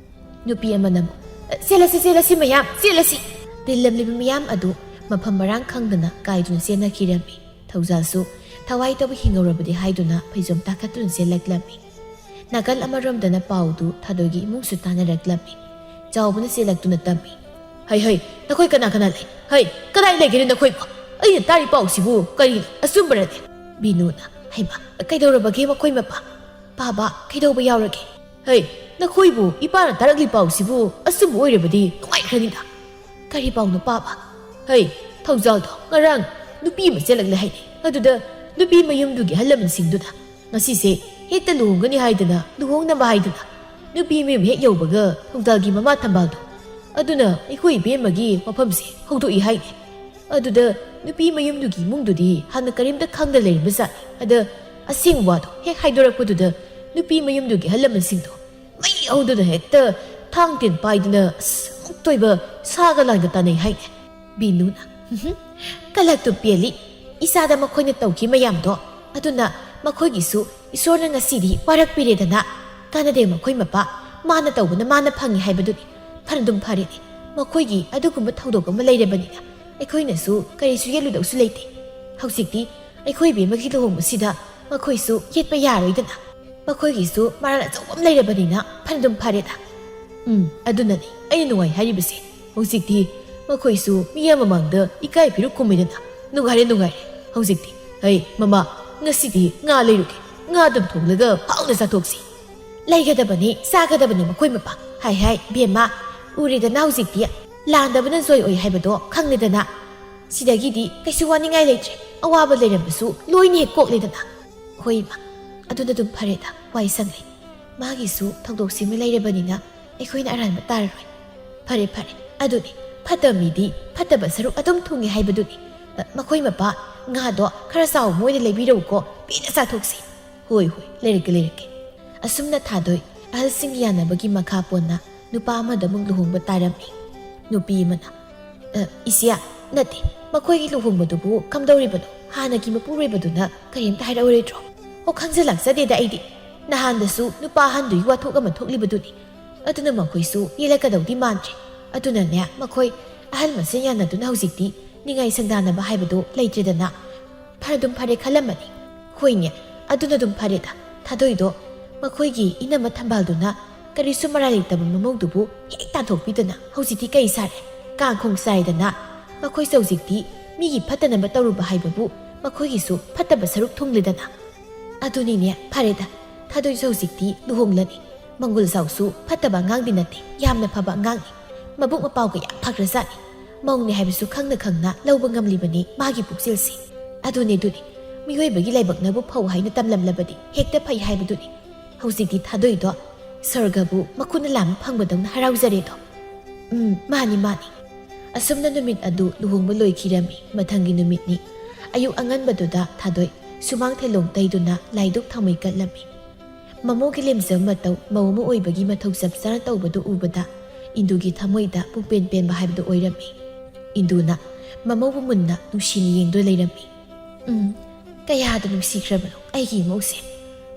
ꯅꯨꯄꯤ ꯑꯃꯅ ꯑꯃꯨꯛ, "ꯆꯦꯜꯂꯁꯤ, ꯆꯦꯜꯂꯁꯤ ꯃꯌꯥꯝ, ꯆꯦꯜꯂꯁꯤ!" ꯇꯤꯜꯂꯝꯂꯤꯕ ꯃꯤꯌꯥꯝ ꯑꯗꯨ ꯃꯐꯝ ꯃꯔꯥꯡ ꯈꯪꯗꯅ ꯀꯥꯏꯗꯨꯅ ꯆꯦꯟꯅꯈꯤꯔꯝꯃꯤ꯫ ꯊꯧꯖꯥꯜꯁꯨ ꯊꯋꯥꯏ ꯇꯧꯕ ꯍꯤꯡꯍꯧꯔꯕꯗꯤ ꯍꯥꯏꯗꯨꯅ ꯐꯩꯖꯣꯝ ꯇꯥꯈꯠꯇꯨꯅ ꯆꯦꯜꯂꯛꯂꯝꯃꯤ꯫ ꯅꯥꯀꯜ ꯑꯃꯔꯣꯝꯗꯅ ꯄꯥꯎꯗꯨ ꯊꯥꯗꯣꯏꯒꯤ ꯏꯃꯨꯡꯁꯨ ꯇꯥꯅꯔꯛꯂꯝꯃꯤ꯫ ꯆꯥꯎꯕꯅ ꯆꯦꯜꯂꯛꯇꯨꯅ ꯇꯝꯃꯤ, "ꯍꯩ, ꯍꯩ, ꯅꯈꯣꯏ ꯀꯅꯥ ꯀꯅꯥ ꯂꯩ? ꯍꯩ, ꯀꯗꯥꯏ ꯂꯩꯒꯦꯅꯦ ꯅꯈꯣꯏꯕꯨ? ꯑꯩꯅ ꯇꯥꯔꯤ ꯄꯥꯎꯁꯤꯕꯨ ꯀꯔꯤꯅꯣ? ꯑꯆꯨꯝꯕꯔꯅꯦ?" ꯕꯤꯅꯨꯅ, "ꯍꯩꯃꯥ, ꯀꯩꯗꯧꯔꯕꯒꯦ ꯃꯈꯣꯏ ꯃꯄꯥ? ꯄꯥꯕ, ꯀꯩꯗꯧꯕ ꯌꯥꯎꯔꯒꯦ?" "ꯍꯩ, ꯅꯈꯣꯏꯕꯨ ꯏꯄꯥꯅ ꯇꯥꯔꯛꯂꯤ ꯄꯥꯎꯁꯤꯕꯨ ꯑꯆꯨꯝꯕ ꯑꯣꯏꯔꯕꯗꯤ ꯅꯨꯡꯉꯥꯏꯈ꯭ꯔꯅꯤꯗ꯫" "ꯀꯔꯤ ꯄꯥꯎꯅꯣ ꯄꯥꯕ?" "ꯍꯩ, ꯊꯧꯖꯥꯜꯗꯣ ꯉꯔꯥꯡ ꯅꯨꯄꯤ ꯑꯃ ꯆꯦꯜꯂꯛꯂꯦ ꯍꯥꯏꯅꯦ꯫ ꯑꯗꯨꯗ ꯅꯨꯄꯤ ꯃꯌꯨꯝꯗꯨꯒꯤ ꯑꯍꯜ ꯂꯃꯟꯁꯤꯡꯗꯨꯅ ꯉꯁꯤꯁꯦ ꯍꯦꯛꯇ ꯂꯨꯍꯣꯡꯒꯅꯤ ꯍꯥꯏꯗꯅ ꯂꯨꯍꯣꯡꯅꯕ ꯍꯥꯏꯗꯅ ꯅꯨꯄꯤ ꯃꯌꯨꯝ ꯍꯦꯛ ꯌꯧꯕꯒ ꯊꯧꯗꯥꯒꯤ ꯃꯃꯥ ꯊꯝꯕꯥꯜꯗꯣ ꯑꯗꯨꯅ ꯑꯩꯈꯣꯏ ꯏꯕꯦꯝꯃꯒꯤ ꯃꯐꯝꯁꯦ ꯍꯧꯗꯣꯛꯏ ꯍꯥꯏꯅꯦ꯫ ꯑꯗꯨꯗ ꯅꯨꯄꯤ ꯃꯌꯨꯝꯗꯨꯒꯤ ꯏꯃꯨꯡꯗꯨꯗꯤ ꯍꯥꯟꯅ ꯀꯔꯤꯝꯇ ꯈꯪꯗ ꯂꯩꯔꯝꯕ ꯖꯥꯠꯅꯤ꯫ ꯑꯗ ꯑꯁꯦꯡꯕ ꯋꯥꯗꯣ ꯍꯦꯛ ꯍꯥꯏꯗꯣꯔꯛꯄꯗꯨꯗ ꯅꯨꯄꯤ ꯃꯌꯨꯝꯗꯨꯒꯤ ꯑꯍꯜ ꯂꯃꯟꯁꯤꯡꯗꯣ ꯃꯩ ꯍꯧꯗꯨꯅ ꯍꯦꯛꯇ ꯊꯥꯡ ꯇꯦꯟ ꯄꯥꯏꯗꯨꯅ ꯑꯁ ꯑꯃꯨꯛꯇꯣꯏꯕ ꯁꯥꯒ ꯂꯥꯟꯒ ꯇꯥꯅꯩ ꯍꯥꯏꯅꯦ꯫" ꯕꯤꯅꯨꯅ, "ꯍꯨꯝ, ꯀꯂꯛꯇꯨ ꯄꯦꯜꯂꯤ꯫ ꯏꯆꯥꯗ ꯃꯈꯣꯏꯅ ꯇꯧꯈꯤ ꯃꯌꯥꯝꯗꯣ꯫ ꯑꯗꯨꯅ ꯃꯈꯣꯏꯒꯤꯁꯨ ꯏꯁꯣꯔꯅ ꯉꯁꯤꯗꯤ ꯋꯥꯔꯛꯄꯤꯔꯦꯗꯅ꯫ ꯀꯥꯟꯅꯗꯦ ꯃꯈꯣꯏ ꯃꯄꯥ꯫ ꯃꯥꯅ ꯇꯧꯕꯅ ꯃꯥꯅ ꯐꯪꯉꯤ ꯍꯥꯏꯕꯗꯨꯅꯤ꯫ ꯐꯔꯗꯨꯝ ꯐꯔꯦꯅꯦ꯫ ꯃꯈꯣꯏꯒꯤ ꯑꯗꯨꯒꯨꯝꯕ ꯊꯧꯗꯣꯛ ꯑꯃ ꯂꯩꯔꯕꯅꯤꯅ ꯑꯩꯈꯣꯏꯅꯁꯨ ꯀꯔꯤꯁꯨ ꯌꯦꯠꯂꯨꯗꯧꯁꯨ ꯂꯩꯇꯦ꯫ ꯍꯧꯖꯤꯛꯇꯤ ꯑꯩꯈꯣꯏ ꯏꯕꯦꯝꯃꯒꯤ ꯂꯨꯍꯣꯡꯕꯁꯤꯗ ꯃꯈꯣꯏꯁꯨ ꯌꯦꯠꯄ ꯌꯥꯔꯣꯏꯗꯅ꯫ ꯃꯈꯣꯏꯒꯤꯁꯨ ꯃꯔꯥꯜ ꯑꯆꯧꯕ ꯑꯃ ꯂꯩꯔꯕꯅꯤꯅ ꯐꯔꯗꯨꯝ ꯐꯔꯦꯗ꯫" "ꯎꯝ, ꯑꯗꯨꯅꯅꯤ ꯑꯩꯅ ꯅꯨꯡꯉꯥꯏ ꯍꯥꯏꯔꯤꯕꯁꯦ꯫ ꯍꯧꯖꯤꯛꯇꯤ ꯃꯈꯣꯏꯁꯨ ꯃꯤꯌꯥꯝ ꯃꯃꯥꯡꯗ ꯏꯀꯥꯏ ꯐꯤꯔꯨꯛ ꯈꯨꯝꯃꯤꯗꯅ꯫ ꯅꯨꯡꯉꯥꯏꯔꯦ, ꯅꯨꯡꯉꯥꯏꯔꯦ꯫ ꯍꯧꯖꯤꯛꯇꯤ, ꯍꯩ, ꯃꯃꯥ, ꯉꯁꯤꯗꯤ ꯉꯥ ꯂꯩꯔꯨꯒꯦ꯫ ꯉꯥ ꯑꯗꯨꯝ ꯊꯣꯡꯂꯒ ꯍꯥꯎꯅ ꯆꯥꯊꯣꯛꯁꯤ꯫" "ꯂꯩꯒꯗꯕꯅꯤ, ꯆꯥꯒꯗꯕꯅꯤ ꯃꯈꯣꯏ ꯃꯄꯥ꯫ ꯍꯥꯏ, ꯍꯥꯏ, ꯕꯦꯝꯃ, ꯎꯔꯦꯗꯅ ꯍꯧꯖꯤꯛꯇꯤ ꯂꯥꯟꯗꯕꯅ ꯖꯣꯏ ꯑꯣꯏ ꯍꯥꯏꯕꯗꯣ ꯈꯪꯂꯦꯗꯅ꯫ ꯁꯤꯗꯒꯤꯗꯤ ꯀꯩꯁꯨ ꯋꯥꯅꯤꯡꯉꯥꯏ ꯂꯩꯇ꯭ꯔꯦ꯫ ꯑꯋꯥꯕ ꯂꯩꯔꯝꯕꯁꯨ ꯂꯣꯏꯅ ꯍꯦꯛ ꯀꯣꯛꯂꯦꯗꯅ꯫ ꯍꯣꯏ ꯏꯃꯥ, ꯑꯗꯨꯅ ꯑꯗꯨꯝ ꯐꯔꯦꯗ, ꯋꯥꯏ ꯁꯪꯂꯦ꯫ ꯃꯥꯒꯤꯁꯨ ꯊꯧꯗꯣꯛꯁꯤꯃ ꯂꯩꯔꯕꯅꯤꯅ ꯑꯩꯈꯣꯏꯅ ꯑꯔꯥꯟꯕ ꯇꯥꯔꯔꯣꯏ꯫ ꯐꯔꯦ ꯐꯔꯦ, ꯑꯗꯨꯅꯤ, ꯐꯠꯇꯕ ꯃꯤꯗꯤ ꯐꯠꯇꯕ ꯁꯔꯨꯛ ꯑꯗꯨꯝ ꯊꯨꯡꯉꯦ ꯍꯥꯏꯕꯗꯨꯅꯤ꯫ ꯑ, ꯃꯈꯣꯏ ꯃꯄꯥ, ꯉꯥꯗꯣ ꯈꯔ ꯆꯥꯎꯕ ꯑꯣꯏꯅ ꯂꯩꯕꯤꯔꯛꯎꯀꯣ, ꯄꯦꯟꯅ ꯆꯥꯊꯣꯛꯁꯤ꯫ ꯍꯣꯏ ꯍꯣꯏ, ꯂꯩꯔꯛꯀꯦ ꯂꯩꯔꯛꯀꯦ꯫ ꯑꯁꯨꯝꯅ ꯊꯥꯗꯣꯏ ꯑꯍꯜꯁꯤꯡꯒꯤ ꯌꯥꯅꯕꯒꯤ ꯃꯈꯥ ꯄꯣꯟꯅ ꯅꯨꯄꯥ ꯑꯃꯗ ꯑꯃꯨꯛ ꯂꯨꯍꯣꯡꯕ ꯇꯥꯔꯝꯃꯤ꯫ ꯅꯨꯄꯤ ꯑꯃꯅ, "ꯑ, ꯏꯆꯦ, ꯅꯠꯇꯦ, ꯃꯈꯣꯏꯒꯤ ꯂꯨꯍꯣꯡꯕꯗꯨꯕꯨ ꯀꯝꯗꯧꯔꯤꯕꯅꯣ? ꯍꯥꯟꯅꯒꯤ ꯃꯄꯨꯔꯣꯏꯕꯗꯨꯅ ꯀꯔꯤꯝꯇ ꯍꯥꯏꯔꯛꯑꯣꯏꯗ꯭ꯔꯣ?" "ꯑꯣ, ꯈꯪꯖ ꯂꯥꯛꯆꯗꯦꯗ ꯑꯩꯗꯤ꯫ ꯅꯍꯥꯟꯗꯁꯨ ꯅꯨꯄꯥ ꯑꯍꯟꯗꯨꯒꯤ ꯋꯥꯊꯣꯛ ꯑꯃ ꯊꯣꯛꯂꯤꯕꯗꯨꯅꯤ꯫ ꯑꯗꯨꯅ ꯃꯈꯣꯏꯁꯨ ꯌꯦꯜꯂꯛꯀꯗꯧꯗꯤ ꯃꯥꯟꯗ꯭ꯔꯦ꯫ ꯑꯗꯨꯅꯅꯦ, ꯃꯈꯣꯏ ꯑꯍꯜ ꯃꯁꯦꯟ ꯌꯥꯅꯗꯨꯅ ꯍꯧꯖꯤꯛꯇꯤ ꯅꯤꯡꯉꯥꯏ ꯁꯪꯗꯥꯅꯕ ꯍꯥꯏꯕꯗꯣ ꯂꯩꯇ꯭ꯔꯦꯗꯅ꯫ ꯐꯔꯗꯨꯝ ꯐꯔꯦ ꯈꯜꯂꯝꯕꯅꯤ꯫ ꯍꯣꯏꯅꯦ, ꯑꯗꯨꯅ ꯑꯗꯨꯝ ꯐꯔꯦꯗ꯫ ꯊꯥꯗꯣꯏꯗꯣ ꯃꯈꯣꯏꯒꯤ ꯏꯅꯝꯃ ꯊꯝꯕꯥꯜꯗꯨꯅ ꯀꯔꯤꯁꯨ ꯃꯔꯥꯏ ꯂꯩꯇꯕ ꯃꯃꯧꯗꯨꯕꯨ ꯍꯦꯛ ꯇꯥꯟꯊꯣꯛꯄꯤꯗꯅ ꯍꯧꯖꯤꯛꯇꯤ ꯀꯩ ꯁꯥꯔꯦ? ꯀꯥꯡ ꯈꯣꯡ ꯆꯥꯏꯗꯅ꯫ ꯃꯈꯣꯏꯁꯨ ꯍꯧꯖꯤꯛꯇꯤ ꯃꯤꯒꯤ ꯐꯠꯇꯅꯕ ꯇꯧꯔꯨꯕ ꯍꯥꯏꯕꯕꯨ ꯃꯈꯣꯏꯒꯤꯁꯨ ꯐꯠꯇꯕ ꯁꯔꯨꯛ ꯊꯨꯡꯂꯦꯗꯅ꯫ ꯑꯗꯨꯅꯤꯅꯦ, ꯐꯔꯦꯗ, ꯊꯥꯗꯣꯏꯁꯨ ꯍꯧꯖꯤꯛꯇꯤ ꯂꯨꯍꯣꯡꯂꯅꯤ꯫ ꯃꯪꯒꯨꯜ ꯆꯥꯎꯁꯨ ꯐꯠꯇꯕ ꯑꯉꯥꯡꯗꯤ ꯅꯠꯇꯦ, ꯌꯥꯝꯅ ꯐꯕ ꯑꯉꯥꯡꯅꯤ꯫ ꯃꯕꯨꯛ ꯃꯄꯥꯎꯒ ꯌꯥꯝ ꯐꯈ꯭ꯔꯖꯥꯠꯅꯤ꯫ ꯃꯧꯅꯦ ꯍꯥꯏꯕꯁꯨ ꯈꯪꯅ ꯈꯪꯅ ꯂꯧꯕ ꯉꯝꯂꯤꯕꯅꯤ ꯃꯥꯒꯤ ꯄꯨꯛꯆꯦꯜꯁꯤ꯫ ꯑꯗꯨꯅꯤ, ꯑꯗꯨꯅꯤ, ꯃꯤꯑꯣꯏꯕꯒꯤ ꯂꯥꯏꯕꯛꯅꯕꯨ ꯐꯧ ꯍꯥꯏꯅ ꯇꯝꯂꯝꯂꯕꯗꯤ ꯍꯦꯛꯇ ꯐꯩ ꯍꯥꯏꯕꯗꯨꯅꯤ꯫ ꯍꯧꯖꯤꯛꯇꯤ ꯊꯥꯗꯣꯏꯗꯣ ꯁꯔꯒꯕꯨ ꯃꯈꯨꯠꯅ ꯂꯥꯝꯕ ꯐꯪꯕꯗꯧꯅ ꯍꯔꯥꯎꯖꯔꯦꯗꯣ꯫ ꯎꯝ, ꯃꯥꯅꯤ, ꯃꯥꯅꯤ꯫ ꯑꯁꯨꯝꯅ ꯅꯨꯃꯤꯠ ꯑꯗꯨ ꯂꯨꯍꯣꯡꯕ ꯂꯣꯏꯈꯤꯔꯝꯃꯤ꯫ ꯃꯊꯪꯒꯤ ꯅꯨꯃꯤꯠꯅꯤ꯫ ꯑꯌꯨꯛ ꯑꯉꯟꯕꯗꯨꯗ ꯊꯥꯗꯣꯏ ꯁꯨꯃꯥꯡ ꯊꯦꯂꯣꯡ ꯇꯩꯗꯨꯅ ꯂꯥꯏꯗꯨꯛ ꯊꯥꯎꯃꯩ ꯀꯠꯂꯝꯃꯤ꯫ ꯃꯃꯧꯒꯤ ꯂꯦꯝꯖꯕ ꯃꯇꯧ, ꯃꯧ ꯑꯃ ꯑꯣꯏꯕꯒꯤ ꯃꯊꯧ ꯆꯞ ꯆꯥꯅ ꯇꯧꯕꯗꯨ ꯎꯕꯗ ꯏꯟꯗꯨꯒꯤ ꯊꯃꯣꯏꯗ ꯄꯨꯡꯄꯦꯟ ꯄꯦꯟꯕ ꯍꯥꯏꯕꯗꯨ ꯑꯣꯏꯔꯝꯃꯤ꯫ ꯏꯟꯗꯨꯅ ꯃꯃꯧꯕꯨ ꯃꯨꯟꯅ ꯅꯨꯡꯁꯤꯅ ꯌꯦꯡꯗꯨꯅ ꯂꯩꯔꯝꯃꯤ꯫ ꯎꯝ, ꯀꯌꯥꯗ ꯅꯨꯡꯁꯤꯈ꯭ꯔꯕꯅꯣ ꯑꯩꯒꯤ ꯏꯃꯧꯁꯦ꯫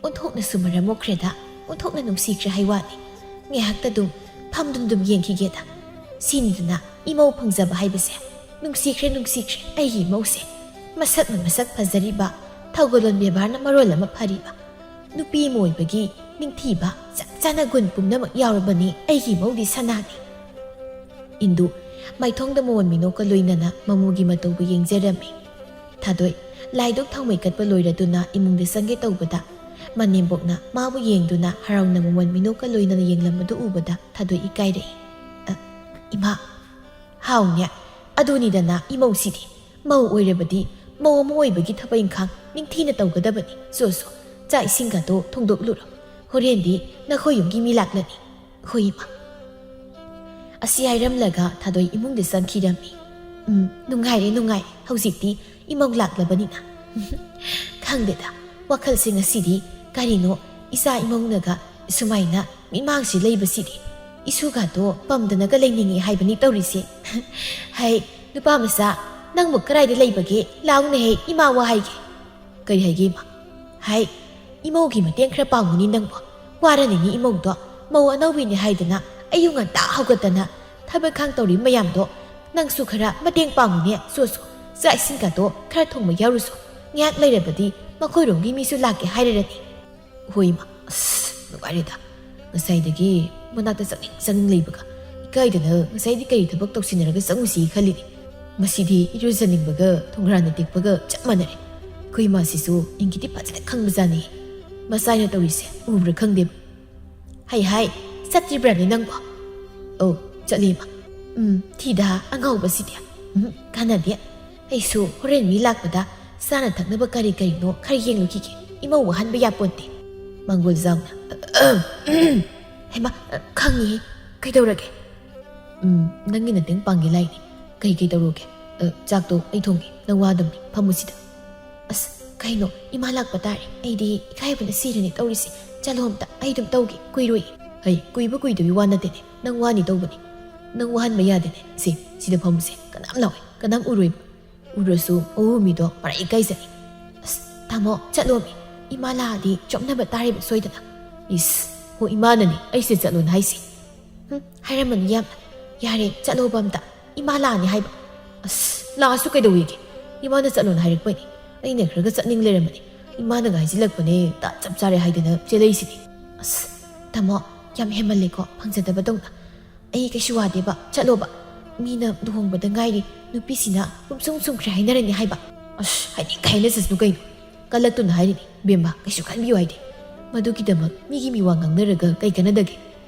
ꯑꯣꯟꯊꯣꯛꯅꯁꯨ ꯃꯔꯝ ꯃꯣꯛꯈ꯭ꯔꯦꯗ, ꯑꯣꯟꯊꯣꯛꯅ ꯅꯨꯡꯁꯤꯈ꯭ꯔꯦ ꯍꯥꯏ ꯋꯥꯅꯤ꯫ ꯉꯥꯏꯍꯥꯛꯇ ꯑꯗꯨꯝ ꯐꯝꯗꯨꯝ ꯑꯗꯨꯝ ꯌꯦꯡꯈꯤꯒꯦꯗ꯫ ꯁꯤꯅꯤꯗꯅ ꯏꯃꯧ ꯐꯪꯖꯕ ꯍꯥꯏꯕꯁꯦ꯫ ꯅꯨꯡꯁꯤꯈ꯭ꯔꯦ, ꯅꯨꯡꯁꯤꯈ꯭ꯔꯦ ꯑꯩꯒꯤ ꯏꯃꯧꯁꯦ꯫ ꯃꯁꯛꯅ ꯃꯁꯛ ꯐꯖꯔꯤꯕ, ꯊꯧꯒꯜꯂꯣꯟ ꯕꯦꯕꯥꯔꯅ ꯃꯔꯣꯜ ꯑꯃ ꯐꯔꯤꯕ꯫ ꯅꯨꯄꯤ ꯑꯃ ꯑꯣꯏꯕꯒꯤ ꯅꯤꯡꯊꯤꯕ, ꯆꯞ ꯆꯥꯅ ꯒꯨꯟ ꯄꯨꯝꯅꯃꯛ ꯌꯥꯎꯔꯕꯅꯤ ꯑꯩꯒꯤ ꯏꯃꯧꯗꯤ ꯁꯅꯥꯅꯤ꯫ ꯏꯟꯗꯨ ꯃꯥꯏꯊꯣꯡꯗ ꯃꯃꯣꯟ ꯃꯤꯅꯣꯛꯀ ꯂꯣꯏꯅꯅ ꯃꯃꯧꯒꯤ ꯃꯇꯧꯕꯨ ꯌꯦꯡꯖꯔꯝꯃꯤ꯫ ꯊꯥꯗꯣꯏ ꯂꯥꯏꯗꯨꯛ ꯊꯥꯎꯃꯩ ꯀꯠꯄ ꯂꯣꯏꯔꯗꯨꯅ ꯏꯃꯨꯡꯗ ꯆꯪꯒꯦ ꯇꯧꯕꯗ, ꯃꯅꯦꯝꯕꯣꯛꯅ ꯃꯥꯕꯨ ꯌꯦꯡꯗꯨꯅ ꯍꯔꯥꯎꯅ ꯃꯃꯣꯟ ꯃꯤꯅꯣꯛꯀ ꯂꯣꯏꯅꯅ ꯌꯦꯡꯂꯝꯕꯗꯨ ꯎꯕꯗ ꯊꯥꯗꯣꯏ ꯏꯀꯥꯏꯔꯛꯏ꯫ "ꯑ, ꯏꯃꯥ!" "ꯍꯥꯎꯅꯦ, ꯑꯗꯨꯅꯤꯗꯅ ꯏꯃꯧꯁꯤꯗꯤ꯫ ꯃꯧ ꯑꯣꯏꯔꯕꯗꯤ ꯃꯧ ꯑꯃ ꯑꯣꯏꯕꯒꯤ ꯊꯕꯛ ꯏꯪꯈꯥꯡ ꯅꯤꯡꯊꯤꯅ ꯇꯧꯒꯗꯕꯅꯤ꯫ ꯁꯣ ꯁꯣ, ꯆꯥꯛ ꯏꯁꯤꯡꯒꯗꯣ ꯊꯣꯡꯗꯣꯛꯂꯨꯔꯣ꯫ ꯍꯣꯔꯦꯟꯗꯤ ꯅꯈꯣꯏ ꯌꯨꯝꯒꯤ ꯃꯤ ꯂꯥꯛꯂꯅꯤ꯫ ꯍꯣꯏ, ꯏꯃꯥ꯫ ꯑꯁꯤ ꯍꯥꯏꯔꯝꯂꯒ ꯊꯥꯗꯣꯏ ꯏꯃꯨꯡꯗ ꯆꯪꯈꯤꯔꯝꯃꯤ꯫ ꯎꯝ, ꯅꯨꯡꯉꯥꯏꯔꯦ, ꯅꯨꯡꯉꯥꯏꯔꯦ꯫ ꯍꯧꯖꯤꯛꯇꯤ ꯏꯃꯧ ꯂꯥꯛꯂꯕꯅꯤꯅ꯫ ꯈꯪꯗꯦꯗ, ꯋꯥꯈꯜꯁꯦ ꯉꯁꯤꯗꯤ ꯀꯔꯤꯅꯣ, ꯏꯆꯥ ꯏꯃꯧꯅꯒ ꯁꯨꯃꯥꯏꯅ ꯃꯤꯠꯃꯥꯡꯁꯤ ꯂꯩꯕꯁꯤꯗꯤ꯫ ꯏꯁꯨꯒꯗꯣ ꯄꯝꯗꯅꯒ ꯂꯩꯅꯤꯡꯉꯤ ꯍꯥꯏꯕꯅꯤ ꯇꯧꯔꯤꯁꯦ꯫ ꯍꯩ, ꯅꯨꯄꯥ ꯃꯆꯥ, ꯅꯪꯕꯨ ꯀꯗꯥꯏꯗ ꯂꯩꯕꯒꯦ? ꯂꯥꯎꯅꯦꯍꯦ, ꯏꯃꯥ ꯋꯥ ꯍꯥꯏꯒꯦ꯫ ꯀꯔꯤ ꯍꯥꯏꯒꯦ, ꯏꯃꯥ? ꯍꯥꯏ, ꯏꯃꯧꯒꯤ ꯃꯇꯦꯡ ꯈꯔ ꯄꯥꯡꯉꯨꯅꯤ ꯅꯪꯕꯨ꯫ ꯋꯥꯔꯅꯤꯅꯤ ꯏꯃꯧꯗꯣ꯫ ꯃꯧ ꯑꯅꯧꯕꯤꯅꯤ ꯍꯥꯏꯗꯅ ꯑꯌꯨꯛ ꯉꯟꯇꯥ ꯍꯧꯒꯠꯇꯅ ꯊꯕꯛ ꯏꯪꯈꯥꯡ ꯇꯧꯔꯤ ꯃꯌꯥꯝꯗꯣ꯫ ꯅꯪꯁꯨ ꯈꯔ ꯃꯇꯦꯡ ꯄꯥꯡꯉꯨꯅꯦ, ꯁꯣ ꯁꯣ꯫ ꯆꯥꯛ ꯏꯁꯤꯡꯒꯗꯣ ꯈꯔ ꯊꯣꯡꯕ ꯌꯥꯎꯔꯨꯁꯣ꯫ ꯉꯥꯏꯍꯥꯛ ꯂꯩꯔꯕꯗꯤ ꯃꯈꯣꯏꯔꯣꯝꯒꯤ ꯃꯤꯁꯨ ꯂꯥꯛꯀꯦ ꯍꯥꯏꯔꯔꯅꯤ꯫ ꯍꯣꯏ, ꯏꯃꯥ꯫ ꯑꯁ, ꯅꯨꯡꯉꯥꯏꯔꯦꯗ꯫ ꯉꯁꯥꯏꯗꯒꯤ ꯃꯅꯥꯛꯇ ꯆꯪꯅꯤꯡ ꯆꯪꯅꯤꯡ ꯂꯩꯕꯒ꯫ ꯏꯀꯥꯏꯗꯅ ꯉꯁꯥꯏꯗꯤ ꯀꯔꯤ ꯊꯕꯛ ꯇꯧꯁꯤꯟꯅꯔꯒ ꯆꯪꯉꯨꯁꯤ ꯈꯜꯂꯤꯅꯤ꯫ ꯃꯁꯤꯗꯤ ꯏꯔꯨꯖꯅꯤꯡꯕꯒ ꯊꯣꯡꯒ꯭ꯔꯥꯟꯅ ꯇꯦꯛꯄꯒ ꯆꯞ ꯃꯥꯟꯅꯔꯦ꯫ ꯑꯩꯈꯣꯏ ꯏꯃꯥꯁꯤꯁꯨ ꯏꯪꯒꯤꯗꯤ ꯐꯖꯅ ꯈꯪꯕꯖꯥꯠꯅꯤ꯫ ꯃꯆꯥꯅ ꯇꯧꯔꯤꯁꯦ ꯎꯕ꯭ꯔꯥ ꯈꯪꯗꯦꯕ꯫ ꯍꯩ ꯍꯥꯏ, ꯆꯠꯇ꯭ꯔꯤꯕ꯭ꯔꯥꯅꯦ ꯅꯪꯕꯣ? ꯑꯧ, ꯆꯠꯂꯤ, ꯏꯃꯥ꯫ ꯎꯝ, ꯊꯤꯗ ꯑꯉꯥꯎꯕꯁꯤꯗꯤ꯫ ꯎꯝ, ꯀꯥꯟꯅꯗꯦ꯫ ꯑꯩꯁꯨ ꯍꯣꯔꯦꯟ ꯃꯤ ꯂꯥꯛꯄꯗ ꯆꯥꯅ ꯊꯛꯅꯕ ꯀꯔꯤ ꯀꯔꯤꯅꯣ ꯈꯔ ꯌꯦꯡꯂꯨꯈꯤꯒꯦ꯫ ꯏꯃꯧ ꯋꯥꯍꯟꯕ ꯌꯥꯄꯣꯟꯇꯦ꯫ ꯃꯪꯒꯣꯜꯖꯥꯎꯅ꯫ ꯍꯩꯃꯥ, ꯈꯪꯉꯤꯍꯦ꯫ ꯀꯩꯗꯧꯔꯒꯦ? ꯎꯝ, ꯅꯪꯒꯤ ꯅꯇꯦꯡ ꯄꯥꯡꯒꯦ ꯂꯥꯛꯏꯅꯦ꯫ ꯀꯩ ꯀꯩ ꯇꯧꯔꯨꯒꯦ? ꯑ, ꯆꯥꯛꯇꯣ ꯑꯩ ꯊꯣꯡꯒꯦ꯫ ꯅꯪ ꯋꯥꯗꯕꯅꯤ꯫ ꯐꯝꯃꯨ ꯁꯤꯗ꯫ ꯑꯁ, ꯀꯩꯅꯣ? ꯏꯃꯥ ꯂꯥꯛꯄ ꯇꯥꯔꯦ꯫ ꯑꯩꯗꯤ ꯏꯀꯥꯏꯕꯅ ꯁꯤꯔꯅꯤ ꯇꯧꯔꯤꯁꯦ꯫ ꯆꯠꯂꯣ ꯑꯝꯇ꯫ ꯑꯩ ꯑꯗꯨꯝ ꯇꯧꯒꯦ꯫ ꯀꯨꯏꯔꯣꯏ꯫ ꯍꯩ, ꯀꯨꯏꯕ ꯀꯨꯏꯗꯕꯤ ꯋꯥ ꯅꯠꯇꯦꯅꯦ꯫ ꯅꯪ ꯋꯥꯅꯤ ꯇꯧꯕꯅꯤ꯫ ꯅꯪ ꯋꯥꯍꯟꯕ ꯌꯥꯗꯦꯅꯦ꯫ ꯁꯦ, ꯁꯤꯗ ꯐꯝꯃꯨꯁꯦ꯫ ꯀꯅꯥꯝ ꯂꯥꯛꯑꯣꯏ꯫ ꯀꯅꯥꯝ ꯎꯔꯣꯏꯕ꯫ ꯎꯔꯁꯨ ꯃꯧ ꯃꯤꯗꯣ ꯄꯨꯔꯥ ꯏꯀꯥꯏꯖꯅꯤ꯫ ꯑꯁ, ꯇꯥꯃꯣ, ꯆꯠꯂꯣꯃꯤ꯫ ꯏꯃꯥ ꯂꯥꯛꯑꯗꯤ ꯆꯣꯞꯅꯕ ꯇꯥꯔꯦꯕ ꯁꯣꯏꯗꯅ꯫ ꯏꯁ, ꯍꯣ, ꯏꯃꯥꯅꯅꯤ ꯑꯩꯁꯦ ꯆꯠꯂꯣꯅ ꯍꯥꯏꯁꯦ꯫ ꯍꯨꯝ, ꯍꯥꯏꯔꯝꯃꯅꯤ ꯌꯥꯝꯅ꯫ ꯌꯥꯔꯦ, ꯆꯠꯂꯣꯕ ꯑꯝꯇ꯫ ꯏꯃꯥ ꯂꯥꯛꯑꯅꯤ ꯍꯥꯏꯕ꯫ ꯑꯁ, ꯂꯥꯛꯑꯁꯨ ꯀꯩꯗꯧꯋꯦꯒꯦ? ꯏꯃꯥꯅ ꯆꯠꯂꯣꯅ ꯍꯥꯏꯔꯛꯄꯅꯤ꯫ ꯑꯩꯅ ꯈꯔꯒ ꯆꯠꯅꯤꯡ ꯂꯩꯔꯝꯕꯅꯤ꯫ ꯏꯃꯥꯅꯒ ꯍꯥꯏꯖꯤꯜꯂꯛꯄꯅꯦ, ꯇꯥ ꯆꯞ ꯆꯥꯔꯦ ꯍꯥꯏꯗꯅ ꯆꯦꯜꯂꯛꯏꯁꯤꯅꯤ꯫ ꯑꯁ, ꯇꯥꯃꯣ, ꯌꯥꯝ ꯍꯦꯟꯃꯜꯂꯦꯀꯣ, ꯐꯪꯖꯗꯕꯗꯧꯅ꯫ ꯑꯩ ꯀꯩꯁꯨ ꯋꯥꯗꯦꯕ, ꯆꯠꯂꯣꯕ꯫ ꯃꯤꯅ ꯂꯨꯍꯣꯡꯕꯗ ꯉꯥꯏꯔꯤ, ꯅꯨꯄꯤꯁꯤꯅ ꯄꯨꯝꯁꯨꯝ ꯁꯨꯝꯈ꯭ꯔꯦ ꯍꯥꯏꯅꯔꯅꯤ ꯍꯥꯏꯕ꯫ ꯑꯁ, ꯍꯥꯏꯅꯤꯡ ꯍꯥꯏꯅꯖꯁꯅꯨ ꯀꯩꯅꯣ꯫ ꯀꯜꯂꯛꯇꯨꯅ ꯍꯥꯏꯔꯤꯅꯤ, ꯕꯦꯝꯃ, ꯀꯩꯁꯨ ꯈꯟꯕꯤꯌꯨ ꯍꯥꯏꯗꯦ꯫ ꯃꯗꯨꯒꯤꯗꯃꯛ ꯃꯤꯒꯤ ꯃꯤꯋꯥ ꯉꯥꯡꯅꯔꯒ ꯀꯩ ꯀꯥꯟꯅꯗꯒꯦ?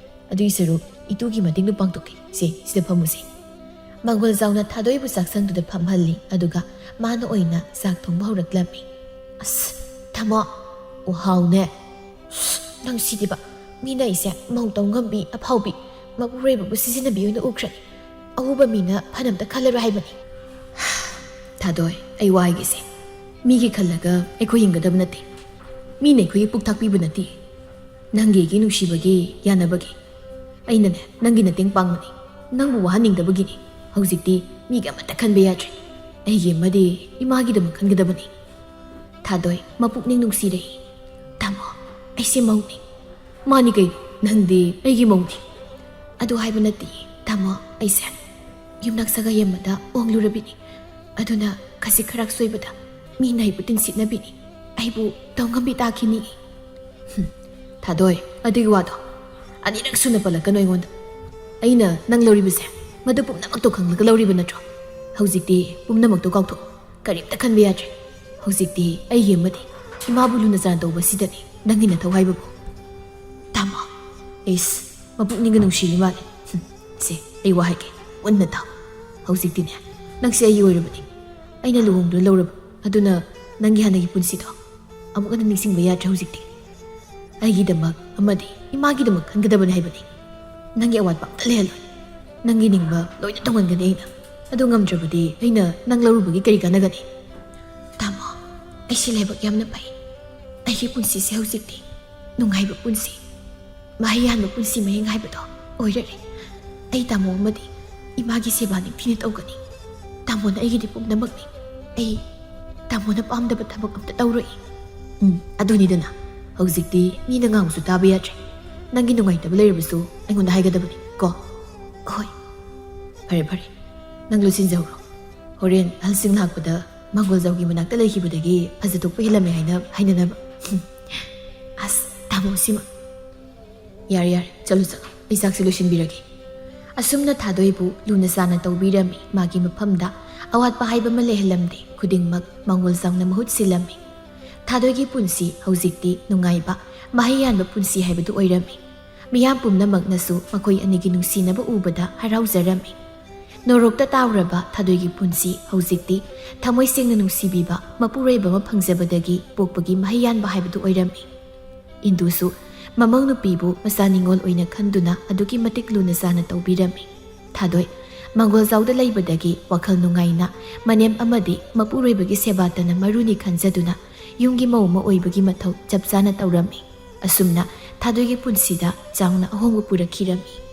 ꯑꯗꯨꯒꯤ ꯁꯔꯨꯛ ꯏꯇꯨꯒꯤ ꯃꯇꯦꯡꯗꯨ ꯄꯥꯡꯊꯣꯛꯀꯦ꯫ ꯁꯦ, ꯁꯤꯗ ꯐꯝꯃꯨꯁꯦ꯫ ꯃꯪꯒꯣꯜꯖꯥꯎꯅ ꯊꯥꯗꯣꯏꯕꯨ ꯆꯥꯛꯁꯪꯗꯨꯗ ꯐꯝꯍꯜꯂꯤ, ꯑꯗꯨꯒ ꯃꯥꯅ ꯑꯣꯏꯅ ꯆꯥꯛ ꯊꯣꯡꯕ ꯍꯧꯔꯛꯂꯝꯃꯤ꯫ "ꯑꯁ, ꯊꯝꯃꯣ꯫ ꯑꯣ, ꯍꯥꯎꯅꯦ꯫ ꯑꯁ, ꯅꯪ ꯁꯤꯗꯤꯕ, ꯃꯤꯅ ꯑꯩꯁꯦ ꯃꯧ ꯇꯧ ꯉꯝꯕꯤ, ꯑꯐꯥꯎꯕꯤ, ꯃꯄꯨꯔꯣꯏꯕꯕꯨ ꯁꯤꯖꯤꯟꯅꯕꯤ ꯑꯣꯏꯅ ꯎꯈ꯭ꯔꯦ꯫ ꯑꯎꯕ ꯃꯤꯅ ꯐꯅ ꯑꯝꯇ ꯈꯜꯂꯔꯣꯏ ꯍꯥꯏꯕꯅꯤ꯫" "ꯊꯥꯗꯣꯏ, ꯑꯩ ꯋꯥ ꯍꯥꯏꯒꯦꯁꯦ꯫ ꯃꯤꯒꯤ ꯈꯜꯂꯒ ꯑꯩꯈꯣꯏ ꯍꯤꯡꯒꯗꯕ ꯅꯠꯇꯦ꯫ ꯃꯤꯅ ꯑꯩꯈꯣꯏꯒꯤ ꯄꯨꯛ ꯊꯥꯛꯄꯤꯕ ꯅꯠꯇꯦ꯫ ꯅꯪꯒꯤ ꯑꯩꯒꯤ ꯅꯨꯡꯁꯤꯕꯒꯤ ꯌꯥꯅꯕꯒꯤ꯫ ꯑꯩꯅꯅꯦ, ꯅꯪꯒꯤ ꯃꯇꯦꯡ ꯄꯥꯡꯕꯅꯤ꯫ ꯅꯪꯕꯨ ꯋꯥꯍꯟꯅꯤꯡꯗꯕꯒꯤꯅꯤ꯫ ꯍꯧꯖꯤꯛꯇꯤ ꯃꯤꯒꯤ ꯑꯃꯠꯇ ꯈꯟꯕ ꯌꯥꯗ꯭ꯔꯦ꯫ ꯑꯩꯒꯤ ꯑꯃꯗꯤ ꯏꯃꯥꯒꯤꯗꯃꯛ ꯈꯟꯒꯗꯕꯅꯤ꯫" ꯊꯥꯗꯣꯏ ꯃꯄꯨꯛꯅꯤꯡ ꯅꯨꯡꯁꯤꯔꯛꯏ꯫ "ꯇꯥꯃꯣ, ꯑꯩꯁꯦ ꯃꯧꯅꯤ꯫" "ꯃꯥꯅꯤ ꯀꯩꯅꯣ, ꯅꯪꯗꯤ ꯑꯩꯒꯤ ꯃꯧꯅꯤ꯫" "ꯑꯗꯨ ꯍꯥꯏꯕ ꯅꯠꯇꯦ ꯇꯥꯃꯣ, ꯑꯩꯁꯦ ꯌꯨꯝꯅꯥꯛ ꯁꯥꯒꯩ ꯑꯃꯗ ꯑꯣꯡꯂꯨꯔꯕꯤꯅꯤ꯫ ꯑꯗꯨꯅ ꯈꯖꯤꯛ ꯈꯔꯥꯛ ꯁꯣꯏꯕꯗ ꯃꯤꯅ ꯑꯩꯕꯨ ꯇꯤꯟꯁꯤꯠꯅꯕꯤꯅꯤ, ꯑꯩꯕꯨ ꯇꯧꯉꯝꯕꯤ ꯇꯥꯈꯤꯅꯤ꯫" "ꯍꯨꯝ, ꯊꯥꯗꯣꯏ, ꯑꯗꯨꯒꯤ ꯋꯥꯗꯣ ꯑꯅꯤꯔꯛ ꯁꯨꯅ ꯄꯜꯂꯛꯀꯅꯨ ꯑꯩꯉꯣꯟꯗ꯫ ꯑꯩꯅ ꯅꯪ ꯂꯧꯔꯤꯕꯁꯦ ꯃꯗꯨ ꯄꯨꯝꯅꯃꯛꯇꯣ ꯈꯪꯂꯒ ꯂꯧꯔꯤꯕ ꯅꯠꯇ꯭ꯔꯣ? ꯍꯧꯖꯤꯛꯇꯤ ꯄꯨꯝꯅꯃꯛꯇꯣ ꯀꯥꯎꯊꯣꯛꯑꯣ꯫ ꯀꯔꯤꯝꯇ ꯈꯟꯕ ꯌꯥꯗ꯭ꯔꯦ꯫ ꯍꯧꯖꯤꯛꯇꯤ ꯑꯩꯒꯤ ꯑꯃꯗꯤ ꯏꯃꯥꯕꯨ ꯂꯨꯅ ꯆꯥꯟ ꯇꯧꯕꯁꯤꯗꯅꯤ ꯅꯪꯒꯤ ꯅꯊꯧ ꯍꯥꯏꯕꯕꯨ꯫" "ꯇꯥꯃꯣ꯫" "ꯏꯁ, ꯃꯄꯨꯛꯅꯤꯡꯒ ꯅꯨꯡꯁꯤꯔꯤ ꯃꯥꯜꯂꯦ꯫ ꯍꯨꯝ, ꯁꯦ, ꯑꯩ ꯋꯥ ꯍꯥꯏꯒꯦ, ꯃꯨꯟꯅ ꯇꯥꯎ꯫ ꯍꯧꯖꯤꯛꯇꯤꯅꯦ, ꯅꯪꯁꯦ ꯑꯩꯒꯤ ꯑꯣꯏꯔꯕꯅꯤ꯫ ꯑꯩꯅ ꯂꯨꯍꯣꯡꯗꯨꯅ ꯂꯧꯔꯕ, ꯑꯗꯨꯅ ꯅꯪꯒꯤ ꯍꯥꯟꯅꯒꯤ ꯄꯨꯟꯁꯤꯗꯣ ꯑꯃꯨꯛ ꯍꯟꯅ ꯅꯤꯡꯁꯤꯡꯕ ꯌꯥꯗ꯭ꯔꯦ ꯍꯧꯖꯤꯛꯇꯤ꯫ ꯑꯩꯒꯤꯗꯃꯛ ꯑꯃꯗꯤ ꯏꯃꯥꯒꯤꯗꯃꯛ ꯈꯟꯒꯗꯕꯅꯤ ꯍꯥꯏꯕꯅꯤ꯫ ꯅꯪꯒꯤ ꯑꯋꯥꯠꯄ ꯑꯝꯇ ꯂꯩꯍꯜꯂꯣꯏ꯫ ꯅꯪꯒꯤ ꯅꯤꯡꯕ ꯂꯣꯏꯅ ꯇꯧꯍꯟꯒꯅꯤ ꯑꯩꯅ꯫ ꯑꯗꯨ ꯉꯝꯗ꯭ꯔꯕꯗꯤ ꯑꯩꯅ ꯅꯪ ꯂꯧꯔꯨꯕꯒꯤ ꯀꯔꯤ ꯀꯥꯟꯅꯒꯅꯤ?" "ꯇꯥꯃꯣ, ꯑꯩꯁꯦ ꯂꯥꯏꯕꯛ ꯌꯥꯝꯅ ꯐꯩ꯫ ꯑꯩꯒꯤ ꯄꯨꯟꯁꯤꯁꯦ ꯍꯧꯖꯤꯛꯇꯤ ꯅꯨꯡꯉꯥꯏꯕ ꯄꯨꯟꯁꯤ, ꯃꯍꯩ ꯌꯥꯟꯕ ꯄꯨꯟꯁꯤ ꯃꯍꯤꯡ ꯍꯥꯏꯕꯗꯣ ꯑꯣꯏꯔꯔꯦ꯫ ꯑꯩ ꯇꯥꯃꯣ ꯑꯃꯗꯤ ꯏꯃꯥꯒꯤ ꯁꯦꯕꯥ ꯅꯤꯡꯊꯤꯅ ꯇꯧꯒꯅꯤ꯫ ꯇꯥꯃꯣꯅ ꯑꯩꯒꯤꯗꯤ ꯄꯨꯝꯅꯃꯛꯅꯤ꯫ ꯑꯩ ꯇꯥꯃꯣꯅ ꯄꯥꯝꯗꯕ ꯊꯕꯛ ꯑꯝꯇ ꯇꯧꯔꯣꯏ꯫" "ꯎꯝ, ꯑꯗꯨꯅꯤꯗꯅ꯫ ꯍꯧꯖꯤꯛꯇꯤ ꯃꯤꯅ ꯉꯥꯡꯕꯁꯨ ꯇꯥꯕ ꯌꯥꯗ꯭ꯔꯦ꯫ ꯅꯪꯒꯤ ꯅꯨꯡꯉꯥꯏꯇꯕ ꯂꯩꯔꯕꯁꯨ ꯑꯩꯉꯣꯟꯗ ꯍꯥꯏꯒꯗꯕꯅꯤ ꯀꯣ?" "ꯍꯣꯏ꯫" "ꯐꯔꯦ, ꯐꯔꯦ꯫ ꯅꯪ ꯂꯣꯏꯁꯤꯟꯖꯍꯧꯔꯣ꯫ ꯍꯣꯔꯦꯟ ꯑꯍꯜꯁꯤꯡ ꯂꯥꯛꯄꯗ ꯃꯪꯒꯣꯜꯖꯥꯎꯒꯤ ꯃꯅꯥꯛꯇ ꯂꯩꯈꯤꯕꯗꯒꯤ ꯐꯖꯊꯣꯛꯄ ꯍꯦꯜꯂꯝꯃꯦ ꯍꯥꯏꯅ ꯍꯥꯏꯅꯅꯕ꯫" "ꯑꯁ, ꯇꯥꯃꯣ ꯁꯤꯃ꯫" "ꯌꯥꯔꯦ, ꯌꯥꯔꯦ, ꯆꯠꯂꯨ, ꯆꯠꯂꯨ꯫ ꯑꯩ ꯆꯥꯛꯁꯤ ꯂꯣꯏꯁꯤꯟꯕꯤꯔꯒꯦ꯫" ꯑꯁꯨꯝꯅ ꯊꯥꯗꯣꯏꯕꯨ ꯂꯨꯅ ꯆꯥꯅ ꯇꯧꯕꯤꯔꯝꯃꯤ꯫ ꯃꯥꯒꯤ ꯃꯐꯝꯗ ꯑꯋꯥꯠꯄ ꯍꯥꯏꯕ ꯑꯃ ꯂꯩꯍꯜꯂꯝꯗꯦ꯫ ꯈꯨꯗꯤꯡꯃꯛ ꯃꯪꯒꯣꯜꯖꯥꯎꯅ ꯃꯍꯨꯠ ꯁꯤꯜꯂꯝꯃꯤ꯫ ꯊꯥꯗꯣꯏꯒꯤ ꯄꯨꯟꯁꯤ ꯍꯧꯖꯤꯛꯇꯤ ꯅꯨꯡꯉꯥꯏꯕ, ꯃꯍꯩ ꯌꯥꯟꯕ ꯄꯨꯟꯁꯤ ꯍꯥꯏꯕꯗꯨ ꯑꯣꯏꯔꯝꯃꯤ꯫ ꯃꯤꯌꯥꯝ ꯄꯨꯝꯅꯃꯛꯅꯁꯨ ꯃꯈꯣꯏ ꯑꯅꯤꯒꯤ ꯅꯨꯡꯁꯤꯅꯕ ꯎꯕꯗ ꯍꯔꯥꯎꯖꯔꯝꯃꯤ꯫ ꯅꯣꯔꯣꯛꯇ ꯇꯥꯎꯔꯕ ꯊꯥꯗꯣꯏꯒꯤ ꯄꯨꯟꯁꯤ ꯍꯧꯖꯤꯛꯇꯤ ꯊꯃꯣꯏ ꯁꯦꯡꯅ ꯅꯨꯡꯁꯤꯕꯤꯕ ꯃꯄꯨꯔꯣꯏꯕ ꯑꯃ ꯐꯪꯖꯕꯗꯒꯤ ꯄꯣꯛꯄꯒꯤ ꯃꯍꯩ ꯌꯥꯟꯕ ꯍꯥꯏꯕꯗꯨ ꯑꯣꯏꯔꯝꯃꯤ꯫ ꯏꯟꯗꯨꯁꯨ ꯃꯃꯧ ꯅꯨꯄꯤꯕꯨ ꯃꯆꯥ ꯅꯤꯉꯣꯜ ꯑꯣꯏꯅ ꯈꯟꯗꯨꯅ ꯑꯗꯨꯛꯀꯤ ꯃꯇꯤꯛ ꯂꯨꯅ ꯆꯥꯅ ꯇꯧꯕꯤꯔꯝꯃꯤ꯫ ꯊꯥꯗꯣꯏ ꯃꯪꯒꯣꯜꯖꯥꯎꯗ ꯂꯩꯕꯗꯒꯤ ꯋꯥꯈꯜ ꯅꯨꯡꯉꯥꯏꯅ ꯃꯅꯦꯝ ꯑꯃꯗꯤ ꯃꯄꯨꯔꯣꯏꯕꯒꯤ ꯁꯦꯕꯥꯇꯅ ꯃꯔꯨꯅꯤ ꯈꯟꯖꯗꯨꯅ ꯌꯨꯝꯒꯤ ꯃꯧ ꯑꯃ ꯑꯣꯏꯕꯒꯤ ꯃꯊꯧ ꯆꯞ ꯆꯥꯅ ꯇꯧꯔꯝꯃꯤ꯫ ꯑꯁꯨꯝꯅ ꯊꯥꯗꯣꯏꯒꯤ ꯄꯨꯟꯁꯤꯗ ꯆꯥꯎꯅ ꯑꯍꯣꯡꯕ ꯄꯨꯔꯛꯈꯤꯔꯝꯃꯤ꯫